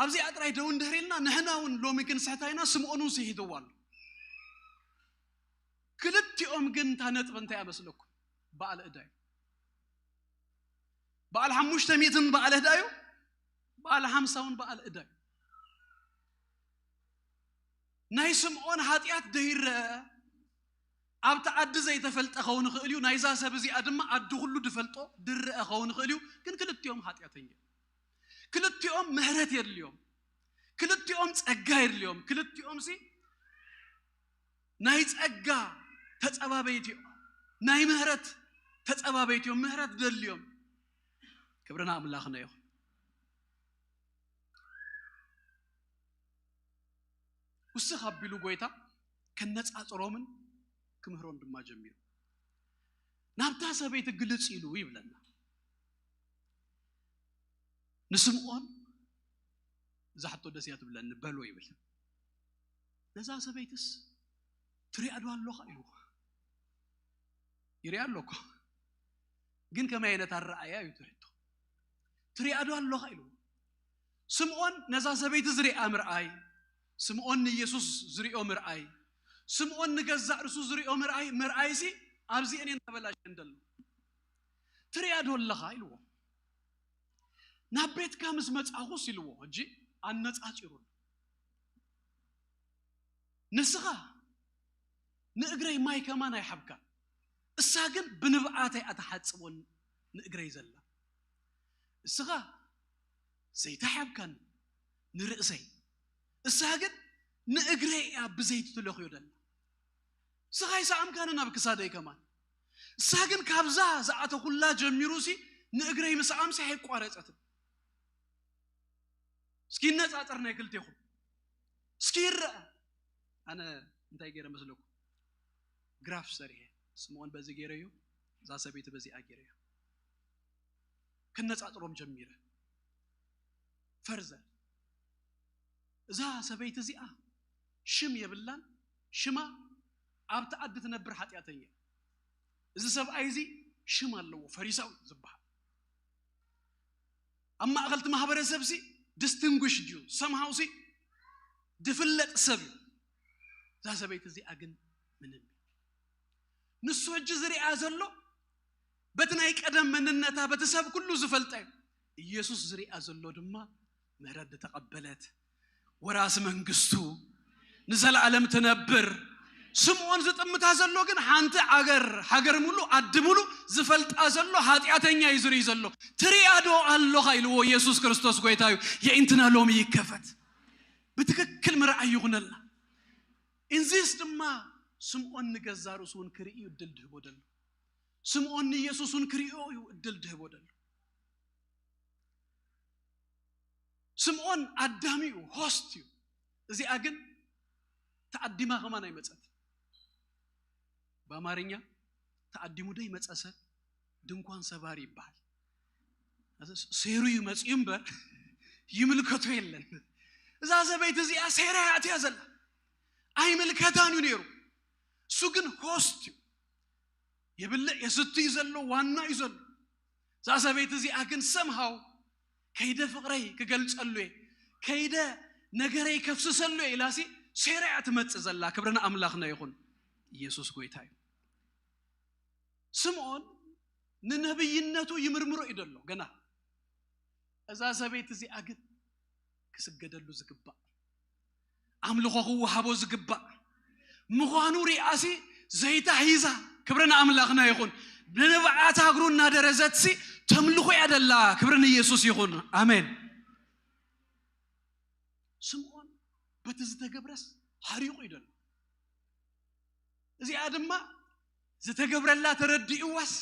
ኣብዚኣ ጥራይ ደው እንድሕር ኢልና፣ ንሕና እውን ሎሚ ክንስሕታ ኢና፣ ስምዖን እውን ስሒትዎ ኣሎ። ክልቲኦም ግን እታ ነጥቢ እንታይ እያ መስለኩም? በዓል ዕዳ እዩ። በዓል ሓሙሽተ ሚእትን በዓል ዕዳ እዩ። በዓል ሓምሳውን በዓል ዕዳ እዩ። ናይ ስምዖን ሓጢኣት ደይረአ፣ ኣብቲ ዓዲ ዘይተፈልጠ ኸውን ይኽእል እዩ። ናይዛ ሰብ እዚኣ ድማ ዓዲ ኩሉ ድፈልጦ ድረአ ኸውን ይኽእል እዩ። ግን ክልቲኦም ሓጢኣተኛ እዮም። ክልቲኦም ምህረት የድልዮም። ክልቲኦም ጸጋ የድልዮም። ክልቲኦም ሲ ናይ ጸጋ ተጸባበይቲ እዮም። ናይ ምህረት ተጸባበይቲ እዮም። ምህረት ደልዮም። ክብርና ኣምላኽና ይኹን። ውስኽ ኣቢሉ ጎይታ ከነጻጽሮምን ክምህሮን ድማ ጀሚሩ። ናብታ ሰበይቲ ግልጽ ኢሉ ይብለና። ንስምዖን እዛ ሕቶ ደስ እያ ትብለኒ፣ በሎ ይብል። ነዛ ሰበይትስ ትሪኣ ዶ ኣለኻ ኢልዎ። ይሪኣ ኣሎ እኮ፣ ግን ከመይ ዓይነት ኣረኣእያ እዩ ትሕቶ? ትሪኣ ዶ ኣለኻ ኢልዎ። ስምዖን ነዛ ሰበይቲ ዝሪኣ ምርኣይ፣ ስምዖን ንኢየሱስ ዝሪኦ ምርኣይ፣ ስምዖን ንገዛእ ርእሱ ዝሪኦ ምርኣይ፣ ምርኣይሲ ኣብዚአን እየን ተበላሽየን ዘሎ። ትሪኣ ዶ ኣለኻ ኢልዎ። ናብ ቤትካ ምስ መጻኹስ ኢልዎ። ሕጂ ኣነጻጺሩ። ንስኻ ንእግረይ ማይ ከማን ኣይሓብካን፣ እሳ ግን ብንብዓተይ እያ ትሓጽቦ ንእግረይ ዘላ። እስኻ ዘይቲ ኣይሓብካን ንርእሰይ፣ እሳ ግን ንእግረይ እያ ብዘይቲ ትለኽዮ ዘላ። እስኻ ኣይሰኣምካንን ኣብ ክሳደይ ከማን፣ እሳ ግን ካብዛ ዝኣተኹላ ጀሚሩ ሲ ንእግረይ ምስኣም ሲ ኣይቋረጸትን። እስኪ ነጻጸር ናይ ክልቴኹም። እስኪ ይረአ። ኣነ እንታይ ገይረ መስለኩም? ግራፍ ሰሪሐ፣ ስምዖን በዚ ገይረዮ፣ እዛ ሰበይቲ በዚኣ ገይረዮ። ከነጻጽሮም ጀሚረ። ፈርዘር፣ እዛ ሰበይቲ እዚኣ ሽም የብላን፣ ሽማ ኣብቲ ዓዲ ትነብር ሓጢኣተኛ። እዚ ሰብኣይ እዚ ሽም ኣለዎ፣ ፈሪሳዊ ዝበሃል። ኣብ ማእኸል እቲ ማህበረሰብ ሲ ዲስቲንጉሽ ድዩ? ሰምሃው ሲ ድፍለጥ ሰብ እዩ። እዛ ሰበይቲ እዚኣ ግን ምንም እዩ። ንሱ ሕጂ ዝሪኣ ዘሎ በቲ ናይ ቀደም መንነታ፣ በቲ ሰብ ኩሉ ዝፈልጠ እዩ። ኢየሱስ ዝሪኣ ዘሎ ድማ ምህረት ዝተቐበለት፣ ወራሲ መንግስቱ፣ ንዘለኣለም ትነብር። ስምዖን ዝጥምታ ዘሎ ግን ሓንቲ ዓገር፣ ሃገር ሙሉ፣ ዓዲ ሙሉ ዝፈልጣ ዘሎ ሓጢኣተኛ እዩ ዝርኢ ዘሎ። ትሪኣ ዶ ኣለኻ ኢልዎ ኢየሱስ ክርስቶስ ጎይታ እዩ። የኢንትና ሎሚ ይከፈት፣ ብትክክል ምርኣይ ይኹነልና። ኢንዚስ ድማ ስምዖን ንገዛ ርእሱ እውን ክርኢ እዩ እድል ድህቦ ደሎ። ስምዖን ንኢየሱስ እውን ክሪኦ እዩ እድል ድህቦ ደሎ። ስምዖን ኣዳሚ እዩ፣ ሆስት እዩ። እዚኣ ግን ተኣዲማ ከማን ኣይመጸት። ብኣማርኛ ተኣዲሙ ዶ ይመጸ ሰብ ድንኳን ሰባሪ ይበሃል። ሴሩ እዩ መጽዩ እምበር ይምልከቶ የለን። እዛ ሰበይቲ እዚኣ ሴራ እያ ኣትያ ዘላ። ኣይምልከታን እዩ ነይሩ። እሱ ግን ሆስት እዩ። የብልዕ የስቱ እዩ ዘሎ፣ ዋና እዩ ዘሎ። እዛ ሰበይቲ እዚኣ ግን ሰምሃው ከይደ ፍቕረይ ክገልጸሉ እየ፣ ከይደ ነገረይ ከፍስሰሉ እየ ኢላሲ ሴራ እያ ትመጽእ ዘላ። ክብሪ ንኣምላኽና ይኹን። ኢየሱስ ጎይታ እዩ። ስምዖን ንነብይነቱ ይምርምሮ እዩ ደሎ ገና። እዛ ሰበይቲ እዚኣ ግን ክስገደሉ ዝግባእ፣ ኣምልኾ ክወሃቦ ዝግባእ ምዃኑ ሪኣሲ ዘይታ ሒዛ፣ ክብሪ ንኣምላኽና ይኹን፣ ብንብዓት እግሩ እናደረዘትሲ ተምልኾ እያ ደላ። ክብሪ ንኢየሱስ ይኹን። ኣሜን። ስምዖን በቲ ዝተገብረስ ሓሪቑ እዩ ደሎ። እዚኣ ድማ ዝተገብረላ ተረዲእዋስ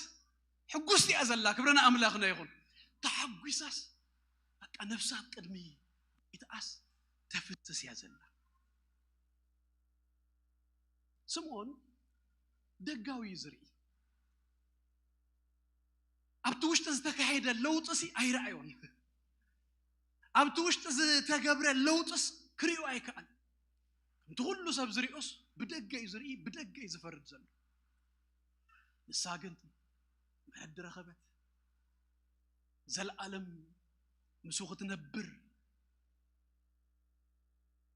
ሕጉስቲ እያ ዘላ። ክብሪ ንኣምላኽና ይኹን። ተሓጒሳስ በቃ ነብሳ ኣብ ቅድሚ ጎይታኣስ ተፍስስ እያ ዘላ። ስምዖን ደጋዊ እዩ ዝርኢ። ኣብቲ ውሽጢ ዝተካየደ ለውጢሲ ኣይረኣዮን። ኣብቲ ውሽጢ ዝተገብረ ለውጢስ ክሪኦ ኣይከኣል። ከምቲ ኩሉ ሰብ ዝሪኦስ ብደገ እዩ ዝርኢ፣ ብደገ እዩ ዝፈርድ ዘሎ። ንሳ ግን ምሕረት ዝረኸበት፣ ዘለኣለም ምስኡ ክትነብር፣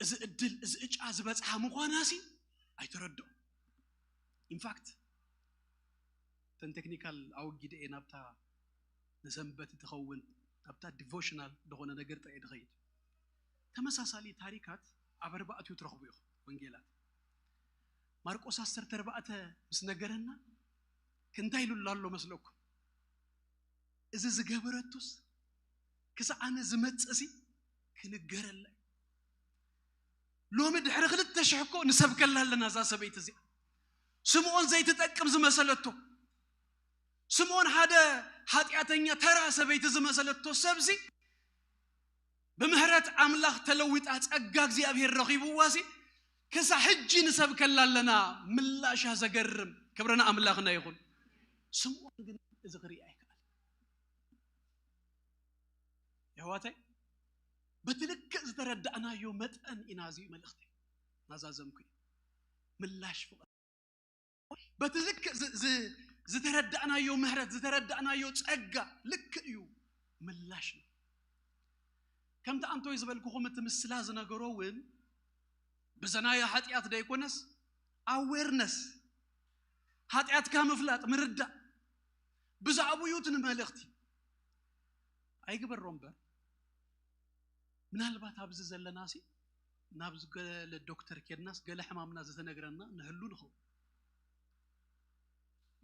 እዚ እድል፣ እዚ ዕጫ ዝበጽሓ ምዃናሲ ኣይተረድኦ። ኢንፋክት፣ ተን ቴክኒካል ኣወጊደ እየ ናብታ ንሰንበት ትኸውን፣ ናብታ ዲቮሽናል ዝኾነ ነገር ጥራይ ድኸይድ። ተመሳሳሊ ታሪካት ኣብ ኣርባዕቲኡ ትረኽቡ ኢኹም ወንጌላት። ማርቆስ ዓሰርተ ኣርባዕተ ምስ ነገረና፣ ክንታይ ኢሉ ኣሎ መስለኩም? እዚ ዝገበረቶስ ክሳዕ ኣነ ዝመጽእሲ ክንገረላ እዩ። ሎሚ ድሕሪ ክልተ ሽሕ እኮ ንሰብከላ ኣለና እዛ ሰበይቲ እዚኣ። ስምዖን ዘይትጠቅም ዝመሰለቶ፣ ስምዖን ሓደ ሓጢኣተኛ ተራ ሰበይቲ ዝመሰለቶ ሰብሲ ብምህረት ኣምላኽ ተለዊጣ ጸጋ እግዚኣብሔር ረኺብዋሲ ክሳዕ ሕጂ ንሰብከላ ኣለና። ምላሻ ዘገርም። ክብርና ኣምላኽና ይኹን። ስምዖን ግን እዚ ክርኢ ኣይከኣል። የሕዋተይ፣ በቲ ልክዕ ዝተረዳእናዮ መጠን ኢና እዚ መልእኽቲ ናዛዘምኩ እዩ። ምላሽ ፍቕሪ በቲ ልክዕ ዝ- ዝ- ዝተረዳእናዮ ምህረት፣ ዝተረዳእናዮ ጸጋ ልክዕ እዩ ምላሽ ነው። ከምቲ ኣንቶይ ዝበልኩኹም እቲ ምስላ ዝነገሮ እውን ብዘናዮ ሓጢኣት ደይኮነስ ኣዌርነስ፣ ሓጢኣትካ ምፍላጥ ምርዳእ ብዛዕባኡ እዩ እቲ ንመልእኽቲ ኣይግበሮ እምበር ምናልባት ኣብዚ ዘለና ሲ ናብ ገለ ዶክተር ኬድናስ ገለ ሕማምና ዝተነግረና ንህሉ ንኸውን።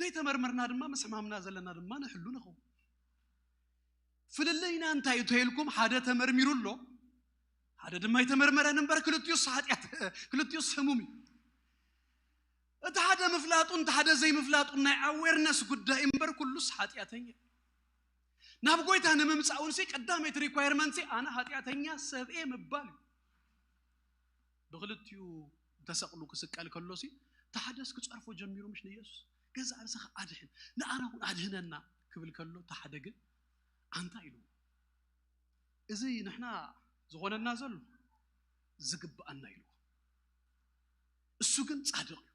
ዘይተመርመርና ድማ ምስ ሕማምና ዘለና ድማ ንህሉ ንኸውን። ፍልልይና እንታይ እዩ ተይልኩም? ሓደ ተመርሚሩ ኣሎ፣ ሓደ ድማ ኣይተመርመረን እምበር ክልቲኡስ ሓጢኣት፣ ክልቲኡስ ሕሙም እዩ። እቲ ሓደ ምፍላጡን እቲ ሓደ ዘይምፍላጡን ናይ ኣዌርነስ ጉዳይ እምበር ኩሉስ ሓጢኣተኛ እዩ። ናብ ጎይታ ንምምፃእ እውን ሲ ቀዳመይቲ ሪኳየርመንት ሲ ኣነ ሓጢኣተኛ ሰብኤ ምባል እዩ። ብክልቲኡ ተሰቕሉ ክስቀል ከሎ ሲ እቲ ሓደስ ክፀርፎ ጀሚሩ ምሽ ንየሱስ ገዛ ርእስኻ ኣድሕን ንኣና እውን ኣድህነና ክብል ከሎ እቲ ሓደ ግን ኣንታ ኢሉ እዚ ንሕና ዝኾነና ዘሎ ዝግብኣና ኢሉ እሱ ግን ጻድቕ እዩ።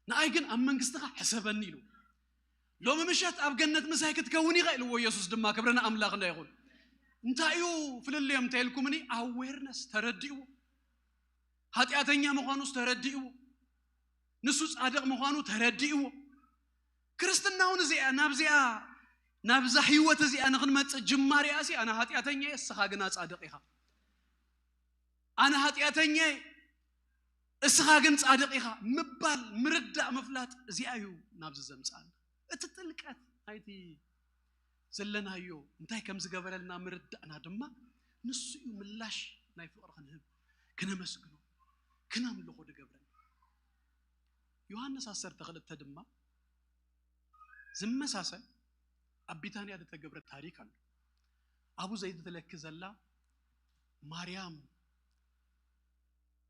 ንኣይ ግን ኣብ መንግስትኻ ሕሰበኒ ኢሉ። ሎሚ ምሸት ኣብ ገነት ምሳይ ክትከውን ኢኻ ኢልዎ። ኢየሱስ ድማ ክብሪ ንኣምላኽና ይኹን። እንታይ እዩ ፍልልዮም እንተ ኢልኩምኒ ኣዌርነስ ተረዲእዎ። ሓጢኣተኛ ምዃኑስ ተረዲእዎ። ንሱ ጻድቕ ምዃኑ ተረዲእዎ። ክርስትና እውን እዚኣ ናብዚኣ ናብዛ ህይወት እዚኣ ንክንመጽእ ጅማሬኣ ሲ ኣነ ሓጢኣተኛ እየ እስኻ ግና ጻድቕ ኢኻ። ኣነ ሓጢኣተኛ እየ እስኻ ግን ጻድቕ ኢኻ ምባል ምርዳእ ምፍላጥ እዚኣ እዩ ናብዚ ዘምጽኣና። እቲ ጥልቀት ናይቲ ዘለናዮ እንታይ ከም ዝገበረልና ምርዳእና ድማ ንሱ እዩ ምላሽ ናይ ፍቕሪ ክንህብ ክነመስግኖ ክነምልኾ ዝገብረና። ዮሃንስ ዓሰርተ ክልተ ድማ ዝመሳሰል ኣብ ቢታንያ ዝተገብረ ታሪክ ኣሎ። ኣብኡ ዘይትትለኪ ዘላ ማርያም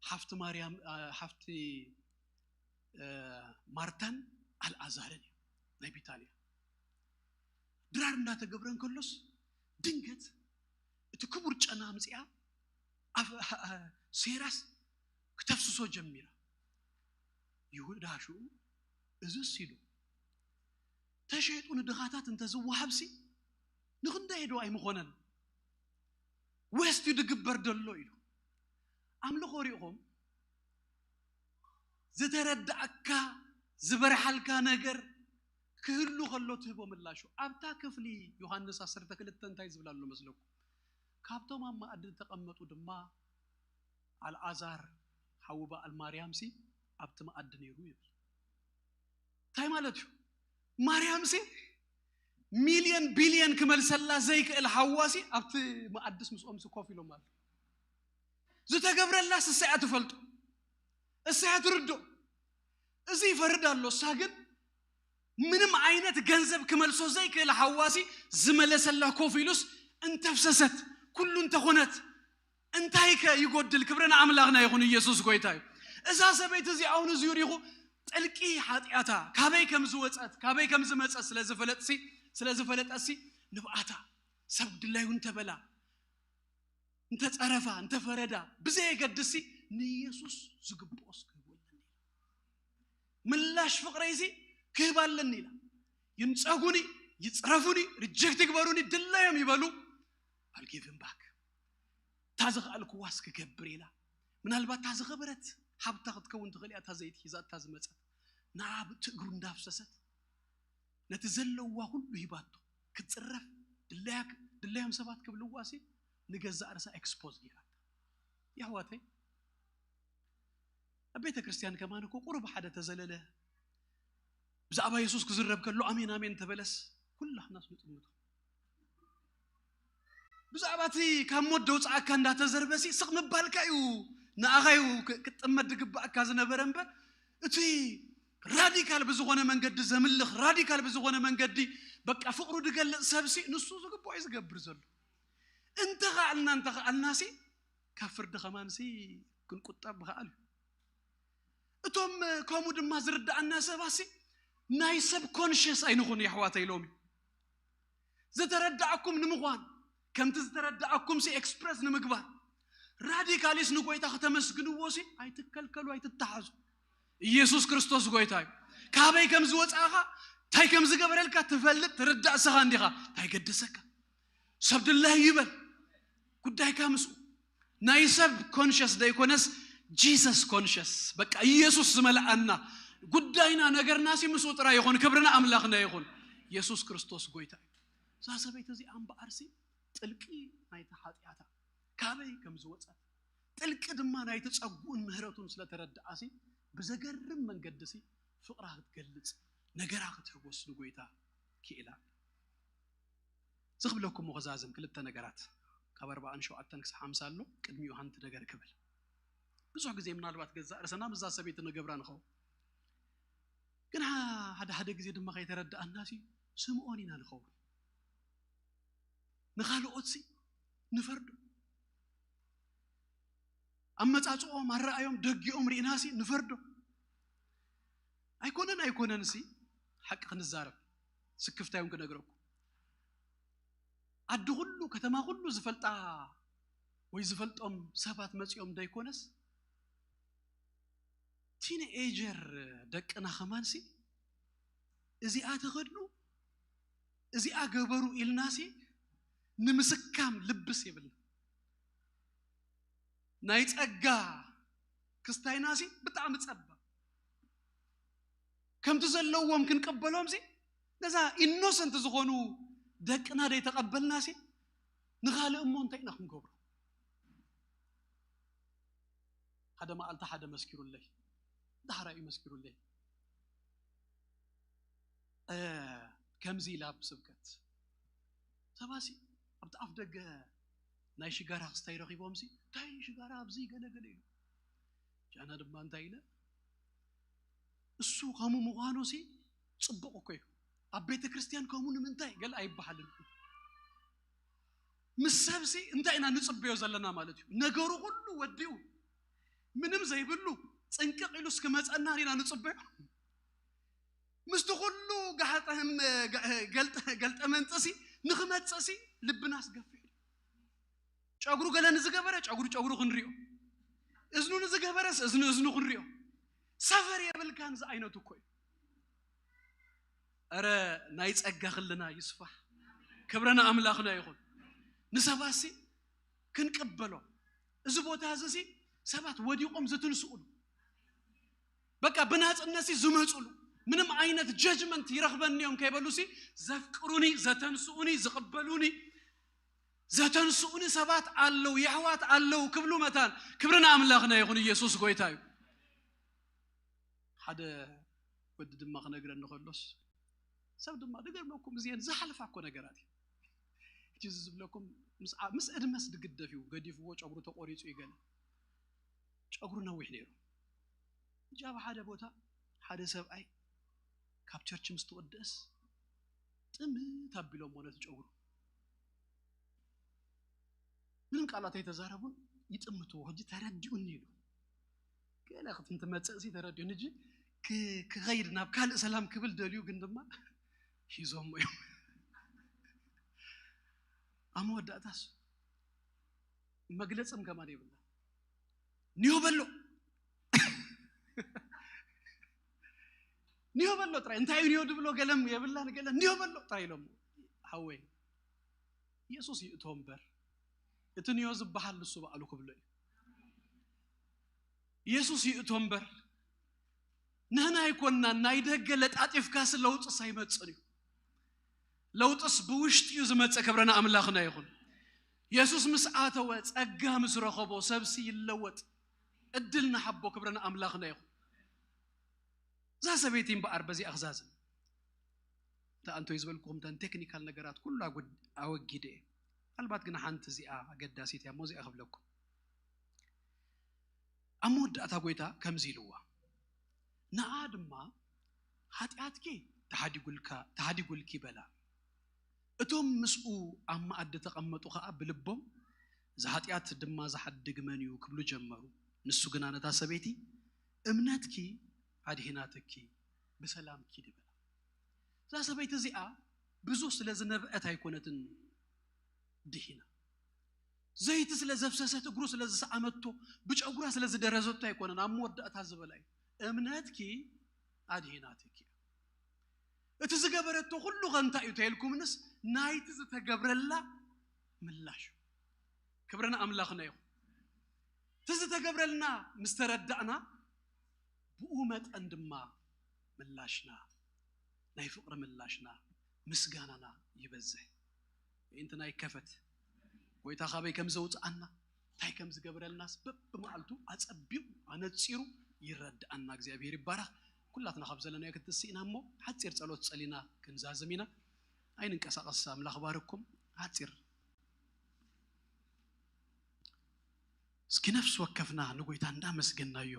ሓፍቲ ማርያም ሓፍቲ ማርታን ኣልኣዛርን እዩ ናይ ቢታንያ። ድራር እንዳተገብረ እንከሎስ ድንገት እቲ ክቡር ጨና ኣምፅኣ ኣብ ሴራስ ክተፍስሶ ጀሚራ። ይሁዳ ሽኡ እዝስ ኢሉ ተሸይጡ ንድኻታት እንተዝወሃብሲ ንኽንደይ ዶ ኣይምኾነን? ወስቲ ድግበር ደሎ ኢሉ ኣምልኾ ሪእኹም ዝተረዳእካ ዝበርሓልካ ነገር ክህሉ ከሎ ትህቦ ምላሹ ኣብታ ክፍሊ ዮሃንስ ዓሰርተ ክልተ እንታይ ዝብል ኣሎ መስለኩም? ካብቶም ኣብ መኣዲ ዝተቐመጡ ድማ ኣልኣዛር ሓዊ በዓል ማርያም ሲ ኣብቲ መኣዲ ነይሩ ይብል። እንታይ ማለት እዩ? ማርያም ሲ ሚልዮን ቢልዮን ክመልሰላ ዘይክእል ሓዋ ሲ ኣብቲ መኣድስ ምስኦም ሲ ኮፍ ኢሎም ኣሎ። ዝተገብረላ እሳ እያ ትፈልጦ፣ እሳ እያ ትርዶ። እዚ ይፈርድ ኣሎ። እሳ ግን ምንም ዓይነት ገንዘብ ክመልሶ ዘይክእል ሓዋ ሲ ዝመለሰላ ኮፍ ኢሉስ እንተፍሰሰት ኩሉ እንተኾነት እንታይ ከ ይጎድል? ክብሪ ንኣምላኽና ይኹን። ኢየሱስ ጎይታ እዩ። እዛ ሰበይቲ እዚኣ እውን እዚኡ ሪኹ ጥልቂ ሓጢኣታ ካበይ ከም ዝወፀት ካበይ ከም ዝመፀት ስለ ዝፈለጥሲ ስለ ዝፈለጠሲ ንብኣታ ሰብ ድላዩ እንተበላ እንተፀረፋ እንተፈረዳ ብዘየገድሲ ንኢየሱስ ዝግብኦስ ክህብወለኒ ምላሽ ፍቕረይሲ ክህብ ኣለኒ ኢላ። ይንጸጉኒ፣ ይጽረፉኒ፣ ሪጀክት ይግበሩኒ፣ ድለዮም ይበሉ፣ I'll give him back። እታ ዝኸኣልክዋስ ክገብር ኢላ። ምናልባት እታ ዝኸበረት ሃብታ ክትከውን ትኽእል እያ፣ እታ ዘይቲ ሒዛ እታ ዝመጸት። ንዓ ብቲ እግሩ እንዳፍሰሰት ነቲ ዘለዋ ኩሉ ሂባቶ ክትጽረፍ ድለያ ድለዮም ሰባት ክብልዋ ሲ ንገዛእ ርእሳ ኤክስፖዝ ጌራታ። የሕዋተይ ኣብ ቤተ ክርስቲያን ከማን እኮ ቁሩብ ሓደ ተዘለለ ብዛዕባ የሱስ ክዝረብ ከሎ ኣሜን ኣሜን ተበለስ ኩላህናስ ንጥምቶ። ብዛዕባ እቲ ካብ ሞት ደውፅኣካ እንዳተዘርበሲ ስቕ ምባልካ እዩ ንኣኻ እዩ ክ- ክትጥመት ዝግባኣካ ዝነበረ እምበር እቲ ራዲካል ብዝኾነ መንገዲ ዘምልኽ ራዲካል ብዝኾነ መንገዲ በቃ ፍቕሩ ዝገልፅ ሰብሲ ንሱ ዝግባኦ እዩ ዝገብር ዘሎ። እንተኸኣልና እንተኸኣልናሲ ካብ ፍርዲ ከማንሲ ክንቁጠብ ምኽኣል እዩ። እቶም ከምኡ ድማ ዝርድኣና ሰባሲ ናይ ሰብ ኮንሽስ ኣይንኹን የሕዋተይ። ሎሚ ዝተረዳኣኩም ንምዃን ከምቲ ዝተረዳኣኩም ሲ ኤክስፕረስ ንምግባር ራዲካሊስ ንጎይታ ከተመስግንዎ ሲ ኣይትከልከሉ ኣይትተሓዙ። ኢየሱስ ክርስቶስ ጎይታ እዩ። ካበይ ከም ዝወፃእኻ እንታይ ከም ዝገበረልካ ትፈልጥ ትርዳእ ስኻ እንዲኻ እንታይ ገደሰካ? ሰብ ድላይ ይበል ጉዳይካ ምስኡ። ናይ ሰብ ኮንሽስ ዘይኮነስ ጂሰስ ኮንሽስ በቃ ኢየሱስ ዝመልኣና ጉዳይና ነገርና ሲ ምስኡ ጥራይ ይኹን። ክብርና ኣምላኽና ይኹን። ኢየሱስ ክርስቶስ ጎይታ እዩ። እዛ ሰበይቲ እዚኣ እምበኣርሲ ጥልቂ ናይቲ ሓጢኣታ ካበይ ከም ዝወፀት ጥልቂ ድማ ናይቲ ጸጉኡን ምህረቱን ስለተረድኣሲ ብዘገርም መንገዲሲ ፍቕራ ክትገልጽ ነገራ ክትህቦስ ንጎይታ ክኢላ። ዝኽብለኩም ኸዛዝም ክልተ ነገራት ካብ ኣርባዓን ሸውዓተን ክሳብ ሓምሳ ኣሎ። ቅድሚኡ ሓንቲ ነገር ክብል ብዙሕ ግዜ ምናልባት ገዛእ ርእሰና ምዛ ሰበይቲ ንገብራ ንኸውን ግን ሓደ ሓደ ግዜ ድማ ከይተረድኣናሲ ስምዖን ኢና ንኸውን። ንኻልኦትሲ ንፈርዶ ኣመጻጽኦም ኣረኣዮም ደጊኦም ርኢናሲ ንፈርዶ። ኣይኮነን ኣይኮነንሲ ሓቂ ክንዛረብ ስክፍታዮም ክነግረኩም ኣዲ ኩሉ ከተማ ኩሉ ዝፈልጣ ወይ ዝፈልጦም ሰባት መጺኦም ደይኮነስ ቲንኤጀር ደቅና ከማንሲ እዚኣ ተኸድኑ እዚኣ ገበሩ ኢልናሲ ንምስካም ልብስ የብልና። ናይ ጸጋ ክስታይናሲ ብጣዕሚ ጸባ ከምቲ ዘለዎም ክንቀበሎም ሲ ነዛ ኢኖሰንት ዝኾኑ ደቅና ደይ ተቐበልናሲ ንኻልእ እሞ እንታይ ኢና ክንገብሮ? ሓደ መዓልቲ ሓደ መስኪሩለይ ዳሕራይ እዩ መስኪሩለይ ከምዚ ኢላ ብስብከት ሰባሲ ኣብቲ ኣፍ ደገ ናይ ሽጋራ ክስታይ ረኺቦምሲ እንታይ ሽጋራ ኣብዚ ገለገለ ኢሉ ጃና ድማ እንታይ ኢለ እሱ ከምኡ ምዃኑሲ ጽቡቕ እኮ እዩ ኣብ ቤተ ክርስቲያን ከምኡ ንምንታይ ገለ ኣይበሃልን ምስ ሰብሲ እንታይ ኢና ንጽበዮ ዘለና ማለት እዩ ነገሩ ኩሉ ወዲኡ ምንም ዘይብሉ ጽንቅቕ ኢሉ እስክመጸና ኢና ንጽበዮ ምስቲ ኩሉ ጋሕጠም ገልጠ መንጥሲ ንክመጽእሲ ልብናስ ገፊሕ እዩ ጨጉሩ ገለ ንዝገበረ ጨጉሩ ጨጉሩ ክንሪኦ እዝኑ ንዝገበረስ እዝኑ እዝኑ ክንሪኦ ሰፈር የብልካን ዝዓይነቱ እኮ እዩ ረ ናይ ጸጋ ክልና ይስፋሕ ክብረና ኣምላኽና ይኹን ንሰባሲ ክንቅበሎ እዚ ቦታ እዚ ሰባት ወዲቆም ዝትንስኡሉ በቃ ብናፅነት ዝመፁሉ ምንም ዓይነት ጀጅመንት ይረኽበኒ እዮም ከይበሉ ሲ ዘፍቅሩኒ ዘተንስኡኒ ዝቕበሉኒ ዘተንስኡኒ ሰባት ኣለዉ የሕዋት ኣለዉ ክብሉ መታን ክብሪ ንኣምላኽና ይኹን ኢየሱስ ጎይታ እዩ ሓደ ወዲ ድማ ክነግረኒ ከሎስ ሰብ ድማ ድገርመኩም እዚአን ዝሓልፋ እኮ ነገራት እዩ ሕጂ እዚ ዝብለኩም ምስ ዓ- ምስ እድመስ ድግደፍ እዩ ገዲፍዎ ጨጉሩ ተቆሪፁ ይገለ ጨጉሩ ነዊሕ ነይሩ ሕጂ ኣብ ሓደ ቦታ ሓደ ሰብኣይ ካብ ቸርች ምስ ተወደእስ ጥምት ኣቢሎሞ ነቲ ጨጉሩ ምንም ቃላት ኣይተዛረቡን ይጥምትዎ ሕጂ ተረዲኡኒ ኢሉ ገለ ክትንትመፅእ ሲ ተረዲኡኒ ሕጂ ክ- ክኸይድ ናብ ካልእ ሰላም ክብል ደልዩ ግን ድማ ሒዞሞ እዮም ኣብ መወዳእታስ መግለፅም ከማን የብላ ኒዮ በሎ ኒዮ በሎ ጥራይ። እንታይ እዩ ኒዮ ድብሎ? ገለም የብላን፣ ገለ ኒዮ በሎ ጥራይ ኢሎሞ። ሓወይ፣ ኢየሱስ ይእቶ እምበር፣ እቲ ኒዮ ዝበሃል ንሱ በኣሉ ክብሎ እዩ። ኢየሱስ ይእቶ እምበር፣ ንሕና ኣይኮንናን። ናይ ደገ ለጣጢፍካስ ለውጥስ ኣይመጽን እዩ። ለውጥስ ብውሽጢ እዩ ዝመጽእ። ክብረና ኣምላኽና ይኹን። ኢየሱስ ምስ ኣተወ፣ ጸጋ ምስ ረኸቦ፣ ሰብሲ ይለወጥ። እድል ንሓቦ። ክብረና ኣምላኽና ይኹን። እዛ ሰበይቲ እምበኣር በዚኣ ክዛዝም። እንተ ኣንቶይ ዝበልኩኹም፣ እተን ቴክኒካል ነገራት ኩሉ ኣወጊደ እየ። ምናልባት ግን ሓንቲ እዚኣ ኣገዳሲት እያ እሞ፣ እዚኣ ክብለኩም። ኣብ መወዳእታ ጎይታ ከምዚ ኢልዋ፣ ንኣ ድማ፣ "ሓጢኣትኪ ተሓዲጉልካ፣ ተሓዲጉልኪ" በላ። እቶም ምስኡ ኣብ መኣዲ ተቐመጡ ኸኣ ብልቦም፣ "እዚ ሓጢኣት ድማ ዝሓድግ መን እዩ?" ክብሉ ጀመሩ። ንሱ ግና ነታ ሰበይቲ፣ "እምነትኪ ኣድሂናትኪ፣ ብሰላም ኪዲ" በላ። እዛ ሰበይቲ እዚኣ ብዙ ስለ ዝነብዐት ኣይኮነትን ድሂና። ዘይቲ ስለ ዘፍሰሰት፣ እግሩ ስለ ዝሰኣመቶ፣ ብጨጉራ ስለ ዝደረዘቶ ኣይኮነን። ኣብ መወዳእታ ዝበላ እዩ፣ "እምነትኪ ኣድሂናትኪ" እዩ። እቲ ዝገበረቶ ኩሉ ኸ እንታይ እዩ ተይልኩምንስ፣ ናይቲ ዝተገብረላ ምላሽ እዩ። ክብሪ ንኣምላኽና ይኹን። እቲ ዝተገብረልና ምስ ተረዳእና፣ ብኡ መጠን ድማ ምላሽና፣ ናይ ፍቕሪ ምላሽና፣ ምስጋናና ይበዝሕ። ኣዒንትና ይከፈት። ጎይታ ካበይ ከም ዘውፅኣና፣ እንታይ ከም ዝገብረልናስ በብመዓልቱ ኣጸቢቑ ኣነጺሩ ይረድኣና። እግዚኣብሔር ይባረኽ። ኩላትና ካብ ዘለናዮ ክትስኢና እሞ ሓጺር ጸሎት ጸሊና ክንዛዝም ኢና። ኣይንንቀሳቐስ። ኣምላኽ ባርኩም። ሓጺር እስኪ ነፍሲ ወከፍና ንጎይታ እንዳመስገናዮ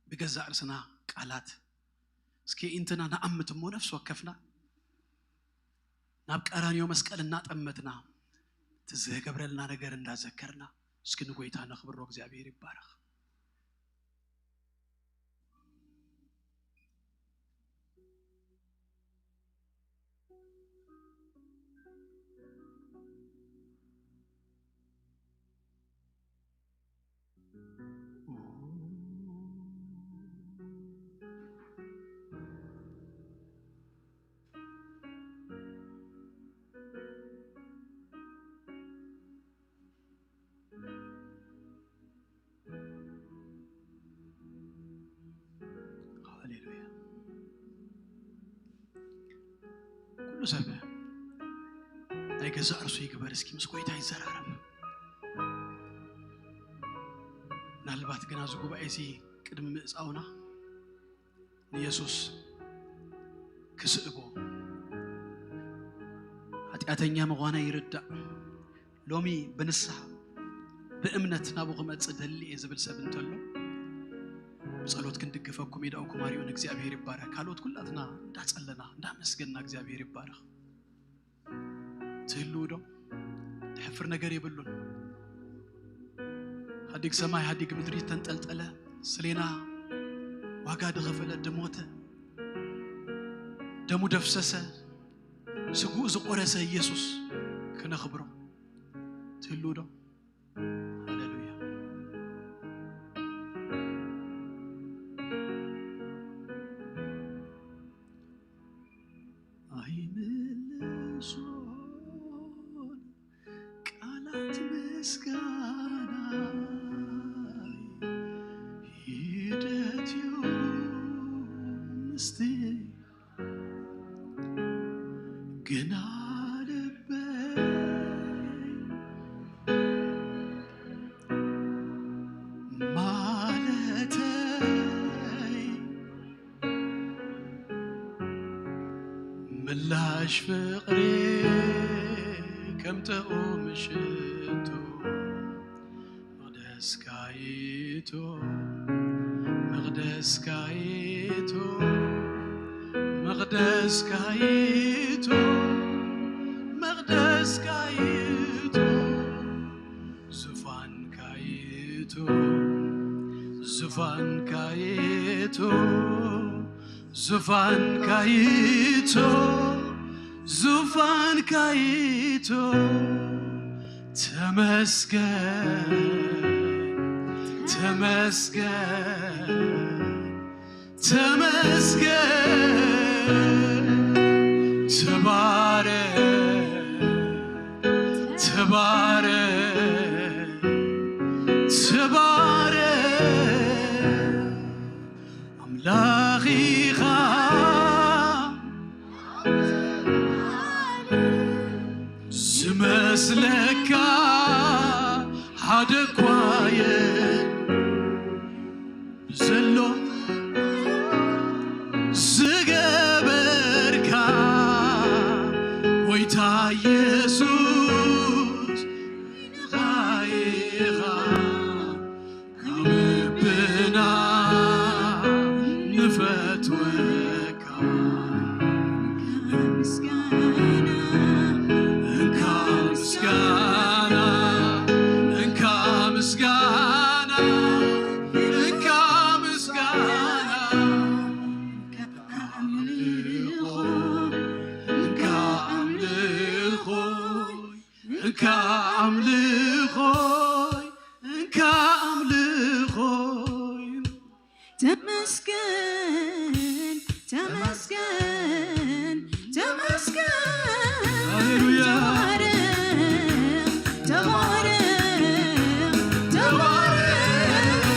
ብገዛእ ርእስና ቃላት እስኪ ኢንትና ንኣምት እሞ ነፍሲ ወከፍና ናብ ቀራንዮ መስቀል እናጠመትና እቲ ዝገብረልና ነገር እንዳዘከርና እስኪ ንጎይታ ነኽብሮ። እግዚኣብሔር ይባረኽ። ሃሌሉያ። ኩሉ ሰብ ናይ ገዛእ ርእሱ ይግበር። እስኪ ምስ ጎይታ ይዘራረብ። ምናልባት ግን ኣብዚ ጉባኤ እዚ ቅድሚ ምእጻውና ንየሱስ ክስእቦ፣ ሓጢኣተኛ ምዃና ይርዳእ። ሎሚ ብንስሓ ብእምነት ናብኡ ክመጽእ ደሊ እየ ዝብል ሰብ እንተሎ፣ ብጸሎት ክንድግፈኩም ኢዳውኩም ኣርዩን። እግዚኣብሔር ይባረክ። ካልኦት ኩላትና እንዳጸለና እንዳመስገንና እግዚኣብሔር ይባረክ። ትህልው ዶ? ትሕፍር ነገር የብሉን። ሃዲግ ሰማይ ሃዲግ ምድሪ ተንጠልጠለ፣ ስሌና ዋጋ ድኸፈለ፣ ድሞተ፣ ደሙ ደፍሰሰ፣ ስግኡ ዝቆረሰ ኢየሱስ ክነኽብሮ ትህልው ዶ? ሃሌሉያ። ኣይምልሶን ቃላት ምስጋና ሂደት እዩ ምስቲ ግና ልበይ ማለተይ ምላሽ ፍቕሪ ከም ጥዑም ሽቶ መቕደስካ ይእቶ፣ መቕደስካ ይእቶ፣ መቕደስካ ይእቶ፣ መቕደስካ ይእቶ፣ ዙፋንካ ይእቶ፣ ዙፋንካ ይእቶ፣ ዙፋንካ ይእቶ፣ ዙፋንካ ይእቶ። ተመስገን፣ ተመስገን፣ ተመስገን። ተባረክ፣ ተባረክ፣ ተባረክ። ኣምላኽ ኢኻ ዝመስለካ ሓደ እኳ የለን። ብዘሎ ዝገበርካ ጎይታ ኢየሱስ ኢኻ ካብ ልብና ንፈትወካ። ምስጋና እንካ ምስጋና እንካ ምስጋና እንካ ምስጋና እንካ ኣምልኾ እንካ ኣምልኾ እንካ ኣምልኾ እንካ ኣምልኾ። ተመስገን ተመስገን ተመስገን። ሃሌሉያ። ተባረኽ ተባረኽ ተባረኽ።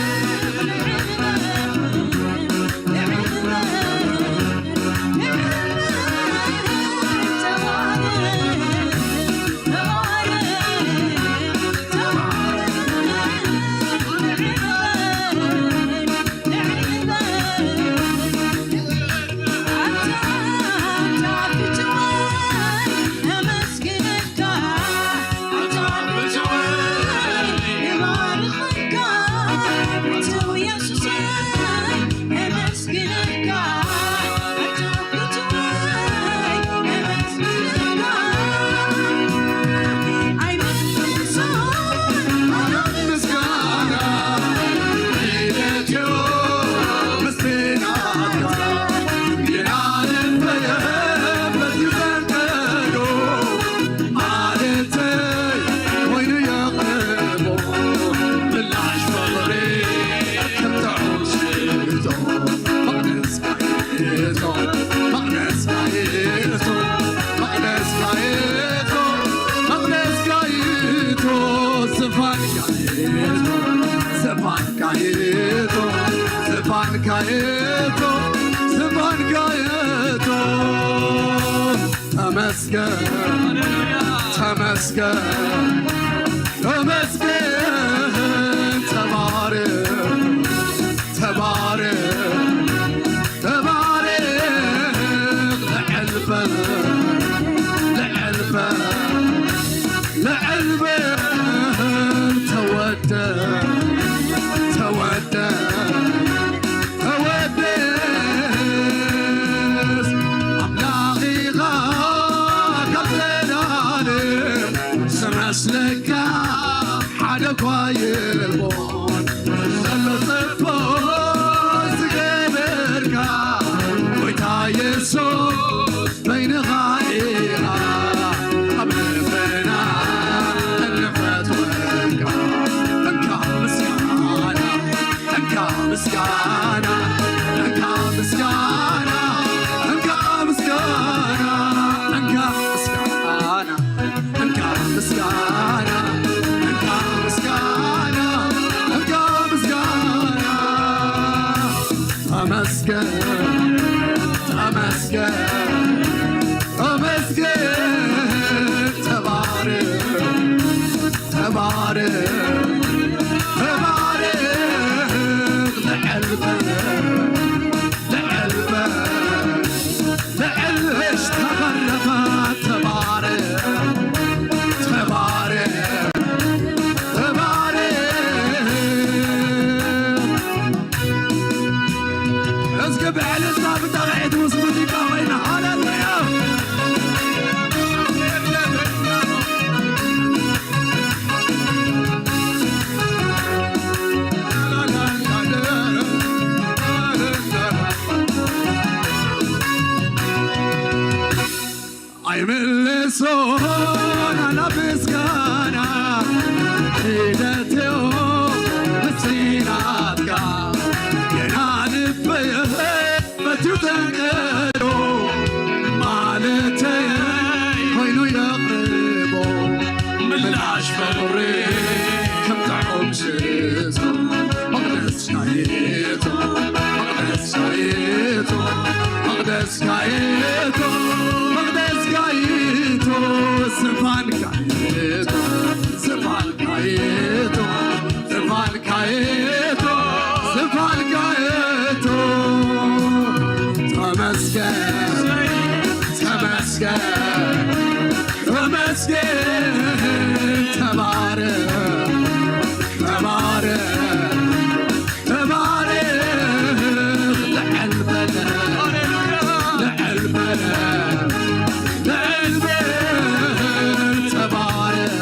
ተመስገን ተመስገን ተመስገን። ተባረክ ተባረክ ተባረክ። ልዕል በል ልዕል በል ልዕል በል። ተወደስ ተወደስ ተወደስ። ኣምላኽ ኢኻ ካብ ዘላለም ዝመስለካ ሓደ እኳ የልቦን። ዘሎ ጽቡቕ ዝገበርካ ጎይታ የሱስ በይንኻ ኢና ኣብ ልብና እንፈትወካ። እንካ ምስጋና እንካ ምስጋና እንካ ምስጋና እንካ ምስጋና እንካ ምስጋና እንካ ምስጋና እንካ ምስጋና እንካ ምስጋና። ተመስገን ተመስገን ተመስገን። ተባረክ ተባረክ ተባረክ። ልዕል በል ልዕል በል ልዕል በል። ተባረክ ተባረክ ተባረክ ተባረክ። እስኪ ብዕልልታ ብጣቕዒት ምስ ሙዚቃ ኮይና ሃሌሉያ። ኣይምለሶን ኣላ ምስጋና ሒደትዮ ምስቲ ናትካ ገና ልበይ ከም ጥዑም ሽቶ መቕደስካ ይእቶ፣ መቕደስካ ይእቶ፣ መቕደስካ ይእቶ፣ መቕደስካ ይእቶ፣ ዝፋንካ ይእቶ፣ ዝፋንካ ይእቶ፣ ዝፋንካ ይእቶ፣ ዝፋንካ ይእቶ። ተመስገን፣ ተመስገን፣ ተመስገን። ተባረክ፣ ተባረክ፣ ተባረክ። ልዕል በለ፣ ልዕል በለ፣ ልዕል በል። ተባረክ፣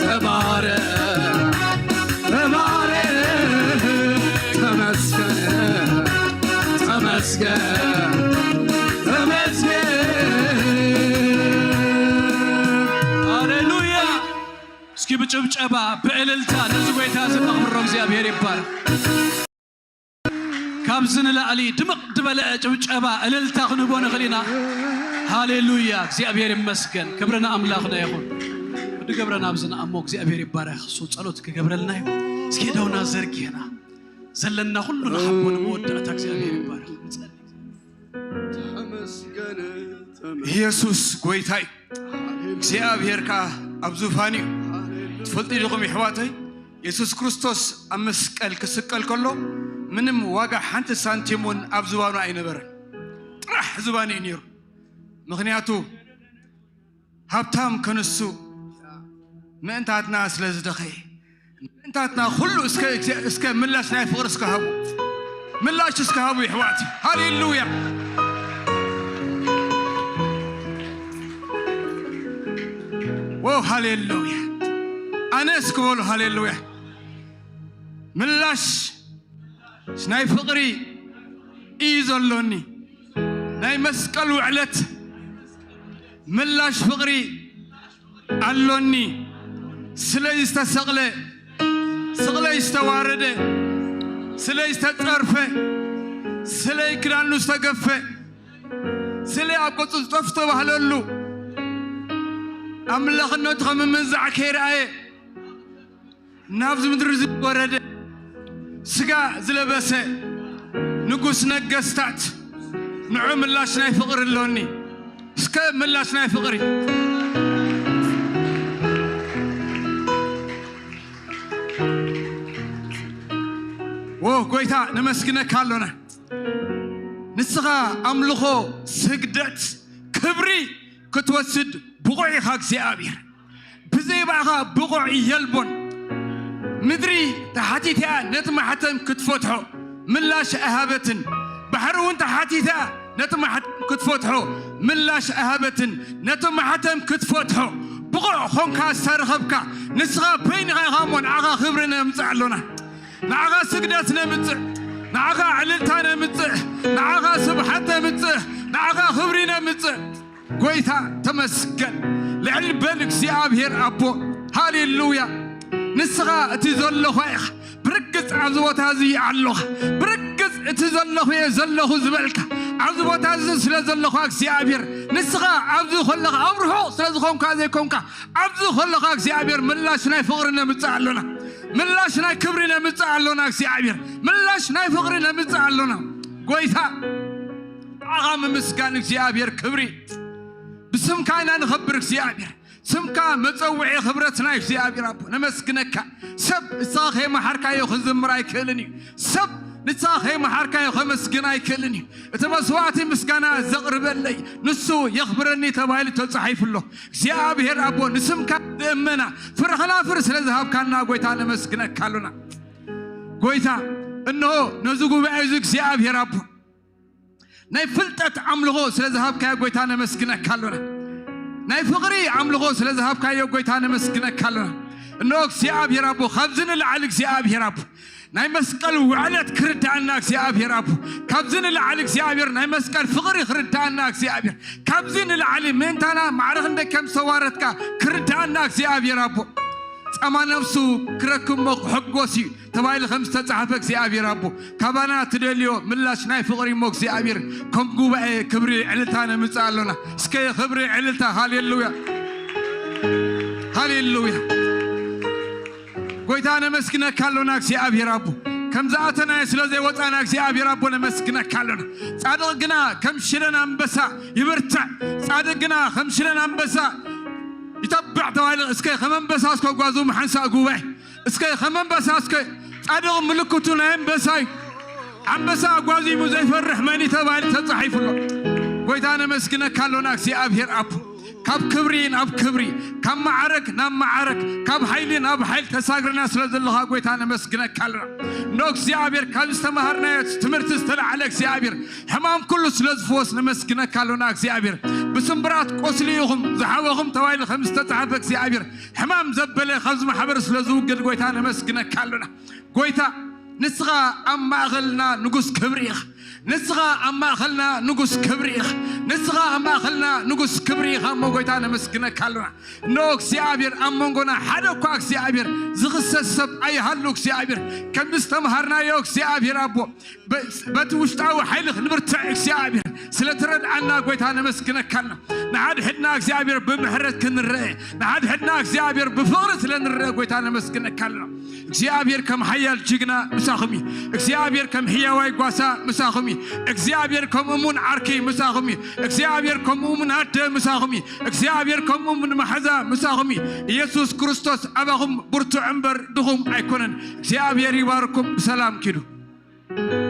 ተባረክ፣ ተባረክ። ተመስገን፣ ተመስገን፣ ተመስገን። ሃሌሉያ። እስኪ ብጭብጨባ ብእልልታ ነዚ ጎይታ እዚ ነኽብሮ። እግዚኣብሔር ይባረክ። ካብዚ ንላዕሊ ድምቕ ዝበለ ጭብጨባ እልልታ ክንህቦ ንኽእል ኢና። ሃሌሉያ። እግዚኣብሔር ይመስገን። ክብሪ ንኣምላኽና ይኹን። ወዲ ገብረ ናብዚ ንኣሞ እግዚኣብሔር ይባረክ። እሱ ጸሎት ክገብረልና እዩ። እስኪ እደውና ዘርጊሕና ዘለና ኩሉ ንሓቦ። ንመወዳእታ እግዚኣብሔር ይባረክ። ንጸሊ። ተመስገን፣ ተመስገን። ኢየሱስ ጎይታይ። ሃሌሉያ። እግዚኣብሔር ከኣ ኣብ ዙፋን እዩ። ሃሌሉያ። ትፈልጡ ዲኹም ይሕዋተይ? የሱስ ክርስቶስ ኣብ መስቀል ክስቀል ከሎ ምንም ዋጋ ሓንቲ ሳንቲም እውን ኣብ ዝባኑ ኣይነበረን። ጥራሕ ዝባኑ እዩ ነይሩ። ምኽንያቱ ሃብታም ከንሱ ምእንታትና ስለ ዝደኸየ፣ ምእንታትና ኩሉ እስከ፣ እስከ ምላሽ ናይ ፍቕሪ እስከ ሃቡ። ምላሽ እስከ ሃቡ ይሕዋት። ሃሌሉያ። ዎ ሃሌሉያ። ኣነ እስኪ በሉ ሃሌሉያ። ምላሽ ናይ ፍቕሪ እዩ ዘሎኒ። ናይ መስቀል ውዕለት ምላሽ ፍቕሪ ኣሎኒ። ስለይ ዝተሰቕለ፣ ስቕለይ ዝተዋረደ፣ ስለይ ዝተጸርፈ፣ ስለይ ክዳኑ ዝተገፈ፣ ስለይ ኣብ ገጹ ዝጠፍ ዝተባህለሉ ኣምላኽነቱ ከም ምንዛዕ ከይረኣየ ናብዚ ምድሪ እዚ ዝወረደ፣ ስጋ ዝለበሰ ንጉስ ነገስታት፣ ንዑ ምላሽ ናይ ፍቕሪ ኣሎኒ። እስከ ምላሽ ናይ ፍቕሪ። ዎ ጎይታ ነመስግነካ ኣሎና። ንስኻ ኣምልኾ፣ ስግደት፣ ክብሪ ክትወስድ ብቑዕ ኢኻ እግዚኣብሔር። ብዘይ ብኣኻ ብቑዕ የልቦን። ምድሪ ተሓቲታ ነቲ ማሕተም ክትፈትሖ ምላሽ ኣይሃበትን። ባሕሪ እውን ተሓቲታ ነቲ ማሕተም ክትፈትሖ ምላሽ ኣይሃበትን። ነቲ ማሕተም ክትፈትሖ ብቑዕ ኾንካ ዝተረኸብካ ንስኻ በይንኻ ኢኻ እሞ ንዓኻ ክብሪ ነምጽእ ኣሎና። ንዓኻ ስግደት ነምጽእ፣ ንዓኻ ዕልልታ ነምጽእ፣ ንዓኻ ስብሓት ነምጽእ፣ ንዓኻ ክብሪ ነምጽእ። ጎይታ ተመስገን። ልዕል በል እግዚኣብሔር ኣቦ። ሃሌሉያ። ንስኻ እቲ ዘለኹ ኢኻ። ብርግጽ ኣብዚ ቦታ እዚ ኣለኻ። ብርግጽ እቲ ዘለኹ እየ ዘለኹ ዝበልካ። ኣብዚ ቦታ እዚ ስለ ዘለኹ እግዚኣብሔር፣ ንስኻ ኣብዚ ከለኻ ኣብ ርሑቕ ስለ ዝኾንካ ዘይኮንካ፣ ኣብዚ ከለኻ እግዚኣብሔር ምላሽ ናይ ፍቕሪ ነምጽእ ኣሎና። ምላሽ ናይ ክብሪ ነምጽእ ኣሎና እግዚኣብሔር። ምላሽ ናይ ፍቕሪ ነምጽእ ኣሎና። ጎይታ ንዓኻ ምምስጋን እግዚኣብሔር ክብሪ። ብስምካ ኢና ንኸብር እግዚኣብሔር። ስምካ መጸውዒ ክብረትና እግዚኣብሔር ኣቦ ነመስግነካ። ሰብ ንስኻ ከይመሓርካዮ ክዝምር ኣይክእልን እዩ። ሰብ ንስኻ ከይመሓርካዮ ከመስግን ኣይክእልን እዩ። እቲ መስዋዕቲ ምስጋና ዘቕርበለይ ንሱ የኽብረኒ ተባሂሉ ተጻሒፉ ኣሎ። እግዚኣብሔር ኣቦ ንስምካ ዝእመና ፍረ ኸናፍር ስለ ዝሃብካና ጎይታ ነመስግነካ ኣሎና። ጎይታ እንሆ ነዚ ጉባኤ እዚ እግዚኣብሔር ኣቦ ናይ ፍልጠት ኣምልኾ ስለ ዝሃብካዮ ጎይታ ነመስግነካ ኣሎና። ናይ ፍቕሪ ኣምልኾ ስለ ዝሃብካዮ ጎይታ ነመስግነካ ኣሎና። እንሆ እግዚኣብሔር ኣቦ ካብዚ ንላዕሊ እግዚኣብሔር ኣቦ ናይ መስቀል ውዕለት ክርዳኣና እግዚኣብሔር ኣቦ ካብዚ ንላዕሊ እግዚኣብሔር ናይ መስቀል ፍቕሪ ክርዳኣና እግዚኣብሔር ካብዚ ንላዕሊ ምእንታና ማዕረ ክንደይ ከም ዝተዋረድካ ክርዳኣና እግዚኣብሔር ኣቦ ጻማ ነፍሱ ክረክብ እሞ ክሕጎስ እዩ ተባሂሉ ከም ዝተጻሕፈ እግዚኣብሔር ኣቦ ካባና ትደልዮ ምላሽ ናይ ፍቕሪ እሞ እግዚኣብሔር ከም ጉባኤ ክብሪ ዕልልታ ነምጽእ ኣሎና። እስከ ክብሪ ዕልልታ። ሃሌሉያ ሃሌሉያ። ነመስግነካ ኣሎና እግዚኣብሔር ኣቦ። ከም ዝኣተናዮ ስለ ዘይወፃና እግዚኣብሔር ኣቦ ነመስግነካ ኣሎና። ጻድቕ ግና ከም ሽለን ኣንበሳ ይብርትዕ። ጻድቕ ግና ከም ሽለን ኣንበሳ ይተብዕ ተባሂሉ። እስከ ከም ኣንበሳ እስከ ጓዙ ምሓንሳእ ጉባኤ እስከ ከም ኣንበሳ እስከ ጻድቕ ምልክቱ ናይ ኣንበሳ እዩ። ኣንበሳ ጓዚሙ ዘይፈርሕ መን እዩ ተባሂሉ ተጻሒፉ ኣሎ። ጎይታ ነመስግነካ ኣሎና እግዚኣብሔር ኣቦ። ካብ ክብሪ ናብ ክብሪ፣ ካብ መዓረግ ናብ መዓረግ፣ ካብ ሓይሊ ናብ ሓይሊ ተሳግረና ስለ ዘለኻ ጎይታ ነመስግነካ ኣሎና። ኖ እግዚኣብሔር ካብ ዝተማሃርናዮ ትምህርቲ ዝተለዓለ እግዚኣብሔር ሕማም ኩሉ ስለ ዝፍወስ ነመስግነካ ኣሎና እግዚኣብሔር። ብስምብራት ቆስሊ ኢኹም ዝሓወኹም ተባሂሉ ከም ዝተጻሕፈ እግዚኣብሔር ሕማም ዘበለ ካብዚ ማሕበር ስለ ዝውግድ ጎይታ ነመስግነካ ኣሎና። ጎይታ ንስኻ ኣብ ማእኸልና ንጉስ ክብሪ ኢኻ። ንስኻ ኣብ ማእኸልና ንጉስ ክብሪ ኢኻ። ንስኻ ኣብ ማእኸልና ንጉስ ክብሪ ኢኻ እሞ ጎይታ ነመስግነካ ኣሎና። እነሆ እግዚኣብሔር ኣብ መንጎና ሓደ እኳ እግዚኣብሔር ዝኽሰስ ሰብ ኣይሃሉ እግዚኣብሔር ከም ዝተምሃርናዮ እግዚኣብሔር ኣቦ በ- በቲ ውሽጣዊ ሓይሊ ክንብርትዕ እግዚኣብሔር ስለ ትረድኣና ጎይታ ነመስግነካ ኣሎና። ንሓድሕድና እግዚኣብሔር ብምሕረት ክንረአ ንሓድሕድና እግዚኣብሔር ብፍቕሪ ስለ ንረአ ጎይታ ነመስግነካ ኣሎና። እግዚኣብሔር ከም ሓያል ጅግና ምሳኹም እዩ። እግዚኣብሔር ከም ሕያዋይ ጓሳ ምሳኹም እዩ። እግዚኣብሔር ከም እሙን ዓርኪ ምሳኹም እዩ። እግዚኣብሔር ከም እሙን ኣደ ምሳኹም እዩ። እግዚኣብሔር ከም እሙን መሓዛ ምሳኹም እዩ። ኢየሱስ ክርስቶስ ኣባኹም ብርቱዕ እምበር ድኹም ኣይኮነን። እግዚኣብሔር ይባርኩም። ብሰላም ኪዱ።